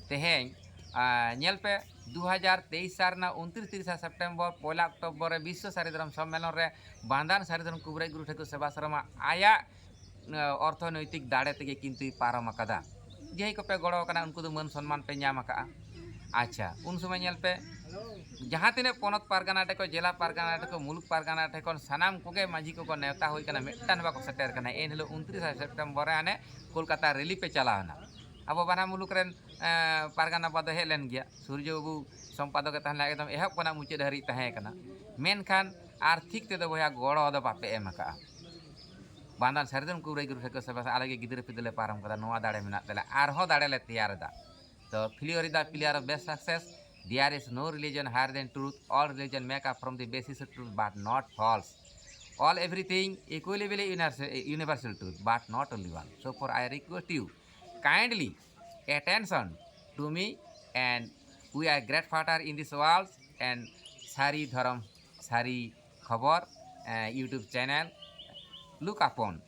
ᱛᱮᱦᱮᱧ, ᱟ, ᱧᱮᱞ ᱯᱮ, ᱫᱩ ᱦᱟᱡᱟᱨ ᱛᱮᱭᱤᱥ ᱥᱟᱞ ᱨᱮᱱᱟᱜ ᱩᱱᱛᱨᱤᱥ ᱛᱤᱨᱤᱥᱟ ᱥᱮᱯᱴᱮᱢᱵᱚᱨ ᱯᱚᱭᱞᱟ ᱚᱠᱴᱳᱵᱚᱨ ᱨᱮ ᱵᱤᱥᱥᱚ ᱥᱟᱹᱨᱤ ᱫᱷᱚᱨᱚᱢ ᱥᱚᱢᱢᱮᱞᱚᱱ ᱨᱮ ᱵᱟᱸᱫᱟᱱ ᱥᱟᱹᱨᱤ ᱫᱷᱚᱨᱚᱢ ᱠᱩᱵᱨᱟᱹᱭ ᱜᱩᱨᱩ ᱴᱷᱟᱹᱠᱩᱨ ᱥᱮᱵᱟᱥᱨᱚᱢᱟᱜ ᱟᱭᱟᱜ, ᱟ, ᱚᱨᱛᱷᱚᱱᱳᱭᱛᱤᱠ ᱫᱟᱲᱮ ᱛᱮᱜᱮ ᱠᱤᱱᱛᱩᱭ ᱯᱟᱨᱚᱢ ᱟᱠᱟᱫᱟ᱾ ᱡᱟᱦᱟᱸᱭ ᱠᱚᱯᱮ ᱜᱚᱲᱚ ᱟᱠᱟᱱᱟ ᱩᱱᱠᱩ ᱫᱚ ᱢᱟᱹᱱ ᱥᱚᱱᱢᱟᱱ ᱯᱮ ᱧᱟᱢ ᱟᱠᱟᱫᱼᱟ᱾ ᱟᱪᱪᱷᱟ, ᱩᱱ ᱥᱚᱢᱚᱭ ᱧᱮᱞ ᱯᱮ, ᱡᱟᱦᱟᱸ ᱛᱤᱱᱟᱹᱜ ᱯᱚᱱᱚᱛ ᱯᱟᱨᱜᱟᱱᱟ ᱴᱷᱮᱱ ᱠᱷᱚᱱ, ᱡᱮᱞᱟ ᱯᱟᱨᱜᱟᱱᱟ ᱴᱷᱮᱱ ᱠᱷᱚᱱ, ᱢᱩᱞᱩᱠ ᱯᱟᱨᱜᱟᱱᱟ ᱴᱷᱮᱱ ᱠᱷᱚᱱ ᱥᱟᱱᱟᱢ ᱠᱚᱜᱮ ᱢᱟᱹᱡᱷᱤ ᱠᱚᱠᱚ ᱱᱮᱣᱛᱟ ᱦᱩᱭ ᱠᱟᱱᱟ, ᱢᱤᱫᱴᱟᱝ ᱦᱚᱸ ᱵᱟᱠᱚ ᱥᱮᱴᱮᱨ ᱠᱟᱱᱟ᱾ ᱮᱱ ᱦᱤᱞᱳᱜ ᱩᱱᱛᱨᱤᱥᱟ ᱥᱮᱯᱴᱮᱢᱵᱚᱨ ᱨᱮ ᱦᱟᱱᱮ ᱠᱳᱞᱠᱟᱛᱟ ᱨᱮᱞᱤ ᱯᱮ ᱪᱟᱞᱟᱣ ᱮᱱᱟ᱾ ᱟᱵᱚ ᱵᱟᱱᱟᱨ ᱢᱩᱞᱩᱠ ᱨᱮᱱ, ᱮᱸ, ᱯᱟᱨᱜᱟᱱᱟ ᱵᱟᱵᱟ ᱫᱚ ᱦᱮᱡ ᱞᱮᱱ ᱜᱮᱭᱟ, ᱥᱩᱨᱡᱚ ᱵᱟᱹᱵᱩ ᱥᱚᱢᱯᱟᱫᱚᱠ ᱮ ᱛᱟᱦᱮᱸ ᱞᱮᱱᱟ, ᱮᱠᱫᱚᱢ ᱮᱦᱚᱵ ᱠᱷᱚᱱᱟᱜ ᱢᱩᱪᱟᱹᱫ ᱦᱟᱹᱨᱤᱡ ᱛᱟᱦᱮᱸ ᱠᱟᱱᱟ᱾ ᱢᱮᱱᱠᱷᱟᱱ ᱟᱨᱛᱷᱤᱠ ᱛᱮᱫᱚ ᱵᱚᱭᱦᱟ ᱜᱚᱲᱚ ᱫᱚ ᱵᱟᱯᱮ ᱮᱢ ᱟᱠᱟᱜᱼᱟ᱾ ᱵᱟᱸᱫᱟᱱ ᱥᱟᱹᱨᱤ ᱫᱷᱚᱨᱚᱢ ᱠᱩᱵᱨᱟᱹᱭ ᱜᱩᱨᱩ ᱴᱷᱟᱹᱠᱩᱨ ᱥᱮᱵᱟ ᱥᱮ ᱟᱞᱮ ᱜᱮ ᱜᱤᱫᱽᱨᱟᱹ ᱯᱤᱫᱽᱨᱟᱹ ᱞᱮ ᱯᱟᱨᱚᱢ ᱠᱟᱫᱟ, ᱱᱚᱣᱟ ᱫᱟᱲᱮ ᱢᱮᱱᱟᱜ ᱛᱟᱞᱮᱭᱟ, ᱟᱨᱦᱚᱸ ᱫᱟᱲᱮ ᱞᱮ ᱛᱮᱭᱟᱨ ᱮᱫᱟ᱾ The failure is the pillar of best success. There is no religion higher than truth. All religion make up from the basis of truth but not false. All everything equally universal, universal truth but not only one. So for I request you kindly attention to me and we are great fighter in this world and Sari Dhorom, Sari Khobor, uh, YouTube channel. Look upon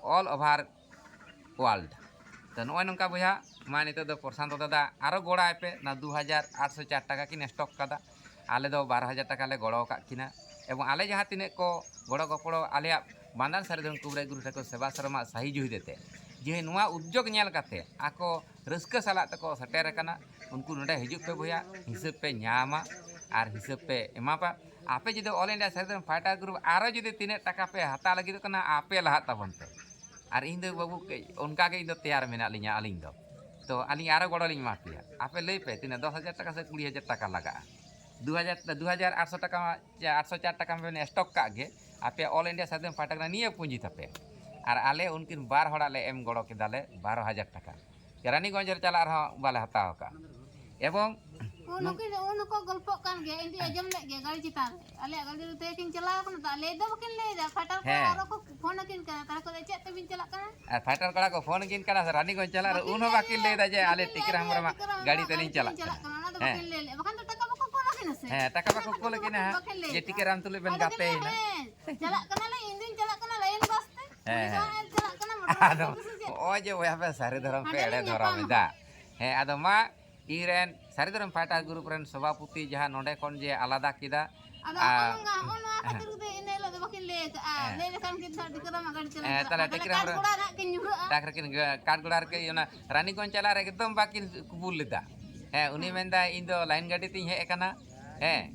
all over world. ᱛᱚ ᱱᱚᱜᱼᱚᱭ ᱱᱚᱝᱠᱟ ᱵᱚᱭᱦᱟ, ᱢᱟ ᱱᱤᱛᱚᱜ ᱫᱚ ᱯᱨᱚᱥᱟᱱᱛᱚ ᱫᱟᱫᱟ ᱟᱨᱚ ᱜᱚᱲᱟᱭ ᱯᱮ, ᱚᱱᱟ ᱫᱩ ᱦᱟᱡᱟᱨ ᱟᱴᱥᱚ ᱪᱟᱨ ᱴᱟᱠᱟ ᱠᱤᱱ ᱥᱴᱚᱠ ᱠᱟᱫᱟ, ᱟᱞᱮ ᱫᱚ ᱵᱟᱨᱚ ᱦᱟᱡᱟᱨ ᱴᱟᱠᱟ ᱞᱮ ᱜᱚᱲᱚ ᱟᱠᱟᱫ ᱠᱤᱱᱟ᱾ ᱮᱵᱚᱝ ᱟᱞᱮ ᱡᱟᱦᱟᱸ ᱛᱤᱱᱟᱹᱜ ᱠᱚ ᱜᱚᱲᱚ ᱜᱚᱯᱚᱲᱚ ᱟᱞᱮᱭᱟᱜ ᱵᱟᱸᱫᱟᱱ ᱥᱟᱹᱨᱤ ᱫᱷᱚᱨᱚᱢ ᱠᱩᱵᱨᱟᱹᱭ ᱜᱩᱨᱩ ᱴᱷᱟᱹᱠᱩᱨ ᱥᱮᱵᱟ ᱥᱮᱨᱢᱟ ᱥᱟᱹᱦᱤ ᱡᱩᱦᱤ ᱫᱮᱛᱮ ᱡᱮ ᱱᱚᱣᱟ ᱩᱫᱽᱡᱳᱜᱽ ᱧᱮᱞ ᱠᱟᱛᱮ ᱟᱠᱚ ᱨᱟᱹᱥᱠᱟᱹ ᱥᱟᱞᱟᱜ ᱛᱮᱠᱚ ᱥᱮᱴᱮᱨ ᱟᱠᱟᱱᱟ᱾ ᱩᱱᱠᱩ ᱱᱚᱰᱮ ᱦᱤᱡᱩᱜ ᱯᱮ ᱵᱚᱭᱦᱟ, ᱦᱤᱥᱟᱹᱵ ᱯᱮ ᱧᱟᱢᱟ ᱟᱨ ᱦᱤᱥᱟᱹᱵ ᱯᱮ ᱮᱢᱟ ᱯᱮ᱾ ᱟᱯᱮ ᱡᱩᱫᱤ All India ᱥᱟᱫᱷᱤᱱ ᱯᱷᱟᱭᱴᱟᱨ ᱜᱨᱩᱯ ᱟᱨᱚ ᱡᱩᱫᱤ ᱛᱤᱱᱟᱹᱜ ᱴᱟᱠᱟ ᱯᱮ ᱦᱟᱛᱟᱣ ᱞᱟᱹᱜᱤᱫᱚᱜ ᱠᱟᱱᱟ, ᱟᱯᱮ ᱞᱟᱦᱟᱜ ᱛᱟᱵᱚᱱ ᱯᱮ᱾ ᱟᱨ ᱤᱧ ᱫᱚ ᱵᱟᱹᱵᱩ ᱠᱟᱹᱡ ᱚᱱᱠᱟ ᱜᱮ ᱤᱧ ᱫᱚ ᱛᱮᱭᱟᱨ ᱢᱮᱱᱟᱜ ᱞᱤᱧᱟ ᱟᱹᱞᱤᱧ ᱫᱚ᱾ ᱛᱚ ᱟᱹᱞᱤᱧ ᱟᱨᱚ ᱜᱚᱲᱚ ᱞᱤᱧ ᱮᱢᱟ ᱯᱮᱭᱟ᱾ ᱟᱯᱮ ᱞᱟᱹᱭ ᱯᱮ ᱛᱤᱱᱟᱹᱜ ᱫᱚᱥ ᱦᱟᱡᱟᱨ ᱴᱟᱠᱟ ᱥᱮ ᱠᱩᱲᱤ ᱦᱟᱡᱟᱨ ᱴᱟᱠᱟ ᱞᱟᱜᱟᱜᱼᱟ᱾ ᱫᱩ ᱦᱟᱡᱟᱨ, ᱫᱩ ᱦᱟᱡᱟᱨ ᱟᱴᱥᱚ ᱴᱟᱠᱟ ᱢᱟ, ᱪᱮ ᱟᱴᱥᱚ ᱪᱟᱨ ᱴᱟᱠᱟ ᱢᱟᱵᱮᱱ ᱥᱴᱚᱠ ᱠᱟᱜ ᱜᱮ᱾ ᱟᱯᱮ All India ᱥᱟᱫᱷᱤᱱ ᱯᱷᱟᱭᱴᱟᱨ ᱠᱟᱱᱟ, ᱱᱤᱭᱟᱹ ᱯᱩᱸᱡᱤ ᱛᱟᱯᱮ᱾ ᱟᱨ ᱟᱞᱮ ᱩᱱᱠᱤᱱ ᱵᱟᱨ ᱦᱚᱲᱟᱜ ᱞᱮ ᱮᱢ ᱜᱚᱲᱚ ᱠᱮᱫᱟᱞᱮ ᱵᱟᱨᱚ ᱦᱟᱡᱟᱨ ᱴᱟᱠᱟ᱾ ᱨᱟᱱᱤᱜᱚᱸᱡᱽ ᱨᱮ ᱪᱟᱞᱟᱜ ᱨᱮᱦᱚᱸ ᱵᱟᱞᱮ ᱦᱟᱛᱟᱣ ᱟᱠᱟᱫᱼᱟ᱾ ᱮᱵᱚᱝ ᱩᱱ ᱦᱚᱸᱠᱤᱱ, ᱩᱱ ᱦᱚᱸᱠᱚ ᱜᱚᱞᱯᱚᱜ ᱠᱟᱱ ᱜᱮᱭᱟ, ᱤᱧ ᱫᱚᱧ ᱟᱸᱡᱚᱢ ᱞᱮᱫ ᱜᱮᱭᱟ ᱜᱟᱹᱲᱤ ᱪᱮᱛᱟᱱ ᱨᱮ᱾ ᱟᱞᱮᱭᱟᱜ ᱜᱟᱹᱰᱤ ᱨᱮ ᱛᱮᱜᱮ ᱠᱤᱱ ᱪᱟᱞᱟᱣ ᱠᱟᱱᱟ, ᱛᱚ ᱞᱟᱹᱭ ᱫᱚ ᱵᱟᱹᱠᱤᱱ ᱞᱟᱹᱭ ᱮᱫᱟ᱾ ᱯᱷᱟᱴᱟᱨ ᱠᱚ ᱦᱮᱸ᱾ ᱟᱨᱚ ᱠᱚ ᱯᱷᱳᱱ ᱟᱹᱠᱤᱱ ᱠᱟᱱᱟ, ᱛᱟᱨᱟ ᱠᱚ ᱞᱟᱹᱭ, "ᱪᱮᱫ ᱛᱮᱵᱤᱱ ᱪᱟᱞᱟᱜ ᱠᱟᱱᱟ?" ᱟᱨ ᱯᱷᱟᱴᱟᱨ ᱠᱚᱲᱟ ᱠᱚ ᱯᱷᱳᱱ ᱟᱹᱠᱤᱱ ᱠᱟᱱᱟ ᱥᱮ ᱨᱟᱱᱤᱜᱚᱸᱡᱽ ᱪᱟᱞᱟᱜ ᱨᱮ, ᱵᱟᱹᱠᱤᱱ ᱩᱱ ᱦᱚᱸ ᱞᱟᱹᱭ ᱵᱟᱹᱠᱤᱱ ᱞᱟᱹᱭ ᱮᱫᱟ ᱡᱮ ᱟᱞᱮ ᱵᱟᱹᱠᱤᱱ ᱴᱤᱠᱨᱟᱢ ᱞᱟᱹᱭᱟ, ᱦᱮᱢᱵᱨᱚᱢᱟᱜ ᱴᱤᱠᱨᱟᱢ ᱜᱟᱹᱰᱤ ᱦᱮᱢᱵᱨᱚᱢ ᱛᱮᱞᱤᱧ ᱟᱹᱞᱤᱧ ᱪᱟᱞᱟᱜ ᱞᱤᱧ ᱠᱟᱱᱟ᱾ ᱪᱟᱞᱟᱜ ᱠᱟᱱᱟ, ᱚᱱᱟ ᱫᱚ ᱦᱮᱸ᱾ ᱵᱟᱹᱠᱤᱱ ᱞᱟᱹᱭ ᱞᱮᱫᱼᱟ, ᱵᱟᱠᱷᱟᱱ ᱫᱚ ᱴᱟᱠᱟ ᱵᱟᱠᱚ ᱠᱳᱞ ᱟᱹᱠᱤᱱᱟ ᱥᱮ᱾ ᱦᱮᱸ, ᱴᱟᱠᱟ ᱵᱟᱠᱚ ᱠᱳᱞ ᱟᱹᱠᱤᱱᱟ ᱦᱟᱸᱜ, ᱵᱟᱹᱠᱤᱱ ᱞᱟᱹᱭ ᱡᱮ ᱠᱟᱜᱼᱟ᱾ ᱴᱤᱠᱨᱟᱢ ᱛᱩᱞᱩᱡ ᱵᱮᱱ ᱟᱫᱚ ᱠᱤᱱ ᱞᱟᱹᱭᱟ, ᱜᱟᱛᱮᱭᱮᱱᱟ᱾ "ᱦᱮᱸ, ᱪᱟᱞᱟᱜ ᱠᱟᱱᱟᱞᱮ, ᱤᱧ ᱫᱩᱧ ᱪᱟᱞᱟᱜ ᱠᱟᱱᱟ ᱞᱟᱭᱤᱱ ᱵᱟᱥ ᱛᱮ, ᱦᱮᱸ, ᱩᱱᱤ ᱫᱚ ᱦᱮᱸ᱾ ᱦᱟᱸᱜ ᱮ ᱪᱟᱞᱟᱜ ᱠᱟᱱᱟ ᱢᱚᱴᱚᱨ ᱵᱟᱥ ᱟᱫᱚ ᱛᱮ, ᱥᱮ ᱪᱮᱫ?" ᱱᱚᱜᱼᱚᱭ ᱡᱮ ᱵᱚᱭᱦᱟ ᱯᱮ ᱥᱟᱹᱨᱤ ᱫᱷᱚᱨᱚᱢ ᱯᱮ ᱦᱟᱸᱰᱮ ᱮᱲᱮ ᱞᱤᱧ ᱫᱷᱚᱨᱚᱢ ᱧᱟᱯᱟᱢᱟ᱾ ᱮᱫᱟ᱾ ᱦᱮᱸ, ᱟᱫᱚ ᱢᱟ ᱤᱧ ᱨᱮᱱ ᱥᱟᱹᱨᱤ ᱫᱷᱚᱨᱚᱢ ᱯᱷᱟᱭᱴᱟᱨ ᱜᱨᱩᱯ ᱨᱮᱱ ᱥᱚᱵᱷᱟᱯᱚᱛᱤ ᱡᱟᱦᱟᱸ ᱱᱚᱰᱮ ᱠᱷᱚᱱ ᱡᱮ ᱟᱞᱟᱫᱟ ᱠᱮᱫᱟ, ᱟᱫᱚ ᱟᱨ ᱱᱚᱜᱼᱚ ᱱᱚᱣᱟ, ᱱᱚᱜᱼᱚ ᱱᱚᱣᱟ ᱦᱮᱸ᱾ ᱠᱷᱟᱹᱛᱤᱨ ᱜᱮ ᱤᱱᱟᱹ ᱦᱤᱞᱳᱜ ᱫᱚ ᱵᱟᱹᱠᱤᱱ ᱞᱟᱹᱭ ᱟᱠᱟᱫᱼᱟ᱾ ᱦᱮᱸ᱾ ᱞᱟᱹᱭ ᱞᱮᱠᱷᱟᱱ ᱠᱤᱱ ᱥᱟᱨ ᱴᱤᱠᱟᱹᱨᱟᱢ ᱜᱟᱹᱰᱤ ᱪᱟᱞᱟᱣ ᱦᱮᱸ, ᱠᱟᱱᱟ᱾ ᱛᱟᱦᱞᱮ ᱛᱟᱦᱞᱮ ᱴᱤᱠᱟᱹᱨᱟᱢ ᱠᱟᱴ ᱜᱷᱚᱲᱟ ᱨᱮ ᱦᱟᱸᱜ ᱠᱤᱱ ᱧᱩᱨᱦᱟᱹᱜᱼᱟ᱾ ᱰᱟᱠ ᱨᱮᱠᱤᱱ, ᱠᱟᱴ ᱜᱷᱚᱲᱟ ᱨᱮᱠᱤᱱ ᱚᱱᱟ ᱨᱟᱱᱤᱜᱚᱸᱡᱽ ᱪᱟᱞᱟᱜ ᱨᱮ ᱮᱠᱫᱚᱢ ᱵᱟᱹᱠᱤᱱ ᱠᱩᱵᱩᱞ ᱞᱮᱫᱟ᱾ ᱦᱮᱸ, ᱩᱱᱤ ᱦᱮᱸ᱾ ᱢᱮᱱᱫᱟ, "ᱤᱧ ᱫᱚ ᱞᱟᱭᱤᱱ ᱜᱟᱹᱰᱤ ᱛᱤᱧ ᱦᱮᱡ ᱟᱠᱟᱱᱟ᱾" ᱦᱮᱸ,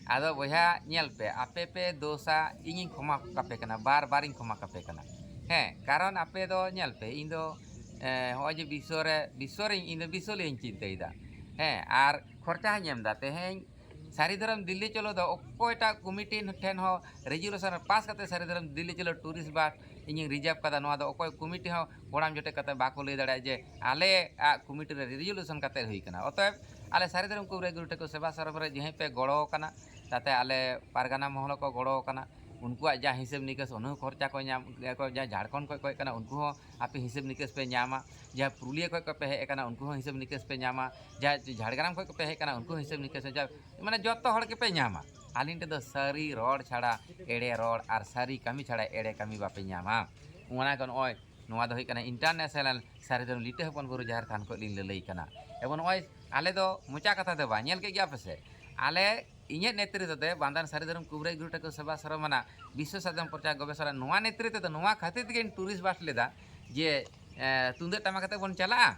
ᱟᱫᱚ ᱵᱚᱭᱦᱟ ᱧᱮᱞ ᱯᱮ, ᱟᱯᱮ ᱯᱮ ᱫᱳᱥᱟ, ᱤᱧᱤᱧ ᱠᱷᱚᱢᱟ ᱠᱟᱯᱮ ᱠᱟᱱᱟ, ᱵᱟᱨ ᱵᱟᱨᱤᱧ ᱠᱷᱚᱢᱟ ᱠᱟᱯᱮ ᱠᱟᱱᱟ᱾ ᱦᱮᱸ, ᱠᱟᱨᱚᱱ ᱟᱯᱮ ᱫᱚ ᱧᱮᱞ ᱯᱮ, ᱤᱧ ᱫᱚ, ᱮᱸ, ᱦᱚᱸᱜᱼᱚᱭ ᱡᱮ ᱵᱤᱥᱥᱚ ᱨᱮ, ᱵᱤᱥᱥᱚ ᱨᱮᱧ, ᱤᱧ ᱫᱚ ᱵᱤᱥᱥᱚ ᱞᱤᱭᱟᱹᱧ ᱪᱤᱱᱛᱟᱹᱭᱮᱫᱟ᱾ ᱦᱮᱸ, ᱟᱨ ᱠᱷᱚᱨᱪᱟ ᱦᱚᱸᱧ ᱮᱢ ᱮᱫᱟ᱾ ᱛᱮᱦᱮᱧ ᱥᱟᱹᱨᱤ ᱫᱷᱚᱨᱚᱢ ᱫᱤᱞᱞᱤ ᱪᱚᱞᱚ ᱫᱚ ᱚᱠᱚᱭᱴᱟᱜ ᱠᱚᱢᱤᱴᱤ ᱴᱷᱮᱱ ᱦᱚᱸ ᱨᱮᱡᱩᱞᱮᱥᱚᱱ ᱨᱮ ᱯᱟᱥ ᱠᱟᱛᱮ ᱥᱟᱹᱨᱤ ᱫᱷᱚᱨᱚᱢ ᱫᱤᱞᱞᱤ ᱪᱚᱞᱚ ᱴᱩᱨᱤᱥᱴ ᱵᱟᱥ ᱤᱧᱤᱧ ᱨᱤᱡᱟᱨᱵᱷ ᱠᱟᱫᱟ, ᱱᱚᱣᱟ ᱫᱚ ᱚᱠᱚᱭ ᱠᱚᱢᱤᱴᱤ ᱦᱚᱸ ᱠᱚᱲᱟᱢ ᱡᱚᱴᱮᱫ ᱠᱟᱛᱮ ᱵᱟᱠᱚ ᱞᱟᱹᱭ ᱫᱟᱲᱮᱭᱟᱜᱼᱟ ᱡᱮ ᱟᱞᱮᱭᱟᱜ ᱠᱚᱢᱤᱴᱤ ᱨᱮ ᱨᱮᱡᱩᱞᱮᱥᱚᱱ ᱠᱟᱛᱮ ᱦᱩᱭ ᱠᱟᱱᱟ᱾ ᱚᱛᱚᱮᱵ ᱟᱞᱮ ᱥᱟᱹᱨᱤ ᱫᱷᱚᱨᱚᱢ ᱠᱚ ᱨᱮ ᱜᱩᱨᱩ ᱴᱷᱟᱹᱠᱩᱨ ᱥᱮᱵᱟ ᱥᱚᱨᱚᱢ ᱨᱮ ᱡᱟᱦᱟᱸᱭ ᱯᱮ ᱜᱚᱲᱚ ᱟᱠᱟᱱᱟ, ᱛᱟᱛᱮ ᱟᱞᱮ ᱯᱟᱨᱜᱟᱱᱟ ᱢᱚᱦᱚᱞ ᱦᱚᱸᱠᱚ ᱜᱚᱲᱚ ᱟᱠᱟᱱᱟ, ᱩᱱᱠᱩᱣᱟᱜ ᱡᱟ ᱦᱤᱥᱟᱹᱵ ᱱᱤᱠᱟᱹᱥ ᱚᱱᱟ ᱦᱚᱸ ᱠᱷᱚᱨᱪᱟ ᱠᱚ ᱧᱟᱢ ᱜᱮᱭᱟ ᱠᱚ, ᱡᱟᱦᱟᱸ ᱡᱷᱟᱲᱠᱷᱚᱸᱰ ᱠᱷᱚᱱ ᱠᱚ ᱦᱮᱡ ᱠᱟᱱᱟ ᱩᱱᱠᱩ ᱦᱚᱸ ᱟᱯᱮ ᱦᱤᱥᱟᱹᱵ ᱱᱤᱠᱟᱹᱥ ᱯᱮ ᱧᱟᱢᱟ, ᱡᱟᱦᱟᱸ ᱯᱩᱨᱩᱞᱤᱭᱟᱹ ᱠᱷᱚᱱ ᱠᱚ ᱯᱮ ᱦᱮᱡ ᱟᱠᱟᱱᱟ ᱩᱱᱠᱩ ᱦᱚᱸ ᱦᱤᱥᱟᱹᱵ ᱱᱤᱠᱟᱹᱥ ᱯᱮ ᱧᱟᱢᱟ, ᱡᱟᱦᱟᱸ ᱡᱷᱟᱲᱜᱨᱟᱢ ᱠᱷᱚᱱ ᱠᱚ ᱯᱮ ᱦᱮᱡ ᱟᱠᱟᱱᱟ ᱩᱱᱠᱩ ᱦᱚᱸ ᱦᱤᱥᱟᱹᱵ ᱱᱤᱠᱟᱹᱥ ᱯᱮ ᱧᱟᱢᱟ, ᱢᱟᱱᱮ ᱡᱚᱛᱚ ᱦᱚᱲ ᱜᱮᱯᱮ ᱧᱟᱢᱟ᱾ ᱟᱹᱞᱤᱧ ᱴᱷᱮᱱ ᱫᱚ ᱥᱟᱹᱨᱤ ᱨᱚᱲ ᱪᱷᱟᱲᱟ ᱮᱲᱮ ᱨᱚᱲ ᱟᱨ ᱥᱟᱹᱨᱤ ᱠᱟᱹᱢᱤ ᱪᱷᱟᱲᱟ ᱮᱲᱮ ᱠᱟᱹᱢᱤ ᱵᱟᱯᱮ ᱧᱟᱢᱟ᱾ ᱚᱱᱟ ᱜᱮ ᱱᱚᱜᱼᱚᱭ ᱱᱚᱣᱟ ᱫᱚ ᱦᱩᱭᱩᱜ ᱠᱟᱱᱟ international ᱥᱟᱹᱨᱤ ᱫᱷᱚᱨᱚᱢ ᱞᱤᱴᱟᱹ ᱦᱚᱯᱚᱱ ᱵᱩᱨᱩ ᱡᱟᱦᱮᱨ ᱛᱷᱟᱱ ᱠᱷᱚᱱ ᱞᱤᱧ ᱞᱟᱹᱞᱟᱹᱭ ᱠᱟᱱᱟ᱾ ᱮᱵᱚᱝ ᱱᱚᱜᱼᱚᱭ ᱟᱞᱮ ᱫᱚ ᱢᱚᱪᱟ ᱠᱟᱛᱷᱟ ᱫᱚ ᱵᱟᱝ, ᱧᱮᱞ ᱠᱮᱫ ᱜᱮᱭᱟ ᱯᱮ ᱥᱮ, ᱟᱞᱮ ᱤᱧᱟᱹᱜ ᱱᱮᱛᱨᱤᱛᱵ ᱛᱮ ᱵᱟᱸᱫᱟᱱ ᱥᱟᱹᱨᱤ ᱫᱷᱚᱨᱚᱢ ᱠᱩᱵᱨᱟᱹᱭ ᱜᱩᱨᱩ ᱴᱷᱟᱹᱠᱩᱨ ᱥᱮᱵᱟ ᱥᱚᱨᱚᱢᱟᱱᱟ ᱵᱤᱥᱥᱚ ᱥᱟᱫᱷᱚᱱ ᱯᱨᱚᱪᱟᱨ ᱜᱚᱵᱮᱥᱚᱱᱟ ᱱᱚᱣᱟ ᱱᱮᱛᱨᱤᱛᱵ ᱛᱮ ᱱᱚᱣᱟ ᱠᱷᱟᱹᱛᱤᱨ ᱛᱮᱜᱮᱧ ᱴᱩᱨᱤᱥᱴ ᱵᱟᱥ ᱞᱮᱫᱟ ᱡᱮ ᱮ, ᱛᱩᱢᱫᱟᱹᱜ ᱴᱟᱢᱟᱠ ᱟᱛᱮ ᱵᱚᱱ ᱪᱟᱞᱟᱜᱼᱟ᱾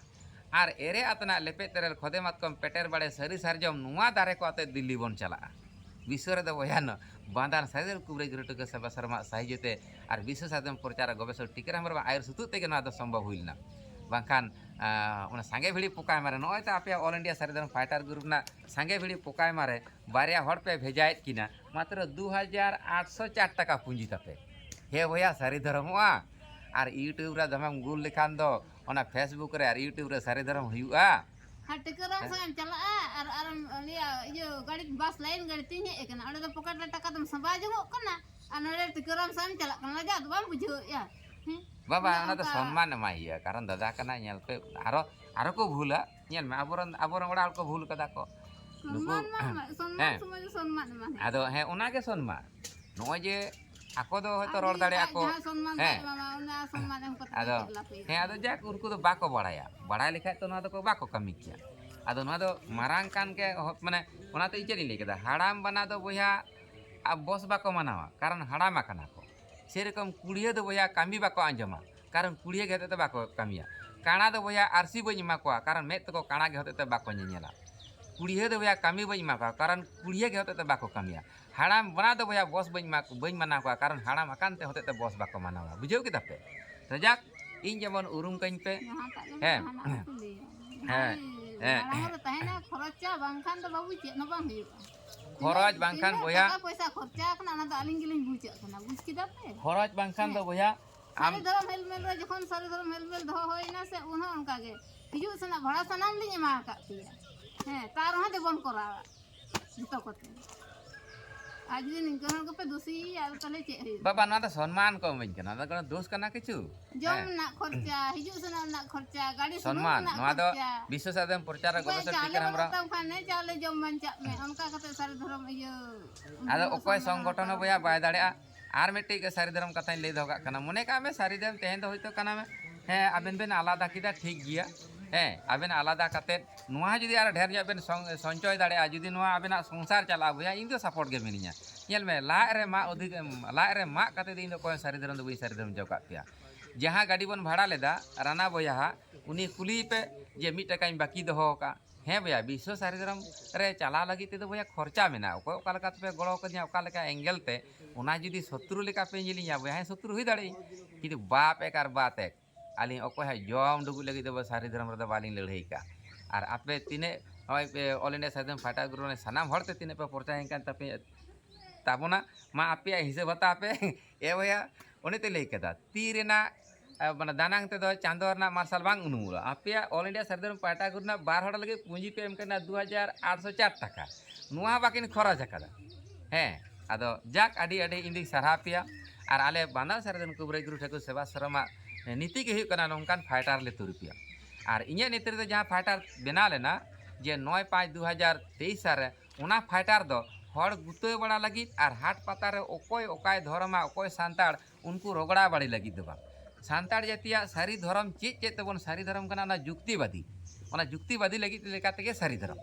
ᱟᱨ ᱮᱨᱮ ᱟᱛᱱᱟᱜ ᱞᱮᱯᱮᱡ ᱛᱮᱨᱮᱞ ᱠᱷᱚᱫᱮ ᱢᱟᱛᱠᱚᱢ ᱯᱮᱴᱮᱨ ᱵᱟᱲᱮ ᱥᱟᱹᱨᱤ ᱥᱟᱨᱡᱚᱢ ᱱᱚᱣᱟ ᱫᱟᱨᱮ ᱠᱚ ᱟᱛᱮ ᱫᱤᱞᱞᱤ ᱵᱚᱱ ᱪᱟᱞᱟᱜᱼᱟ᱾ ᱵᱤᱥᱥᱚ ᱨᱮᱫᱚ ᱵᱚᱭᱦᱟ ᱱᱚ-, ᱵᱟᱸᱫᱟᱱ ᱥᱟᱹᱨᱤ ᱠᱩᱵᱨᱟᱹ ᱜᱤᱨᱟᱹ ᱴᱩᱠᱟᱹ ᱥᱮᱵᱟ ᱥᱮᱨᱢᱟ ᱥᱟᱹᱦᱤᱡ ᱛᱮ ᱟᱨ ᱵᱤᱥᱥᱚ ᱥᱟᱫᱚᱢ ᱯᱨᱚᱪᱟᱨ ᱜᱚᱵᱮᱥᱚᱠ ᱴᱤᱠᱟᱹᱨᱟᱢ ᱵᱟᱵᱟ ᱟᱭᱩᱨ ᱥᱩᱛᱩᱜ ᱛᱮᱜᱮ ᱱᱚᱣᱟ ᱫᱚ ᱥᱚᱢᱵᱷᱚᱵ ᱦᱩᱭ ᱞᱮᱱᱟ᱾ ᱵᱟᱝᱠᱷᱟᱱ, ᱟ, ᱚᱱᱟ ᱥᱟᱸᱜᱮ ᱵᱷᱤᱲᱤ ᱯᱚᱠᱟᱭ ᱢᱟᱨᱮ, ᱱᱚᱜᱼᱚᱭ ᱛᱚ ᱟᱯᱮᱭᱟᱜ All India ᱥᱟᱹᱨᱤ ᱫᱷᱚᱨᱚᱢ fighter group ᱨᱮᱱᱟᱜ ᱥᱟᱸᱜᱮ ᱵᱷᱤᱲᱤ ᱯᱚᱠᱟᱭ ᱢᱟᱨᱮ ᱵᱟᱨᱭᱟ ᱦᱚᱲ ᱯᱮ ᱵᱷᱮᱡᱟᱭᱮᱫ ᱠᱤᱱᱟ, ᱢᱟᱛᱨᱚ ᱫᱩ ᱦᱟᱡᱟᱨ ᱟᱴᱥᱚ ᱪᱟᱨ ᱴᱟᱠᱟ ᱯᱩᱸᱡᱤ ᱛᱟᱯᱮ᱾ ᱦᱮ ᱵᱚᱭᱦᱟ, ᱥᱟᱹᱨᱤ ᱫᱷᱚᱨᱚᱢᱚᱜᱼᱟ? ᱟᱨ YouTube ᱨᱮ ᱫᱚᱢᱮᱢ ᱜᱩᱞ ᱞᱮᱠᱷᱟᱱ ᱫᱚ ᱚᱱᱟ Facebook ᱨᱮ ᱟᱨ YouTube ᱨᱮ ᱥᱟᱹᱨᱤ ᱫᱷᱚᱨᱚᱢ ᱦᱩᱭᱩᱜᱼᱟ? ᱟᱨ ᱴᱤᱠᱟᱹᱨᱟᱢ ᱦᱮᱸ? ᱥᱟᱶ ᱮᱢ ᱪᱟᱞᱟᱜᱼᱟ ᱟᱨ ᱟᱨᱮᱢ ᱞᱟᱹᱭᱟ, ᱤᱭᱟᱹ, ᱜᱟᱹᱰᱤ ᱵᱟᱥ ᱞᱟᱭᱤᱱ ᱜᱟᱹᱰᱤ ᱛᱤᱧ ᱦᱮᱡ ᱟᱠᱟᱱᱟ, ᱚᱸᱰᱮ ᱫᱚ ᱯᱚᱠᱮᱴ ᱨᱮ ᱴᱟᱠᱟ ᱫᱚᱢ ᱥᱟᱸᱵᱟᱣ ᱡᱚᱝᱚᱜ ᱠᱟᱱᱟ ᱟᱨ ᱱᱚᱰᱮ ᱴᱤᱠᱟᱹᱨᱟᱢ ᱥᱟᱶ ᱮᱢ ᱪᱟᱞᱟᱜ ᱠᱟᱱᱟ, ᱞᱟᱡᱟᱣ ᱫᱚ ᱵᱟᱢ ᱵᱩᱡᱷᱟᱹᱣᱮᱫᱼᱟ? ᱦᱮᱸ? ᱵᱟᱵᱟ, ᱚᱱᱮ ᱚᱱᱟ ᱫᱚ ᱚᱱᱠᱟ᱾ ᱥᱚᱱᱢᱟᱱ ᱮᱢᱟᱭ ᱦᱩᱭᱩᱜᱼᱟ, ᱠᱟᱨᱚᱱ ᱫᱟᱫᱟ ᱠᱟᱱᱟᱭ, ᱧᱮᱞ ᱯᱮ, ᱟᱨᱚ, ᱟᱨᱚ ᱠᱚ ᱵᱷᱩᱞᱟ, ᱧᱮᱞ ᱢᱮ, ᱟᱵᱚᱨᱮᱱ, ᱟᱵᱚᱨᱮᱱ ᱚᱲᱟᱜ ᱦᱚᱲ ᱠᱚ ᱵᱷᱩᱞ ᱠᱟᱫᱟ ᱠᱚ᱾ ᱱᱩᱠᱩ ᱥᱚᱱᱢᱟᱱ ᱢᱟ ᱮᱢᱟᱭ, ᱥᱚᱱᱢᱟᱱ ᱦᱮᱸ᱾ ᱥᱚᱢᱚᱭ ᱫᱚ ᱥᱚᱱᱢᱟᱱ ᱮᱢᱟᱭ ᱦᱩᱭᱩᱜᱼᱟ᱾ ᱟᱫᱚ ᱦᱮᱸ, ᱚᱱᱟ ᱜᱮ ᱥᱚᱱᱢᱟᱱ᱾ ᱱᱚᱜᱼᱚᱭ ᱡᱮ ᱟᱠᱚ ᱫᱚ ᱦᱚᱭᱛᱚ ᱟᱨ ᱨᱚᱲ ᱩᱱᱤ ᱫᱟᱲᱮᱭᱟᱜᱼᱟ ᱟᱡ ᱠᱚ, ᱡᱟᱦᱟᱸ ᱥᱚᱱᱢᱟᱱ ᱵᱟᱭ ᱦᱮᱸ᱾ ᱮᱢᱟᱢᱟ, ᱚᱱᱟ ᱥᱚᱱᱢᱟᱱ ᱮᱢ ᱠᱟᱛᱮ ᱫᱚ ᱟᱫᱚ, ᱪᱮᱫ ᱞᱟᱵᱷ ᱦᱩᱭᱩᱜᱼᱟ? ᱦᱮᱸ, ᱟᱫᱚ ᱡᱟᱠ, ᱩᱱᱠᱩ ᱫᱚ ᱵᱟᱠᱚ ᱵᱟᱲᱟᱭᱟ᱾ ᱵᱟᱲᱟᱭ ᱞᱮᱠᱷᱟᱡ ᱛᱚ ᱱᱚᱣᱟ ᱫᱚᱠᱚ ᱵᱟᱠᱚ ᱠᱟᱹᱢᱤ ᱠᱮᱭᱟ᱾ ᱟᱫᱚ ᱱᱚᱣᱟ ᱫᱚ ᱢᱟᱨᱟᱝ ᱠᱟᱱ ᱜᱮ, ᱦᱚ-, ᱢᱟᱱᱮ, ᱚᱱᱟᱛᱮ ᱤᱧ ᱪᱮᱫ ᱤᱧ ᱞᱟᱹᱭ ᱠᱮᱫᱟ, ᱦᱟᱲᱟᱢ ᱵᱟᱱᱟ ᱫᱚ ᱵᱚᱭᱦᱟ ᱟᱨ ᱵᱚᱥ ᱵᱟᱠᱚ ᱢᱟᱱᱟᱣᱟ, ᱠᱟᱨᱚᱱ ᱦᱟᱲᱟᱢ ᱟᱠᱟᱱᱟ ᱠᱚ᱾ ᱥᱮᱨᱚᱠᱚᱢ ᱠᱩᱲᱤᱭᱟᱹ ᱫᱚ ᱵᱚᱭᱦᱟ ᱠᱟᱹᱢᱤ ᱵᱟᱠᱚ ᱟᱸᱡᱚᱢᱟ, ᱠᱟᱨᱚᱱ ᱠᱩᱲᱤᱭᱟᱹ ᱜᱮ ᱦᱚᱛᱮᱡ ᱛᱮ ᱵᱟᱠᱚ ᱠᱟᱹᱢᱤᱭᱟ᱾ ᱠᱟᱬᱟ ᱫᱚ ᱵᱚᱭᱦᱟ ᱟᱹᱨᱥᱤ ᱵᱟᱹᱧ ᱮᱢᱟ ᱠᱚᱣᱟ, ᱠᱟᱨᱚᱱ ᱢᱮᱫ ᱛᱮᱠᱚ ᱠᱟᱬᱟ ᱜᱮ ᱦᱚᱛᱮᱡ ᱛᱮ ᱵᱟᱠᱚ ᱧᱮᱧᱮᱞᱟ᱾ ᱠᱩᱲᱤᱭᱟᱹ ᱫᱚ ᱵᱚᱭᱦᱟ ᱠᱟᱹᱢᱤ ᱵᱟᱹᱧ ᱮᱢᱟ ᱠᱚᱣᱟ, ᱠᱟᱨᱚᱱ ᱠᱩᱲᱤᱭᱟᱹ ᱜᱮ ᱦᱚᱛᱮᱡ ᱛᱮ ᱵᱟᱠᱚ ᱠᱟᱹᱢᱤᱭᱟ᱾ ᱦᱟᱲᱟᱢ ᱵᱟᱱᱟ ᱫᱚ ᱵᱚᱭᱦᱟ ᱵᱚᱥ ᱵᱟᱹᱧ ᱮᱢᱟ, ᱵᱟᱹᱧ ᱢᱟᱱᱟᱣ ᱠᱚᱣᱟ, ᱠᱟᱨᱚᱱ ᱦᱟᱲᱟᱢ ᱟᱠᱟᱱ ᱛᱮ ᱦᱚᱛᱮᱡ ᱛᱮ ᱵᱚᱥ ᱵᱟᱠᱚ ᱢᱟᱱᱟᱣᱟ᱾ ᱵᱩᱡᱷᱟᱹᱣ ᱠᱮᱫᱟ ᱯᱮ? ᱛᱚ ᱡᱟᱠ, ᱤᱧ ᱡᱮᱢᱚᱱ ᱩᱨᱩᱢ ᱠᱟᱹᱧ ᱯᱮ᱾ ᱡᱟᱦᱟᱸᱴᱟᱜ ᱜᱮ ᱦᱮᱸ᱾ ᱡᱟᱦᱟᱱᱟᱜ ᱠᱚ ᱞᱟᱹᱭᱟ᱾ ᱦᱮᱸ᱾ ᱡᱟᱦᱟᱸᱭ ᱦᱮᱸ᱾ ᱢᱟᱲᱟᱝ ᱨᱮ ᱛᱟᱦᱮᱱᱟ, ᱠᱷᱚᱨᱚᱪᱟ, ᱵᱟᱝᱠᱷᱟᱱ ᱫᱚ ᱵᱟᱹᱵᱩ ᱪᱮᱫ ᱦᱚᱸ ᱵᱟᱝ ᱦᱩᱭᱩᱜᱼᱟ᱾ ᱠᱷᱚᱨᱚᱪ ᱛᱤᱱᱟᱹᱜ, ᱵᱟᱝᱠᱷᱟᱱ ᱛᱤᱱᱟᱹᱜ ᱵᱚᱭᱦᱟ ᱴᱟᱠᱟ ᱯᱚᱭᱥᱟ ᱠᱷᱚᱨᱪᱟ ᱟᱠᱟᱱᱟ, ᱚᱱᱟ ᱫᱚ ᱟᱹᱞᱤᱧ ᱜᱮᱞᱤᱧ ᱵᱩᱡᱮᱫ ᱠᱟᱱᱟ, ᱵᱩᱡᱽ ᱠᱮᱫᱟ ᱯᱮ? ᱠᱷᱚᱨᱚᱪ ᱵᱟᱝᱠᱷᱟᱱ ᱦᱮᱸ᱾ ᱫᱚ ᱵᱚᱭᱦᱟ ᱥᱟᱹᱨᱤ ᱟᱢ ᱫᱷᱚᱨᱚᱢ ᱦᱮᱞᱢᱮᱞ ᱨᱮ ᱡᱚᱠᱷᱚᱱ ᱥᱟᱹᱨᱤ ᱫᱷᱚᱨᱚᱢ ᱦᱮᱞᱢᱮᱞ ᱫᱚᱦᱚ ᱦᱩᱭᱱᱟ ᱥᱮ, ᱩᱱ ᱦᱚᱸ ᱚᱱᱠᱟ ᱜᱮ ᱦᱤᱡᱩᱜ ᱥᱮᱱᱚᱜ ᱵᱷᱟᱲᱟ ᱥᱟᱱᱟᱢ ᱞᱤᱧ ᱮᱢᱟ ᱟᱠᱟᱫ ᱯᱮᱭᱟ᱾ ᱦᱮᱸ, ᱛᱟᱣ ᱨᱮᱦᱚᱸ ᱫᱮᱵᱚᱱ ᱠᱚᱨᱟᱣᱟ ᱡᱚᱛᱚ ᱠᱚᱛᱮ᱾ ᱟᱨ ᱡᱩᱫᱤ ᱱᱤᱝᱠᱟᱹ ᱦᱚᱲ ᱜᱮᱯᱮ ᱫᱩᱥᱤᱭᱮᱭᱟ, ᱟᱫᱚ ᱛᱟᱦᱚᱞᱮ ᱪᱮᱫ ᱦᱩᱭᱩᱜᱼᱟ? ᱵᱟᱵᱟ, ᱱᱚᱣᱟ ᱫᱚ ᱥᱚᱱᱢᱟᱱ ᱠᱚ ᱮᱢᱟᱹᱧ ᱠᱟᱱᱟ, ᱚᱱᱟ ᱫᱚ ᱠᱳᱱᱳ ᱫᱳᱥ ᱠᱟᱱᱟ ᱠᱤᱪᱷᱩ? ᱡᱚᱢ ᱦᱮᱸ᱾ ᱨᱮᱱᱟᱜ ᱠᱷᱚᱨᱪᱟ, ᱦᱤᱡᱩᱜ ᱥᱮᱱᱚᱜ ᱨᱮᱱᱟᱜ ᱠᱷᱚᱨᱪᱟ, ᱜᱟᱹᱰᱤ ᱥᱩᱱᱩᱢ ᱥᱚᱱᱢᱟᱱ, ᱨᱮᱱᱟᱜ ᱱᱚᱣᱟ ᱫᱚ ᱠᱷᱚᱨᱪᱟ᱾ ᱵᱤᱥᱥᱚ ᱥᱟᱫᱚᱢ ᱯᱨᱚᱪᱟᱨ ᱚᱠᱚᱭᱟᱜ ᱜᱚᱵᱮᱥᱚᱠ ᱪᱟᱣᱞᱮ ᱴᱤᱠᱟᱹᱨ ᱵᱟᱹᱱᱩᱜ ᱦᱮᱢᱵᱨᱚᱢ᱾ ᱛᱟᱢ ᱠᱷᱟᱱ, ᱱᱮ ᱪᱟᱣᱞᱮ ᱡᱚᱢ ᱵᱟᱧᱪᱟᱜ ᱢᱮ, ᱚᱱᱠᱟ ᱠᱟᱛᱮ ᱥᱟᱹᱨᱤ ᱫᱷᱚᱨᱚᱢ ᱤᱭᱟᱹ ᱟᱫᱚ ᱩᱱᱠᱩ ᱚᱠᱚᱭ ᱥᱚᱱᱢᱟᱱ ᱥᱚᱝᱜᱚᱴᱷᱚᱱ ᱦᱚᱸ ᱦᱟᱛᱟᱣ ᱵᱚᱭᱦᱟ ᱦᱩᱭᱩᱜᱼᱟ᱾ ᱵᱟᱭ ᱫᱟᱲᱮᱭᱟᱜᱼᱟ᱾ ᱟᱨ ᱢᱤᱫᱴᱤᱡ ᱜᱮ ᱥᱟᱹᱨᱤ ᱫᱷᱚᱨᱚᱢ ᱠᱟᱛᱷᱟᱧ ᱞᱟᱹᱭ ᱫᱚᱦᱚ ᱠᱟᱜ ᱠᱟᱱᱟ, ᱢᱚᱱᱮ ᱠᱟᱜ ᱢᱮ ᱥᱟᱹᱨᱤ ᱫᱷᱚᱨᱚᱢ ᱛᱮᱦᱮᱧ ᱫᱚ ᱦᱚᱭᱛᱳ ᱠᱟᱱᱟ ᱢᱮ, ᱦᱮᱸ, ᱟᱵᱮᱱ ᱵᱮᱱ ᱟᱞᱟᱫᱟ ᱠᱮᱫᱟ, ᱴᱷᱤᱠ ᱜᱮᱭᱟ, ᱦᱮᱸ, ᱟᱵᱮᱱ ᱟᱞᱟᱫᱟ ᱠᱟᱛᱮᱫ ᱱᱚᱣᱟ ᱡᱩᱫᱤ ᱟᱨᱚ ᱰᱷᱮᱨ ᱧᱚᱜ ᱵᱮᱱ ᱥᱚᱝ-, ᱥᱚᱧᱪᱚᱭ ᱫᱟᱲᱮᱭᱟᱜᱼᱟ, ᱡᱩᱫᱤ ᱱᱚᱣᱟ ᱟᱵᱮᱱᱟᱜ ᱥᱚᱝᱥᱟᱨ ᱪᱟᱞᱟᱜᱼᱟ ᱵᱚᱭᱦᱟ, ᱤᱧ ᱫᱚ support ᱜᱮ ᱢᱤᱱᱟᱹᱧᱟ᱾ ᱧᱮᱞ ᱢᱮ, ᱞᱟᱡ ᱨᱮ ᱢᱟᱜ ᱚᱫᱷᱤᱠ-, ᱞᱟᱡ ᱨᱮ ᱢᱟᱜ ᱠᱟᱛᱮᱫ ᱫᱚ ᱤᱧ ᱫᱚ ᱚᱠᱚᱭ ᱦᱚᱸ ᱥᱟᱹᱨᱤ ᱫᱷᱚᱨᱚᱢ ᱫᱚ ᱵᱟᱹᱧ ᱥᱟᱹᱨᱤ ᱫᱷᱚᱨᱚᱢ ᱦᱚᱪᱚ ᱠᱟᱜ ᱯᱮᱭᱟ᱾ ᱡᱟᱦᱟᱸ ᱜᱟᱹᱰᱤ ᱵᱚᱱ ᱵᱷᱟᱲᱟ ᱞᱮᱫᱟ ᱨᱟᱱᱟ ᱵᱚᱭᱦᱟ ᱦᱟᱜ, ᱩᱱᱤ ᱠᱩᱞᱤᱭᱮ ᱯᱮ ᱡᱮ ᱢᱤᱫ ᱴᱟᱠᱟᱧ ᱵᱟᱹᱠᱤ ᱫᱚᱦᱚ ᱟᱠᱟᱫ᱾ ᱦᱮᱸ ᱵᱚᱭᱦᱟ, ᱵᱤᱥᱥᱚ ᱥᱟᱹᱨᱤ ᱫᱷᱚᱨᱚᱢ ᱨᱮ ᱪᱟᱞᱟᱣ ᱞᱟᱹᱜᱤᱫ ᱛᱮᱫᱚ ᱵᱚᱭᱦᱟ ᱠᱷᱚᱨᱪᱟ ᱢᱮᱱᱟᱜᱼᱟ᱾ ᱚᱠᱚᱭ ᱚᱠᱟ ᱞᱮᱠᱟ ᱛᱮᱯᱮ ᱜᱚᱲᱚ ᱠᱟᱹᱫᱤᱧᱟ, ᱚᱠᱟ ᱞᱮᱠᱟ ᱮᱝᱜᱮᱞ ᱛᱮ, ᱚᱱᱟ ᱡᱩᱫᱤ ᱥᱚᱛᱨᱩ ᱞᱮᱠᱟ ᱯᱮ ᱧᱮᱞᱤᱧᱟ ᱵᱚᱭᱦᱟ, ᱦᱮᱸ ᱥᱚᱛᱨᱩ ᱦᱩᱭ ᱫᱟᱲᱮᱭᱟᱜᱼᱟᱹᱧ, ᱠᱤᱱᱛᱩ ᱵᱟᱯ ᱮᱠ ᱟᱨ ᱵᱟᱛ ᱮᱠ, ᱟᱹᱞᱤᱧ ᱚᱠᱚᱭ ᱦᱚᱸ ᱡᱚᱢ ᱰᱩᱵᱩᱡ ᱞᱟᱹᱜᱤᱫ ᱫᱚ ᱥᱟᱹᱨᱤ ᱫᱷᱚᱨᱚᱢ ᱨᱮᱫᱚ ᱵᱟᱹᱞᱤᱧ ᱞᱟᱹᱲᱦᱟᱹᱭ ᱠᱟᱜᱼᱟ᱾ ᱟᱨ ᱟᱯᱮ ᱛᱤᱱᱟᱹᱜ ᱱᱚᱜᱼᱚᱭ ᱯᱮ ᱚᱞ ᱤᱱᱰᱤᱭᱟ ᱥᱟᱹᱨᱤ ᱫᱷᱚᱨᱚᱢ ᱯᱷᱟᱭᱴᱟᱨ ᱜᱨᱩᱯ ᱨᱮᱱ ᱥᱟᱱᱟᱢ ᱦᱚᱲ ᱛᱮ ᱛᱤᱱᱟᱹᱜ ᱯᱮ ᱯᱨᱚᱪᱟᱨ ᱮᱱ ᱠᱟᱱ ᱛᱟᱯᱮ ᱛᱟᱵᱚᱱᱟ, ᱢᱟ ᱟᱯᱮᱭᱟᱜ ᱦᱤᱥᱟᱹᱵ ᱦᱟᱛᱟᱣ ᱯᱮ᱾ ᱮ ᱵᱚᱭᱦᱟ, ᱚᱱᱮ ᱛᱚᱧ ᱞᱟᱹᱭ ᱠᱟᱫᱟ, ᱛᱤ ᱨᱮᱱᱟᱜ, ᱟ, ᱢᱟᱱᱮ ᱫᱟᱱᱟᱝ ᱛᱮᱫᱚ ᱪᱟᱸᱫᱚ ᱨᱮᱱᱟᱜ ᱢᱟᱨᱥᱟᱞ ᱵᱟᱝ ᱩᱱᱩᱢᱚᱜᱼᱟ᱾ ᱟᱯᱮᱭᱟᱜ ᱚᱞ ᱤᱱᱰᱤᱭᱟ ᱥᱟᱹᱨᱤ ᱫᱷᱚᱨᱚᱢ ᱯᱟᱦᱴᱟ ᱜᱨᱩᱯ ᱨᱮᱱᱟᱜ ᱵᱟᱨ ᱦᱚᱲ ᱞᱟᱹᱜᱤᱫ ᱯᱩᱸᱡᱤ ᱯᱮ ᱮᱢ ᱠᱟᱱᱟ ᱫᱩ ᱦᱟᱡᱟᱨ ᱟᱴᱥᱚ ᱪᱟᱨ ᱴᱟᱠᱟ, ᱱᱚᱣᱟ ᱦᱚᱸ ᱵᱟᱹᱠᱤᱱ ᱠᱷᱚᱨᱚᱪ ᱟᱠᱟᱫᱟ᱾ ᱦᱮᱸ, ᱟᱫᱚ ᱡᱟᱠ, ᱟᱹᱰᱤ ᱟᱹᱰᱤ ᱤᱧ ᱫᱩᱧ ᱥᱟᱨᱦᱟᱣ ᱯᱮᱭᱟ᱾ ᱟᱨ ᱟᱞᱮ ᱵᱟᱱᱟᱨ ᱥᱟᱹᱨᱤ ᱫᱷᱚᱨᱚᱢ ᱠᱩᱵᱨᱟᱹᱭ ᱜᱩᱨᱩ ᱴᱷᱟᱹᱠᱩᱨ ᱥᱮᱵᱟᱥᱨᱚᱢᱟᱜ ᱱᱤᱛᱤ ᱜᱮ ᱦᱩᱭᱩᱜ ᱠᱟᱱᱟ ᱱᱚᱝᱠᱟᱱ ᱯᱷᱟᱭᱴᱟᱨ ᱞᱮ ᱛᱩᱨᱤ ᱯᱮᱭᱟ᱾ ᱟᱨ ᱤᱧᱟᱹᱜ ᱱᱮᱛᱨᱤᱛᱵ ᱨᱮ ᱡᱟᱦᱟᱸ ᱯᱷᱟᱭᱴᱟᱨ ᱵᱮᱱᱟᱣ ᱞᱮᱱᱟ ᱡᱮ ᱱᱚᱭ ᱯᱟᱸᱪ ᱫᱩ ᱦᱟᱡᱟᱨ ᱛᱮᱭᱤᱥ ᱥᱟᱞ ᱨᱮ, ᱚᱱᱟ ᱯᱷᱟᱭᱴᱟᱨ ᱫᱚ ᱦᱚᱲ ᱜᱩᱛᱟᱹᱣ ᱵᱟᱲᱟ ᱞᱟᱹᱜᱤᱫ ᱟᱨ ᱦᱟᱴ ᱯᱟᱛᱟ ᱨᱮ ᱚᱠᱚᱭ ᱚᱠᱟᱭ ᱫᱷᱚᱨᱚᱢᱟ, ᱚᱠᱚᱭ ᱥᱟᱱᱛᱟᱲ, ᱩᱱᱠᱩ ᱨᱚᱜᱽᱲᱟ ᱵᱟᱹᱲᱤ ᱞᱟᱹᱜᱤᱫ ᱫᱚ ᱵᱟᱝ᱾ ᱥᱟᱱᱛᱟᱲ ᱡᱟᱹᱛᱤᱭᱟᱜ ᱥᱟᱹᱨᱤ ᱫᱷᱚᱨᱚᱢ ᱪᱮᱫ ᱪᱮᱫ ᱛᱮᱵᱚᱱ ᱥᱟᱹᱨᱤ ᱫᱷᱚᱨᱚᱢ ᱠᱟᱱᱟ, ᱚᱱᱟ ᱡᱩᱠᱛᱤᱵᱟᱫᱤ, ᱚᱱᱟ ᱡᱩᱠᱛᱤᱵᱟᱫᱤ ᱞᱟᱹᱜᱤᱫ ᱞᱮᱠᱟ ᱛᱮᱜᱮ ᱥᱟᱹᱨᱤ ᱫᱷᱚᱨᱚᱢ᱾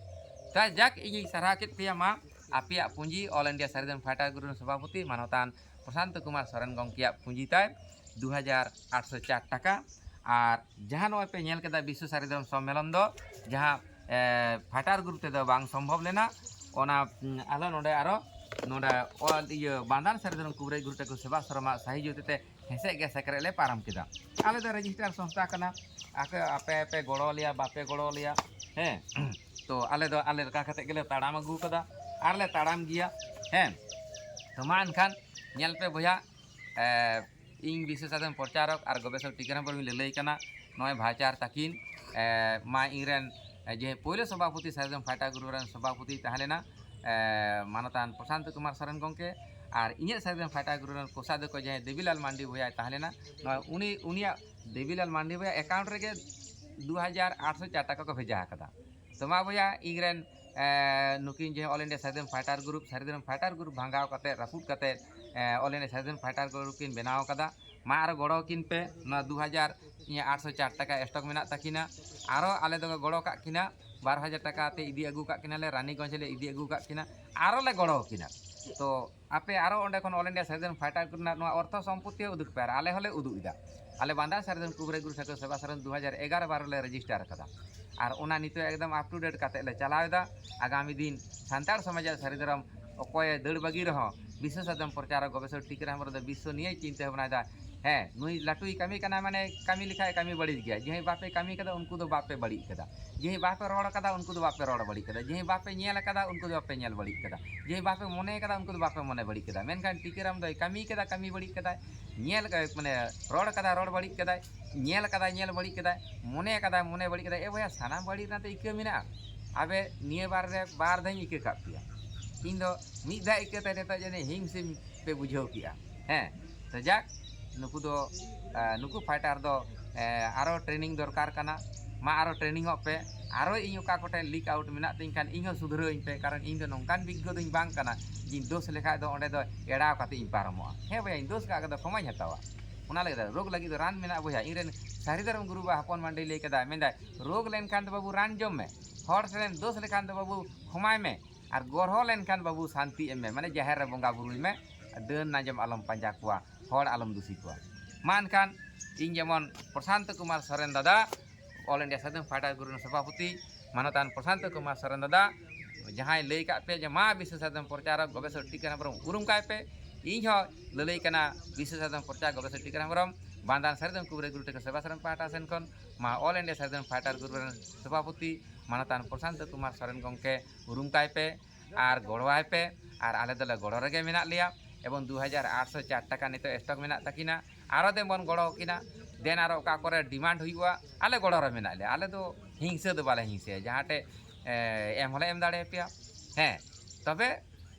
ᱛᱟ ᱡᱟᱠ, ᱤᱧᱤᱧ ᱥᱟᱨᱦᱟᱣ ᱠᱮᱫ ᱯᱮᱭᱟ᱾ ᱢᱟ ᱟᱯᱮᱭᱟᱜ ᱯᱩᱸᱡᱤ ᱚᱞ ᱤᱱᱰᱤᱭᱟ ᱥᱟᱹᱨᱤ ᱫᱷᱚᱨᱚᱢ ᱯᱷᱟᱭᱴᱟᱨ ᱜᱨᱩᱯ ᱨᱮᱱ ᱥᱚᱵᱷᱟᱯᱚᱛᱤ ᱢᱟᱱᱚᱛᱟᱱ ᱯᱨᱚᱥᱟᱱᱛᱚ ᱠᱩᱢᱟᱨ ᱥᱚᱨᱮᱱ ᱜᱚᱢᱠᱮᱭᱟᱜ ᱯᱩᱸᱡᱤ ᱛᱟᱭ ᱫᱩ ᱦᱟᱡᱟᱨ ᱟᱴᱥᱚ ᱪᱟᱨ ᱴᱟᱠᱟ᱾ ᱟᱨ ᱡᱟᱦᱟᱸ ᱱᱚᱜᱼᱚᱭ ᱯᱮ ᱧᱮᱞ ᱠᱮᱫᱟ ᱵᱤᱥᱥᱚ ᱥᱟᱹᱨᱤ ᱫᱷᱚᱨᱚᱢ ᱥᱚᱢᱢᱮᱞᱚᱱ ᱫᱚ, ᱡᱟᱦᱟᱸ, ᱮ, ᱯᱷᱟᱭᱴᱟᱨ ᱜᱨᱩᱯ ᱛᱮᱫᱚ ᱵᱟᱝ ᱥᱚᱢᱵᱷᱚᱵ ᱞᱮᱱᱟ, ᱚᱱᱟ, ᱩᱸ, ᱟᱞᱮ ᱱᱚᱰᱮ ᱟᱨᱚ ᱱᱚᱰᱮ ᱚᱞ ᱤᱭᱟᱹ ᱵᱟᱸᱫᱟᱱ ᱥᱟᱹᱨᱤ ᱫᱷᱚᱨᱚᱢ ᱠᱩᱵᱨᱟᱹᱭ ᱜᱩᱨᱩ ᱴᱷᱟᱹᱠᱩᱨ ᱥᱮᱵᱟᱥᱨᱚᱢᱟᱜ ᱥᱟᱹᱦᱤᱡᱩᱜᱤ ᱛᱮ ᱦᱮᱸᱥᱮᱡ ᱜᱮ ᱥᱮᱠᱨᱮᱡ ᱞᱮ ᱯᱟᱨᱚᱢ ᱠᱮᱫᱟ᱾ ᱟᱞᱮ ᱫᱚ ᱨᱮᱡᱤᱥᱴᱟᱨ ᱥᱚᱝᱥᱛᱷᱟ ᱠᱟᱱᱟ, ᱟᱯᱮ, ᱟᱯᱮ ᱯᱮ ᱜᱚᱲᱚ ᱞᱮᱭᱟ, ᱵᱟᱯᱮ ᱜᱚᱲᱚ ᱞᱮᱭᱟ, ᱦᱮᱸ, ᱛᱚ ᱟᱞᱮ ᱫᱚ ᱟᱞᱮ ᱞᱮᱠᱟ ᱠᱟᱛᱮ ᱜᱮᱞᱮ ᱛᱟᱲᱟᱢ ᱟᱹᱜᱩ ᱠᱟᱫᱟ ᱟᱨ ᱞᱮ ᱛᱟᱲᱟᱢ ᱜᱮᱭᱟ, ᱦᱮᱸ᱾ ᱛᱚ ᱢᱟ ᱮᱱᱠᱷᱟᱱ ᱧᱮᱞ ᱯᱮ ᱵᱚᱭᱦᱟ, ᱮ, ᱤᱧ ᱵᱤᱥᱥᱚ ᱥᱟᱹᱨᱤ ᱫᱷᱚᱨᱚᱢ ᱯᱨᱚᱪᱟᱨᱚᱠ ᱟᱨ ᱜᱚᱵᱮᱥᱚᱠ ᱴᱤᱠᱟᱹᱨᱟᱢ ᱵᱩᱨᱩᱧ ᱞᱟᱹᱞᱟᱹᱭ ᱠᱟᱱᱟ, ᱱᱚᱜᱼᱚᱭ ᱵᱷᱟᱭᱪᱟᱨ ᱛᱟᱹᱠᱤᱱ, ᱮ, ᱢᱟ ᱤᱧᱨᱮᱱ, ᱮ, ᱡᱮ ᱯᱳᱭᱞᱳ ᱥᱚᱵᱷᱟᱯᱚᱛᱤ ᱥᱟᱹᱨᱤ ᱫᱷᱚᱨᱚᱢ ᱯᱷᱟᱭᱴᱟᱨ ᱜᱨᱩᱯ ᱨᱮᱱ ᱥᱚᱵᱷᱟᱯᱚᱛᱤ ᱛᱟᱦᱮᱸ ᱞᱮᱱᱟ, ᱮ, ᱢᱟᱱᱚᱛᱟᱱ ᱯᱨᱚᱥᱟᱱᱛ ᱠᱩᱢᱟᱨ ᱥᱚᱨᱮᱱ ᱜᱚᱢᱠᱮ, ᱟᱨ ᱤᱧᱟᱹᱜ ᱥᱟᱹᱨᱤ ᱫᱷᱚᱨᱚᱢ ᱯᱷᱟᱭᱴᱟᱨ ᱜᱨᱩᱯ ᱨᱮᱱ ᱠᱳᱥᱟᱫᱷᱚᱠᱠᱷᱚ ᱡᱟᱦᱟᱸᱭ ᱫᱮᱵᱤᱞᱟᱞ ᱢᱟᱱᱰᱤ ᱵᱚᱭᱦᱟᱭ ᱛᱟᱦᱮᱸ ᱞᱮᱱᱟ, ᱱᱚᱣᱟ ᱩᱱᱤ, ᱩᱱᱤᱭᱟᱜ ᱫᱮᱵᱤᱞᱟᱞ ᱢᱟᱱᱰᱤ ᱵᱚᱭᱦᱟ ᱮᱠᱟᱣᱩᱱᱴ ᱨᱮᱜᱮ ᱫᱩ ᱦᱟᱡᱟᱨ ᱟᱴᱥᱚ ᱪᱟᱨ ᱴᱟᱠᱟ ᱠᱚ ᱵᱷᱮᱡᱟ ᱟᱠᱟᱫᱟ᱾ ᱛᱚ ᱢᱟ ᱵᱚᱭᱦᱟ, ᱤᱧᱨᱮᱱ, ᱮ, ᱱᱩᱠᱤᱱ ᱡᱮ ᱚᱞ ᱤᱱᱰᱤᱭᱟ ᱥᱟᱹᱨᱤ ᱫᱷᱚᱨᱚᱢ ᱯᱷᱟᱭᱴᱟᱨ ᱜᱨᱩᱯ, ᱥᱟᱹᱨᱤ ᱫᱷᱚᱨᱚᱢ ᱯᱷᱟᱭᱴᱟᱨ ᱜᱨᱩᱯ ᱵᱷᱟᱸᱜᱟᱣ ᱠᱟᱛᱮ, ᱨᱟᱹᱯᱩᱫ ᱠᱟᱛᱮ, ᱮ, ᱚᱞ ᱤᱱᱰᱤᱭᱟ ᱥᱟᱹᱨᱤ ᱫᱷᱚᱨᱚᱢ ᱯᱷᱟᱭᱴᱟᱨ ᱜᱨᱩᱯ ᱠᱤᱱ ᱵᱮᱱᱟᱣ ᱠᱟᱫᱟ᱾ ᱢᱟ ᱟᱨᱚ ᱜᱚᱲᱚ ᱠᱤᱱ ᱯᱮ, ᱱᱚᱣᱟ ᱫᱩ ᱦᱟᱡᱟᱨ ᱟᱴᱥᱚ ᱪᱟᱨ ᱴᱟᱠᱟ ᱥᱴᱚᱠ ᱢᱮᱱᱟᱜ ᱛᱟᱹᱠᱤᱱᱟ᱾ ᱟᱨᱚ ᱟᱞᱮ ᱫᱚ ᱜᱚᱲᱚ ᱠᱟᱜ ᱠᱤᱱᱟ, ᱵᱟᱨᱚ ᱦᱟᱡᱟᱨ ᱴᱟᱠᱟ ᱛᱮ ᱤᱫᱤ ᱟᱹᱜᱩ ᱠᱟᱜ ᱠᱤᱱᱟᱞᱮ, ᱨᱟᱱᱤᱜᱚᱸᱡᱽ ᱞᱮ ᱤᱫᱤ ᱟᱹᱜᱩ ᱠᱟᱜ ᱠᱤᱱᱟ, ᱟᱨᱚ ᱞᱮ ᱜᱚᱲᱚ ᱠᱤᱱᱟ᱾ ᱛᱚ ᱟᱯᱮ ᱟᱨᱚ ᱚᱸᱰᱮ ᱠᱷᱚᱱ All India Citizen Fighter Group ᱨᱮᱱᱟᱜ ᱱᱚᱣᱟ ᱚᱨᱛᱷᱚ ᱥᱚᱢᱯᱚᱛᱛᱤ ᱦᱚᱸ ᱩᱫᱩᱜ ᱯᱮ, ᱟᱨ ᱟᱞᱮ ᱦᱚᱸᱞᱮ ᱩᱫᱩᱜ ᱮᱫᱟ᱾ ᱟᱞᱮ ᱵᱟᱱᱫᱟᱱ ᱥᱟᱨᱡᱚᱢ ᱠᱩᱵᱨᱟᱹᱭ ᱜᱩᱨᱩ ᱴᱷᱟᱹᱠᱩᱨ ᱥᱮᱵᱟ ᱥᱚᱨᱮᱱ ᱫᱩ ᱦᱟᱡᱟᱨ ᱮᱜᱟᱨᱚ ᱵᱟᱨᱚ ᱞᱮ ᱨᱮᱡᱤᱥᱴᱟᱨ ᱟᱠᱟᱫᱟ, ᱟᱨ ᱚᱱᱟ ᱱᱤᱛᱚᱜ ᱮᱠᱫᱚᱢ up to date ᱠᱟᱛᱮ ᱞᱮ ᱪᱟᱞᱟᱣ ᱮᱫᱟ᱾ ᱟᱜᱟᱢᱤ ᱫᱤᱱ ᱥᱟᱱᱛᱟᱲ ᱥᱚᱢᱟᱡᱟᱜ ᱥᱟᱹᱨᱤ ᱫᱷᱚᱨᱚᱢ ᱚᱠᱚᱭᱮ ᱫᱟᱹᱲ ᱵᱟᱹᱜᱤ ᱨᱮᱦᱚᱸ ᱵᱤᱥᱥᱚ ᱥᱟᱨᱡᱚᱢ ᱯᱨᱚᱪᱟᱨᱚᱠ ᱜᱚᱵᱮᱥᱚᱠ ᱴᱤᱠᱟᱹᱨᱟᱢ ᱦᱮᱢᱵᱨᱚᱢ ᱫᱚ ᱵᱤᱥᱥᱚ ᱱᱤᱭᱟᱹᱭ ᱪᱤᱱᱛᱟᱹ ᱵᱷᱟᱵᱽᱱᱟᱭᱮᱫᱟ, ᱦᱮᱸ, ᱱᱩᱭ ᱞᱟᱹᱴᱩᱭ ᱠᱟᱹᱢᱤ ᱠᱟᱱᱟ, ᱢᱟᱱᱮ ᱠᱟᱹᱢᱤ ᱞᱮᱠᱷᱟᱡ ᱠᱟᱹᱢᱤ ᱵᱟᱹᱲᱤᱡ ᱜᱮᱭᱟ᱾ ᱡᱟᱦᱟᱸᱭ ᱵᱟᱯᱮ ᱠᱟᱹᱢᱤ ᱠᱟᱫᱟ, ᱩᱱᱠᱩ ᱫᱚ ᱵᱟᱯᱮ ᱵᱟᱹᱲᱤᱡ ᱠᱟᱫᱟ᱾ ᱡᱟᱦᱟᱸᱭ ᱵᱟᱯᱮ ᱨᱚᱲ ᱠᱟᱫᱟ, ᱩᱱᱠᱩ ᱫᱚ ᱵᱟᱯᱮ ᱨᱚᱲ ᱵᱟᱹᱲᱤᱡ ᱠᱟᱫᱟ᱾ ᱡᱟᱦᱟᱸᱭ ᱵᱟᱯᱮ ᱧᱮᱞ ᱠᱟᱫᱟ, ᱩᱱᱠᱩ ᱫᱚ ᱵᱟᱯᱮ ᱧᱮᱞ ᱵᱟᱹᱲᱤᱡ ᱠᱟᱫᱟ᱾ ᱡᱟᱦᱟᱸᱭ ᱵᱟᱯᱮ ᱢᱚᱱᱮ ᱠᱟᱫᱟ, ᱩᱱᱠᱩ ᱫᱚ ᱵᱟᱯᱮ ᱢᱚᱱᱮ ᱵᱟᱹᱲᱤᱡ ᱠᱟᱫᱟ᱾ ᱢᱮᱱᱠᱷᱟᱱ ᱴᱤᱠᱟᱹᱨᱟᱢ ᱫᱚᱭ ᱠᱟᱹᱢᱤ ᱠᱟᱫᱟ, ᱠᱟᱹᱢᱤ ᱵᱟᱹᱲᱤᱡ ᱠᱟᱫᱟᱭ, ᱧᱮᱞ ᱠᱟᱫᱟᱭ, ᱢᱟᱱᱮ ᱨᱚᱲ ᱠᱟᱫᱟ, ᱨᱚᱲ ᱵᱟᱹᱲᱤᱡ ᱠᱟᱫᱟᱭ, ᱧᱮᱞ ᱠᱟᱫᱟᱭ, ᱧᱮᱞ ᱵᱟᱹᱲᱤᱡ ᱠᱟᱫᱟᱭ, ᱢᱚᱱᱮ ᱠᱟᱫᱟᱭ, ᱢᱚᱱᱮ ᱵᱟᱹᱲᱤᱡ ᱠᱟᱫᱟᱭ᱾ ᱮ ᱵᱚᱭᱦᱟ, ᱥᱟᱱᱟᱢ ᱵᱟᱹᱲᱤᱡ ᱨᱮᱱᱟᱜ ᱫᱚ ᱤᱠᱟᱹ ᱢᱮᱱᱟᱜᱼᱟ᱾ ᱟᱵᱮ ᱱᱤᱭᱟᱹ ᱵᱟᱨ ᱨᱮ ᱵᱟᱨ ᱫᱷᱟᱣ ᱤᱧ ᱤᱠᱟᱹ ᱠᱟᱜ ᱯᱮᱭᱟ᱾ ᱤᱧ ᱫᱚ ᱢᱤᱫ ᱫᱷᱟᱣ ᱤᱠᱟᱹ ᱛᱮ ᱱᱤᱛᱚᱜ ᱡᱟᱹᱱᱤᱡ ᱦᱤᱢ ᱥᱤᱢ ᱯᱮ ᱵᱩᱡᱷᱟᱹᱣ ᱠᱮᱜᱼᱟ᱾ ᱦᱮᱸ, ᱛᱚ ᱡᱟᱠ, ᱱᱩᱠᱩ ᱫᱚ, ᱮ, ᱱᱩᱠᱩ ᱯᱷᱟᱭᱴᱟᱨ ᱫᱚ, ᱮ, ᱟᱨᱚ ᱴᱨᱮᱱᱤᱝ ᱫᱚᱨᱠᱟᱨ ᱠᱟᱱᱟ᱾ ᱢᱟ ᱟᱨᱚ ᱴᱨᱮᱱᱤᱝᱚᱜ ᱯᱮ, ᱟᱨᱚ ᱤᱧ ᱚᱠᱟ ᱠᱚᱴᱷᱮᱱ ᱞᱤᱠ ᱟᱣᱩᱴ ᱢᱮᱱᱟᱜ ᱛᱤᱧ ᱠᱷᱟᱱ ᱤᱧ ᱦᱚᱸ ᱥᱩᱫᱷᱨᱟᱹᱣᱟᱹᱧ ᱯᱮ, ᱠᱟᱨᱚᱱ ᱤᱧ ᱫᱚ ᱱᱚᱝᱠᱟᱱ ᱵᱤᱜᱽᱜᱚ ᱫᱚᱧ ᱵᱟᱝ ᱠᱟᱱᱟ ᱡᱮᱧ ᱫᱳᱥ ᱞᱮᱠᱷᱟᱡ ᱫᱚ ᱚᱸᱰᱮ ᱫᱚ ᱮᱲᱟᱣ ᱠᱟᱛᱮ ᱤᱧ ᱯᱟᱨᱚᱢᱚᱜᱼᱟ᱾ ᱦᱮᱸ ᱵᱚᱭᱦᱟ, ᱤᱧ ᱫᱳᱥ ᱠᱟᱜ ᱠᱷᱟᱡ ᱫᱚ ᱠᱷᱚᱢᱟᱧ ᱦᱟᱛᱟᱣᱟ᱾ ᱚᱱᱟ ᱞᱟᱹᱜᱤᱫ ᱫᱚ ᱨᱳᱜᱽ ᱞᱟᱹᱜᱤᱫ ᱫᱚ ᱨᱟᱱ ᱢᱮᱱᱟᱜᱼᱟ ᱵᱚᱭᱦᱟ᱾ ᱤᱧ ᱨᱮᱱ ᱥᱟᱹᱨᱤ ᱫᱷᱚᱨᱚᱢ ᱜᱩᱨᱩ ᱵᱟ ᱦᱚᱯᱚᱱ ᱢᱟᱱᱰᱤ ᱞᱟᱹᱭ ᱠᱟᱫᱟ, ᱢᱮᱱᱫᱟᱭ, ᱨᱳᱜᱽ ᱞᱮᱱᱠᱷᱟᱱ ᱫᱚ ᱵᱟᱹᱵᱩ ᱨᱟᱱ ᱡᱚᱢ ᱢᱮ, ᱦᱚᱲ ᱥᱮᱱ ᱫᱳᱥ ᱞᱮᱠᱷᱟᱱ ᱫᱚ ᱵᱟᱹᱵᱩ ᱠᱷᱚᱢᱟᱭ ᱢᱮ, ᱟᱨ ᱜᱚᱨᱦᱚ ᱞᱮᱱᱠᱷᱟᱱ ᱵᱟᱹᱵᱩ ᱥᱟᱱᱛᱤ ᱮᱢ ᱢᱮ, ᱢᱟᱱᱮ ᱡᱟᱦᱮᱨ ᱨᱮ ᱵᱚᱸᱜᱟ ᱵᱩᱨᱩᱭ ᱢᱮ, ᱰᱟᱹᱱ ᱱᱟᱡᱚᱢ ᱟᱞᱚᱢ ᱯᱟᱸᱡᱟ ᱠᱚᱣᱟ, ᱦᱚᱲ ᱟᱞᱚᱢ ᱫᱩᱥᱤ ᱠᱚᱣᱟ᱾ ᱢᱟ ᱮᱱᱠᱷᱟᱱ ᱤᱧ ᱡᱮᱢᱚᱱ ᱯᱨᱚᱥᱟᱱᱛ ᱠᱩᱢᱟᱨ ᱥᱚᱨᱮᱱ ᱫᱟᱫᱟ, All India ᱥᱟᱨᱡᱚᱢ ᱯᱷᱟᱭᱴᱟᱨ ᱜᱩᱨᱩ ᱨᱮᱱ ᱥᱚᱵᱷᱟᱯᱚᱛᱤ, ᱢᱟᱱᱚᱛᱟᱱ ᱯᱨᱚᱥᱟᱱᱛ ᱠᱩᱢᱟᱨ ᱥᱚᱨᱮᱱ ᱫᱟᱫᱟ, ᱡᱟᱦᱟᱸᱭ ᱞᱟᱹᱭ ᱠᱟᱜ ᱯᱮ ᱡᱮ ᱢᱟ ᱵᱤᱥᱥᱚ ᱥᱟᱨᱡᱚᱢ ᱯᱨᱚᱪᱟᱨᱚᱠ ᱜᱚᱵᱮᱥᱚᱠ ᱴᱤᱠᱟᱹᱨᱟᱢ ᱦᱮᱢᱵᱨᱚᱢ ᱩᱨᱩᱢ ᱠᱟᱭ ᱯᱮ, ᱤᱧ ᱦᱚᱸ ᱞᱟᱹᱞᱟᱹᱭ ᱠᱟᱱᱟ ᱵᱤᱥᱥᱚ ᱥᱟᱨᱡᱚᱢ ᱯᱨᱚᱪᱟᱨᱚᱠ ᱜᱚᱵᱮᱥᱚᱠ ᱴᱤᱠᱟᱹᱨᱟᱢ ᱦᱮᱢᱵᱨᱚᱢ, ᱵᱟᱱᱫᱟᱱ ᱥᱟᱨᱡᱚᱢ ᱠᱩᱵᱨᱟᱹᱭ ᱜᱩᱨᱩ ᱴᱷᱟᱹᱠᱩᱨ ᱥᱮᱵᱟ ᱥᱚᱨᱮᱱ ᱯᱟᱦᱴᱟ ᱥᱮᱱ ᱠᱷᱚᱱ ᱢᱟ All India ᱥᱟᱨᱡᱚᱢ ᱯᱷᱟᱭᱴᱟᱨ ᱜᱩᱨᱩ ᱨᱮᱱ ᱥᱚᱵᱷᱟᱯᱚᱛᱤ ᱢᱟᱱᱚᱛᱟᱱ ᱯᱨᱚᱥᱟᱱᱛ ᱠᱩᱢᱟᱨ ᱥᱚᱨᱮᱱ ᱜᱚᱢᱠᱮ ᱩᱨᱩᱢ ᱠᱟᱭ ᱯᱮ ᱟᱨ ᱜᱚᱲᱚᱣᱟᱭ ᱯᱮ, ᱟᱨ ᱟᱞᱮ ᱫᱚᱞᱮ ᱜᱚᱲᱚ ᱨᱮᱜᱮ ᱢᱮᱱᱟᱜ ᱞᱮᱭᱟ᱾ ᱮᱵᱚᱝ ᱫᱩ ᱦᱟᱡᱟᱨ ᱟᱴᱥᱚ ᱪᱟᱨ ᱴᱟᱠᱟ ᱱᱤᱛᱚᱜ ᱥᱴᱚᱠ ᱢᱮᱱᱟᱜ ᱛᱟᱹᱠᱤᱱᱟ, ᱟᱨᱚ ᱫᱮᱱ ᱵᱚᱱ ᱜᱚᱲᱚ ᱟᱹᱠᱤᱱᱟ᱾ ᱫᱮᱱ ᱟᱨᱚ ᱚᱠᱟ ᱠᱚᱨᱮ ᱰᱤᱢᱟᱱᱰ ᱦᱩᱭᱩᱜᱼᱟ, ᱟᱞᱮ ᱜᱚᱲᱚ ᱨᱮ ᱢᱮᱱᱟᱜ ᱞᱮᱭᱟ᱾ ᱟᱞᱮ ᱫᱚ ᱦᱤᱝᱥᱟᱹ ᱫᱚ ᱵᱟᱞᱮ ᱦᱤᱝᱥᱟᱹᱭᱟ, ᱡᱟᱦᱟᱸ ᱴᱷᱮᱡ, ᱮ, ᱮᱢ ᱦᱚᱸᱞᱮ ᱮᱢ ᱫᱟᱲᱮᱭᱟᱯᱮᱭᱟ᱾ ᱦᱮᱸ, ᱛᱚᱵᱮ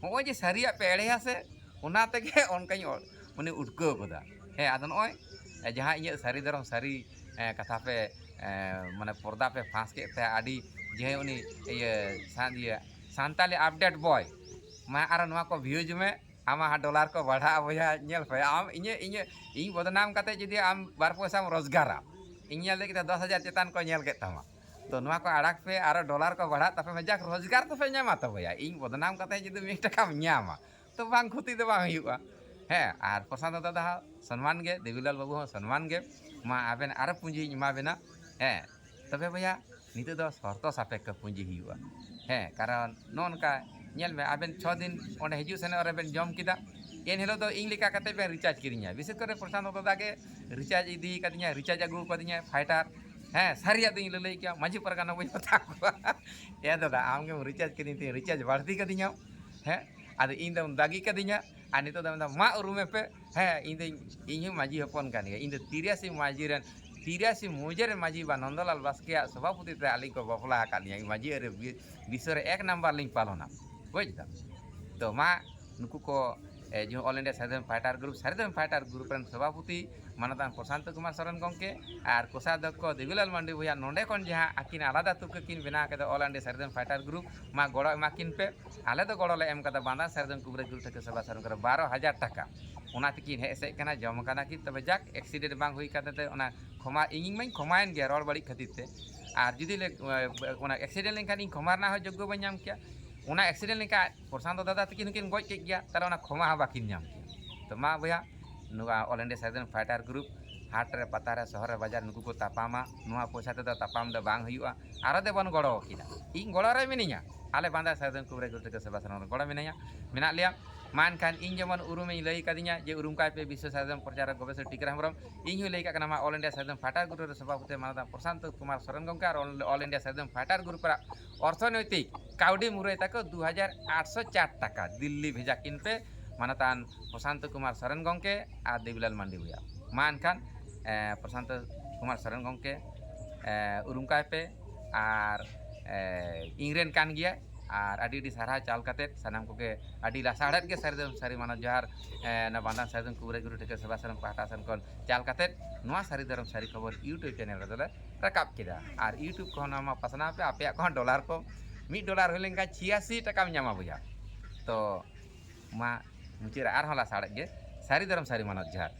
ᱱᱚᱜᱼᱚᱭ ᱡᱮ ᱥᱟᱹᱨᱤᱭᱟᱜ ᱯᱮ ᱮᱲᱮᱭᱟ ᱥᱮ, ᱚᱱᱟ ᱛᱮᱜᱮ ᱚᱱᱠᱟᱧ ᱚ-, ᱢᱟᱱᱮ ᱩᱴᱠᱟᱹᱣ ᱜᱚᱫᱟ᱾ ᱦᱮᱸ, ᱟᱫᱚ ᱱᱚᱜᱼᱚᱭ, ᱮ, ᱡᱟᱦᱟᱸ ᱤᱧᱟᱹᱜ ᱥᱟᱹᱨᱤ ᱫᱷᱚᱨᱚᱢ ᱥᱟᱹᱨᱤ, ᱮ, ᱠᱟᱛᱷᱟ ᱯᱮ, ᱮ, ᱢᱟᱱᱮ ᱯᱚᱨᱫᱟ ᱯᱮ ᱯᱷᱟᱸᱥ ᱠᱮᱫ ᱛᱮ ᱟᱹᱰᱤ ᱡᱮ ᱩᱱᱤ ᱤᱭᱟᱹ ᱥᱟᱱ-, ᱤᱭᱟᱹ ᱥᱟᱱᱛᱟᱞᱤ ᱟᱯᱰᱮᱴ ᱵᱚᱭ, ᱢᱟ ᱟᱨᱚ ᱱᱚᱣᱟ ᱠᱚ ᱵᱷᱤᱭᱩᱡᱽ ᱢᱮ, ᱟᱢᱟᱜ ᱦᱟᱸᱜ ᱰᱚᱞᱟᱨ ᱠᱚ ᱵᱟᱲᱦᱟᱜᱼᱟ ᱵᱚᱭᱦᱟ᱾ ᱧᱮᱞ ᱯᱮ, ᱟᱢ ᱤᱧᱟᱹᱜ, ᱤᱧᱟᱹᱜ, ᱤᱧ ᱵᱚᱫᱱᱟᱢ ᱠᱟᱛᱮ ᱡᱩᱫᱤ ᱟᱢ ᱵᱟᱨ ᱯᱚᱭᱥᱟᱢ ᱨᱳᱡᱽᱜᱟᱨᱟ, ᱤᱧ ᱧᱮᱞ ᱞᱟᱹᱜᱤᱫ ᱛᱮ ᱫᱚᱥ ᱦᱟᱡᱟᱨ ᱪᱮᱛᱟᱱ ᱠᱚ ᱧᱮᱞ ᱠᱮᱫ ᱛᱟᱢᱟ, ᱛᱚ ᱱᱚᱣᱟ ᱠᱚ ᱟᱲᱟᱜ ᱯᱮ, ᱟᱨᱚ ᱰᱚᱞᱟᱨ ᱠᱚ ᱵᱟᱲᱦᱟᱜ ᱛᱟᱯᱮ ᱢᱟ, ᱡᱟᱠ ᱨᱳᱡᱽᱜᱟᱨ ᱛᱚᱯᱮ ᱧᱟᱢᱟ᱾ ᱛᱚ ᱵᱚᱭᱦᱟ, ᱤᱧ ᱵᱚᱫᱱᱟᱢ ᱠᱟᱛᱮ ᱡᱩᱫᱤ ᱢᱤᱫ ᱴᱟᱠᱟᱢ ᱧᱟᱢᱟ, ᱛᱚ ᱵᱟᱝ ᱠᱷᱚᱛᱤ ᱫᱚ ᱵᱟᱝ ᱦᱩᱭᱩᱜᱼᱟ᱾ ᱦᱮᱸ, ᱟᱨ ᱯᱨᱚᱥᱟᱱᱛ ᱫᱟᱫᱟ ᱦᱚᱸ ᱥᱚᱱᱢᱟᱱ ᱜᱮ, ᱫᱮᱵᱤᱞᱟᱞ ᱵᱟᱹᱵᱩ ᱦᱚᱸ ᱥᱚᱱᱢᱟᱱ ᱜᱮ᱾ ᱢᱟ ᱟᱵᱮᱱ ᱟᱨᱚ ᱯᱩᱸᱡᱤᱧ ᱮᱢᱟ ᱵᱮᱱᱟ᱾ ᱦᱮᱸ, ᱛᱚᱵᱮ ᱵᱚᱭᱦᱟ, ᱱᱤᱛᱚᱜ ᱫᱚ ᱥᱚᱨᱛᱚ ᱥᱟᱯᱮᱠᱠᱷᱚ ᱯᱩᱸᱡᱤ ᱦᱩᱭᱩᱜᱼᱟ᱾ ᱦᱮᱸ, ᱠᱟᱨᱚᱱ ᱱᱚᱜᱼᱚ ᱱᱚᱝᱠᱟ ᱧᱮᱞ ᱢᱮ, ᱟᱵᱮᱱ ᱪᱷᱚ ᱫᱤᱱ ᱚᱸᱰᱮ ᱦᱤᱡᱩᱜ ᱥᱮᱱᱚᱜ ᱨᱮᱵᱮᱱ ᱡᱚᱢ ᱠᱮᱫᱟ, ᱮᱱ ᱦᱤᱞᱳᱜ ᱫᱚ ᱤᱧ ᱞᱮᱠᱟ ᱠᱟᱛᱮ ᱵᱮᱱ ᱨᱤᱪᱟᱨᱡᱽ ᱠᱤᱨᱤᱧᱟ᱾ ᱵᱤᱥᱮᱥ ᱠᱚᱨᱮ ᱯᱨᱚᱥᱟᱱᱛ ᱫᱟᱫᱟ ᱜᱮ ᱨᱤᱪᱟᱨᱡᱽ ᱤᱫᱤ ᱠᱟᱫᱤᱧᱟ, ᱨᱤᱪᱟᱨᱡᱽ ᱟᱹᱜᱩ ᱠᱟᱫᱤᱧᱟ ᱯᱷᱟᱭᱴᱟᱨ᱾ ᱦᱮᱸ, ᱥᱟᱹᱨᱤᱭᱟᱜ ᱫᱚᱧ ᱞᱟᱹᱞᱟᱹᱭ ᱠᱮᱭᱟ, ᱢᱟᱹᱡᱷᱤ ᱯᱟᱨᱜᱟᱱᱟ ᱵᱟᱹᱧ ᱢᱮᱛᱟ ᱠᱚᱣᱟ᱾ ᱮ ᱫᱟᱫᱟ, ᱟᱢ ᱜᱮᱢ ᱨᱤᱪᱟᱨᱡᱽ ᱠᱤᱫᱤᱧ ᱛᱤᱧ, ᱨᱤᱪᱟᱨᱡᱽ ᱵᱟᱹᱲᱛᱤ ᱠᱟᱫᱤᱧᱟᱢ᱾ ᱦᱮᱸ, ᱟᱫᱚ ᱤᱧ ᱫᱚᱢ ᱫᱟᱜᱤ ᱠᱟᱫᱤᱧᱟ, ᱟᱨ ᱱᱤᱛᱚᱜ ᱫᱚ ᱢᱮᱱᱫᱟ, "ᱢᱟ ᱩᱨᱩᱢᱮ ᱯᱮ, ᱦᱮᱸ, ᱤᱧ ᱫᱚᱧ, ᱤᱧ ᱦᱚᱸ ᱢᱟᱹᱡᱷᱤ ᱦᱚᱯᱚᱱ ᱠᱟᱱ ᱜᱮᱭᱟ, ᱤᱧ ᱫᱚ ᱛᱤᱨᱤᱭᱟᱹᱥᱤ ᱢᱟᱹᱡᱷᱤ ᱨᱮᱱ, ᱛᱤᱨᱤᱭᱟᱹᱥᱤ ᱢᱩᱡᱟᱹ ᱨᱮ ᱢᱟᱹᱡᱷᱤ ᱵᱟ ᱱᱚᱱᱫᱚᱞᱟᱞ ᱵᱟᱥᱠᱮᱭᱟᱜ ᱥᱚᱵᱷᱟᱯᱚᱛᱤ ᱛᱮ ᱟᱹᱞᱤᱧ ᱠᱚ ᱵᱟᱯᱞᱟ ᱟᱠᱟᱫ ᱞᱤᱧᱟ, ᱢᱟᱹᱡᱷᱤ ᱟᱹᱨᱤ ᱵᱤ-, ᱵᱤᱥᱥᱚ ᱨᱮ ᱮᱠ ᱱᱟᱢᱵᱟᱨ ᱞᱤᱧ ᱯᱟᱞᱚᱱᱟ", ᱵᱩᱡᱽ ᱫᱟᱢ᱾ ᱛᱚ ᱢᱟ, ᱱᱩᱠᱩ ᱠᱚ, ᱮ, ᱡᱮ All India Sadhyan Fighter Group, Sadhyan Fighter Group ᱨᱮᱱ ᱥᱚᱵᱷᱟᱯᱚᱛᱤ ᱢᱟᱱᱚᱛᱟᱱ ᱯᱨᱚᱥᱟᱱᱛ ᱠᱩᱢᱟᱨ ᱥᱚᱨᱮᱱ ᱜᱚᱢᱠᱮ ᱟᱨ ᱠᱳᱥᱟᱫᱷᱚᱠᱠᱷᱚ ᱫᱮᱵᱤᱞᱟᱞ ᱢᱟᱱᱰᱤ ᱵᱚᱭᱦᱟ, ᱱᱚᱰᱮ ᱠᱷᱚᱱ ᱡᱟᱦᱟᱸ ᱟᱹᱠᱤᱱ ᱟᱞᱟᱫᱟ ᱛᱩᱠᱟᱹ ᱠᱤᱱ ᱵᱮᱱᱟᱣ ᱠᱮᱫᱟ All India Sadhyan Fighter Group, ᱢᱟ ᱜᱚᱲᱚ ᱮᱢᱟ ᱠᱤᱱ ᱯᱮ᱾ ᱟᱞᱮ ᱫᱚ ᱜᱚᱲᱚ ᱞᱮ ᱮᱢ ᱠᱟᱫᱟ ᱵᱟᱸᱫᱟᱱ ᱥᱟᱨᱡᱚᱢ ᱠᱩᱵᱨᱟᱹ ᱜᱩᱨᱩ ᱴᱷᱟᱹᱠᱨᱟᱹ ᱥᱮᱵᱟ ᱥᱟᱨᱚᱱ ᱠᱚᱨᱮ ᱵᱟᱨᱚ ᱦᱟᱡᱟᱨ ᱴᱟᱠᱟ᱾ ᱚᱱᱟ ᱛᱮᱠᱤᱱ ᱦᱮᱡ ᱥᱮᱫ ᱠᱟᱱᱟ, ᱡᱚᱢ ᱠᱟᱱᱟ ᱠᱤᱱ, ᱛᱚᱵᱮ ᱡᱟᱠ, ᱮᱠᱥᱤᱰᱮᱱᱴ ᱵᱟᱝ ᱦᱩᱭ ᱠᱟᱱ ᱛᱟᱦᱮᱸ, ᱚᱱᱟ ᱠᱷᱚᱢᱟ, ᱤᱧ ᱢᱟᱧ ᱠᱷᱚᱢᱟᱭᱮᱱ ᱜᱮᱭᱟ ᱨᱚᱲ ᱵᱟᱹᱲᱤᱡ ᱠᱷᱟᱹᱛᱤᱨ ᱛᱮ᱾ ᱟᱨ ᱡᱩᱫᱤ ᱞᱮ, ᱚᱱᱟ ᱮᱠᱥᱤᱰᱮᱱᱴ ᱞᱮᱱᱠᱷᱟᱱ ᱤᱧ ᱠᱷᱚᱢᱟ ᱨᱮᱱᱟᱜ ᱦᱚᱸ ᱡᱳᱜᱽᱜᱚ ᱵᱟᱹᱧ ᱧᱟᱢ ᱠᱮᱭᱟ᱾ ᱚᱱᱟ ᱮᱠᱥᱤᱰᱮᱱᱴ ᱞᱮᱱᱠᱷᱟᱱ ᱯᱨᱚᱥᱟᱱᱛ ᱫᱟᱫᱟ ᱛᱟᱹᱠᱤᱱ ᱦᱚᱸᱠᱤᱱ ᱜᱚᱡ ᱠᱮᱫ ᱜᱮᱭᱟ, ᱛᱟᱦᱞᱮ ᱚᱱᱟ ᱠᱷᱚᱢᱟ ᱦᱚᱸ ᱵᱟᱹᱠᱤᱱ ᱧᱟᱢ ᱠᱮᱭᱟ᱾ ᱛᱚ ᱢᱟ ᱵᱚᱭᱦᱟ, ᱱᱚᱣᱟ All India Sadhyan Fighter Group ᱦᱟᱴ ᱨᱮ, ᱯᱟᱛᱟ ᱨᱮ, ᱥᱚᱦᱚᱨ ᱨᱮ, ᱵᱟᱡᱟᱨ, ᱱᱩᱠᱩ ᱠᱚ ᱛᱟᱯᱟᱢᱟ, ᱱᱚᱣᱟ ᱯᱚᱭᱥᱟ ᱛᱮᱫᱚ ᱛᱟᱯᱟᱢ ᱫᱚ ᱵᱟᱝ ᱦᱩᱭᱩᱜᱼᱟ᱾ ᱟᱨᱚ ᱫᱮᱵᱚᱱ ᱜᱚᱲᱚ ᱟᱹᱠᱤᱱᱟ, ᱤᱧ ᱜᱚᱲᱚ ᱨᱮ ᱢᱤᱱᱟᱹᱧᱟ, ᱟᱞᱮ ᱵᱟᱸᱫᱟᱱ ᱥᱟᱨᱡᱚᱢ ᱠᱩᱵᱨᱟᱹ ᱜᱩᱨᱩ ᱴᱷᱟᱹᱠᱨᱟᱹ ᱥᱮᱵᱟ ᱥᱟᱨᱚᱱ ᱨᱮ ᱜᱚᱲᱚ ᱢᱮᱱᱟᱧᱟ, ᱢᱮᱱᱟᱜ ᱞᱮᱭᱟ᱾ ᱢᱟ ᱮᱱᱠᱷᱟᱱ ᱤᱧ ᱡᱮᱢᱚᱱ ᱩᱨᱩᱢᱤᱧ ᱞᱟᱹᱭ ᱠᱟᱫᱤᱧᱟ ᱡᱮ ᱩᱨᱩᱢ ᱠᱟᱭ ᱯᱮ ᱵᱤᱥᱥᱚ ᱥᱟᱨᱡᱚᱢ ᱯᱨᱚᱪᱟᱨᱚᱠ ᱜᱚᱵᱮᱥᱚᱠ ᱴᱤᱠᱟᱹᱨᱟᱢ ᱦᱮᱢᱵᱨᱚᱢ, ᱤᱧ ᱦᱚᱸᱧ ᱞᱟᱹᱭ ᱠᱟᱜ ᱠᱟᱱᱟ ᱢᱟ All India Sadhyan Fighter Group ᱨᱮ ᱥᱚᱵᱷᱟᱯᱚᱛᱤ ᱢᱟᱱᱚᱛᱟᱱ ᱯᱨᱚᱥᱟᱱᱛ ᱠᱩᱢᱟᱨ ᱥᱚᱨᱮᱱ ᱜᱚᱢᱠᱮ ᱟᱨ All, All India Sadhyan Fighter Group ᱨᱮᱱᱟᱜ ᱚᱨᱛᱷᱚᱱᱳᱭᱛᱤᱠ ᱠᱟᱹᱣᱰᱤ ᱢᱩᱨᱟᱹᱭ ᱛᱟᱠᱚ ᱫᱩ ᱦᱟᱡᱟᱨ ᱟᱴᱥᱚ ᱪᱟᱨ ᱴᱟᱠᱟ ᱫᱤᱞᱞᱤ ᱵᱷᱮᱡᱟ ᱠᱤᱱ ᱯᱮ ᱢᱟᱱᱚᱛᱟᱱ ᱯᱨᱚᱥᱟᱱᱛ ᱠᱩᱢᱟᱨ ᱥᱚᱨᱮᱱ ᱜᱚᱢᱠᱮ ᱟᱨ ᱫᱮᱵᱤᱞᱟᱞ ᱢᱟᱱᱰᱤ ᱵᱚᱭᱦᱟ᱾ ᱢᱟ ᱮᱱᱠᱷᱟᱱ, ᱮ, ᱯᱨᱚᱥᱟᱱᱛ ᱠᱩᱢᱟᱨ ᱥᱚᱨᱮᱱ ᱜᱚᱢᱠᱮ, ᱮ, ᱩᱨᱩᱢ ᱠᱟᱭ ᱯᱮ᱾ ᱟᱨ, ᱮ, ᱤᱧ ᱨᱮᱱ ᱠᱟᱱ ᱜᱮᱭᱟᱭ᱾ ᱟᱨ ᱟᱹᱰᱤ ᱟᱹᱰᱤ ᱥᱟᱨᱦᱟᱣ ᱪᱟᱞ ᱠᱟᱛᱮᱫ ᱥᱟᱱᱟᱢ ᱠᱚᱜᱮ ᱟᱹᱰᱤ ᱞᱟᱥᱟᱲᱦᱮᱫ ᱜᱮ ᱥᱟᱹᱨᱤ ᱫᱚ ᱥᱟᱹᱨᱤ ᱢᱟᱱᱚᱛ ᱡᱚᱦᱟᱨ, ᱮ, ᱱᱚᱣᱟ ᱵᱟᱸᱫᱟᱱ ᱥᱟᱨᱡᱚᱢ ᱠᱩᱵᱨᱟᱹ ᱜᱩᱨᱩ ᱴᱷᱟᱹᱠᱨᱟᱹ ᱥᱮᱵᱟ ᱥᱟᱨᱚᱱ ᱯᱟᱦᱴᱟ ᱥᱮᱱ ᱠᱷᱚᱱ ᱪᱟᱞ ᱠᱟᱛᱮᱫ ᱱᱚᱣᱟ ᱥᱟᱹᱨᱤ ᱫᱷᱚᱨᱚᱢ ᱥᱟᱹᱨᱤ ᱠᱷᱚᱵᱚᱨ YouTube ᱪᱮᱱᱮᱞ ᱨᱮᱫᱚᱞᱮ ᱨᱟᱠᱟᱵ ᱠᱮᱫᱟ᱾ ᱟᱨ YouTube ᱠᱚᱦᱚᱸ ᱱᱚᱣᱟ ᱢᱟ ᱯᱟᱥᱱᱟᱣ ᱯᱮ, ᱟᱯᱮᱭᱟᱜ ᱠᱚᱦᱚᱸ ᱰᱚᱞᱟᱨ ᱠᱚ, ᱢᱤᱫ ᱰᱚᱞᱟᱨ ᱦᱩᱭ ᱞᱮᱱᱠᱷᱟᱱ ᱪᱷᱤᱭᱟᱥᱤ ᱴᱟᱠᱟᱢ ᱧᱟᱢᱟ ᱵᱚᱭᱦᱟ᱾ ᱛᱚ ᱢᱟ ᱢᱩᱪᱟᱹᱫ ᱨᱮ ᱟᱨᱦᱚᱸ ᱞᱟᱥᱟᱲᱦᱮᱫ ᱜᱮ ᱥᱟᱹᱨᱤ ᱫᱷᱚᱨᱚᱢ ᱥᱟᱹᱨᱤ ᱢᱟᱱᱚᱛ ᱡᱚᱦᱟᱨ᱾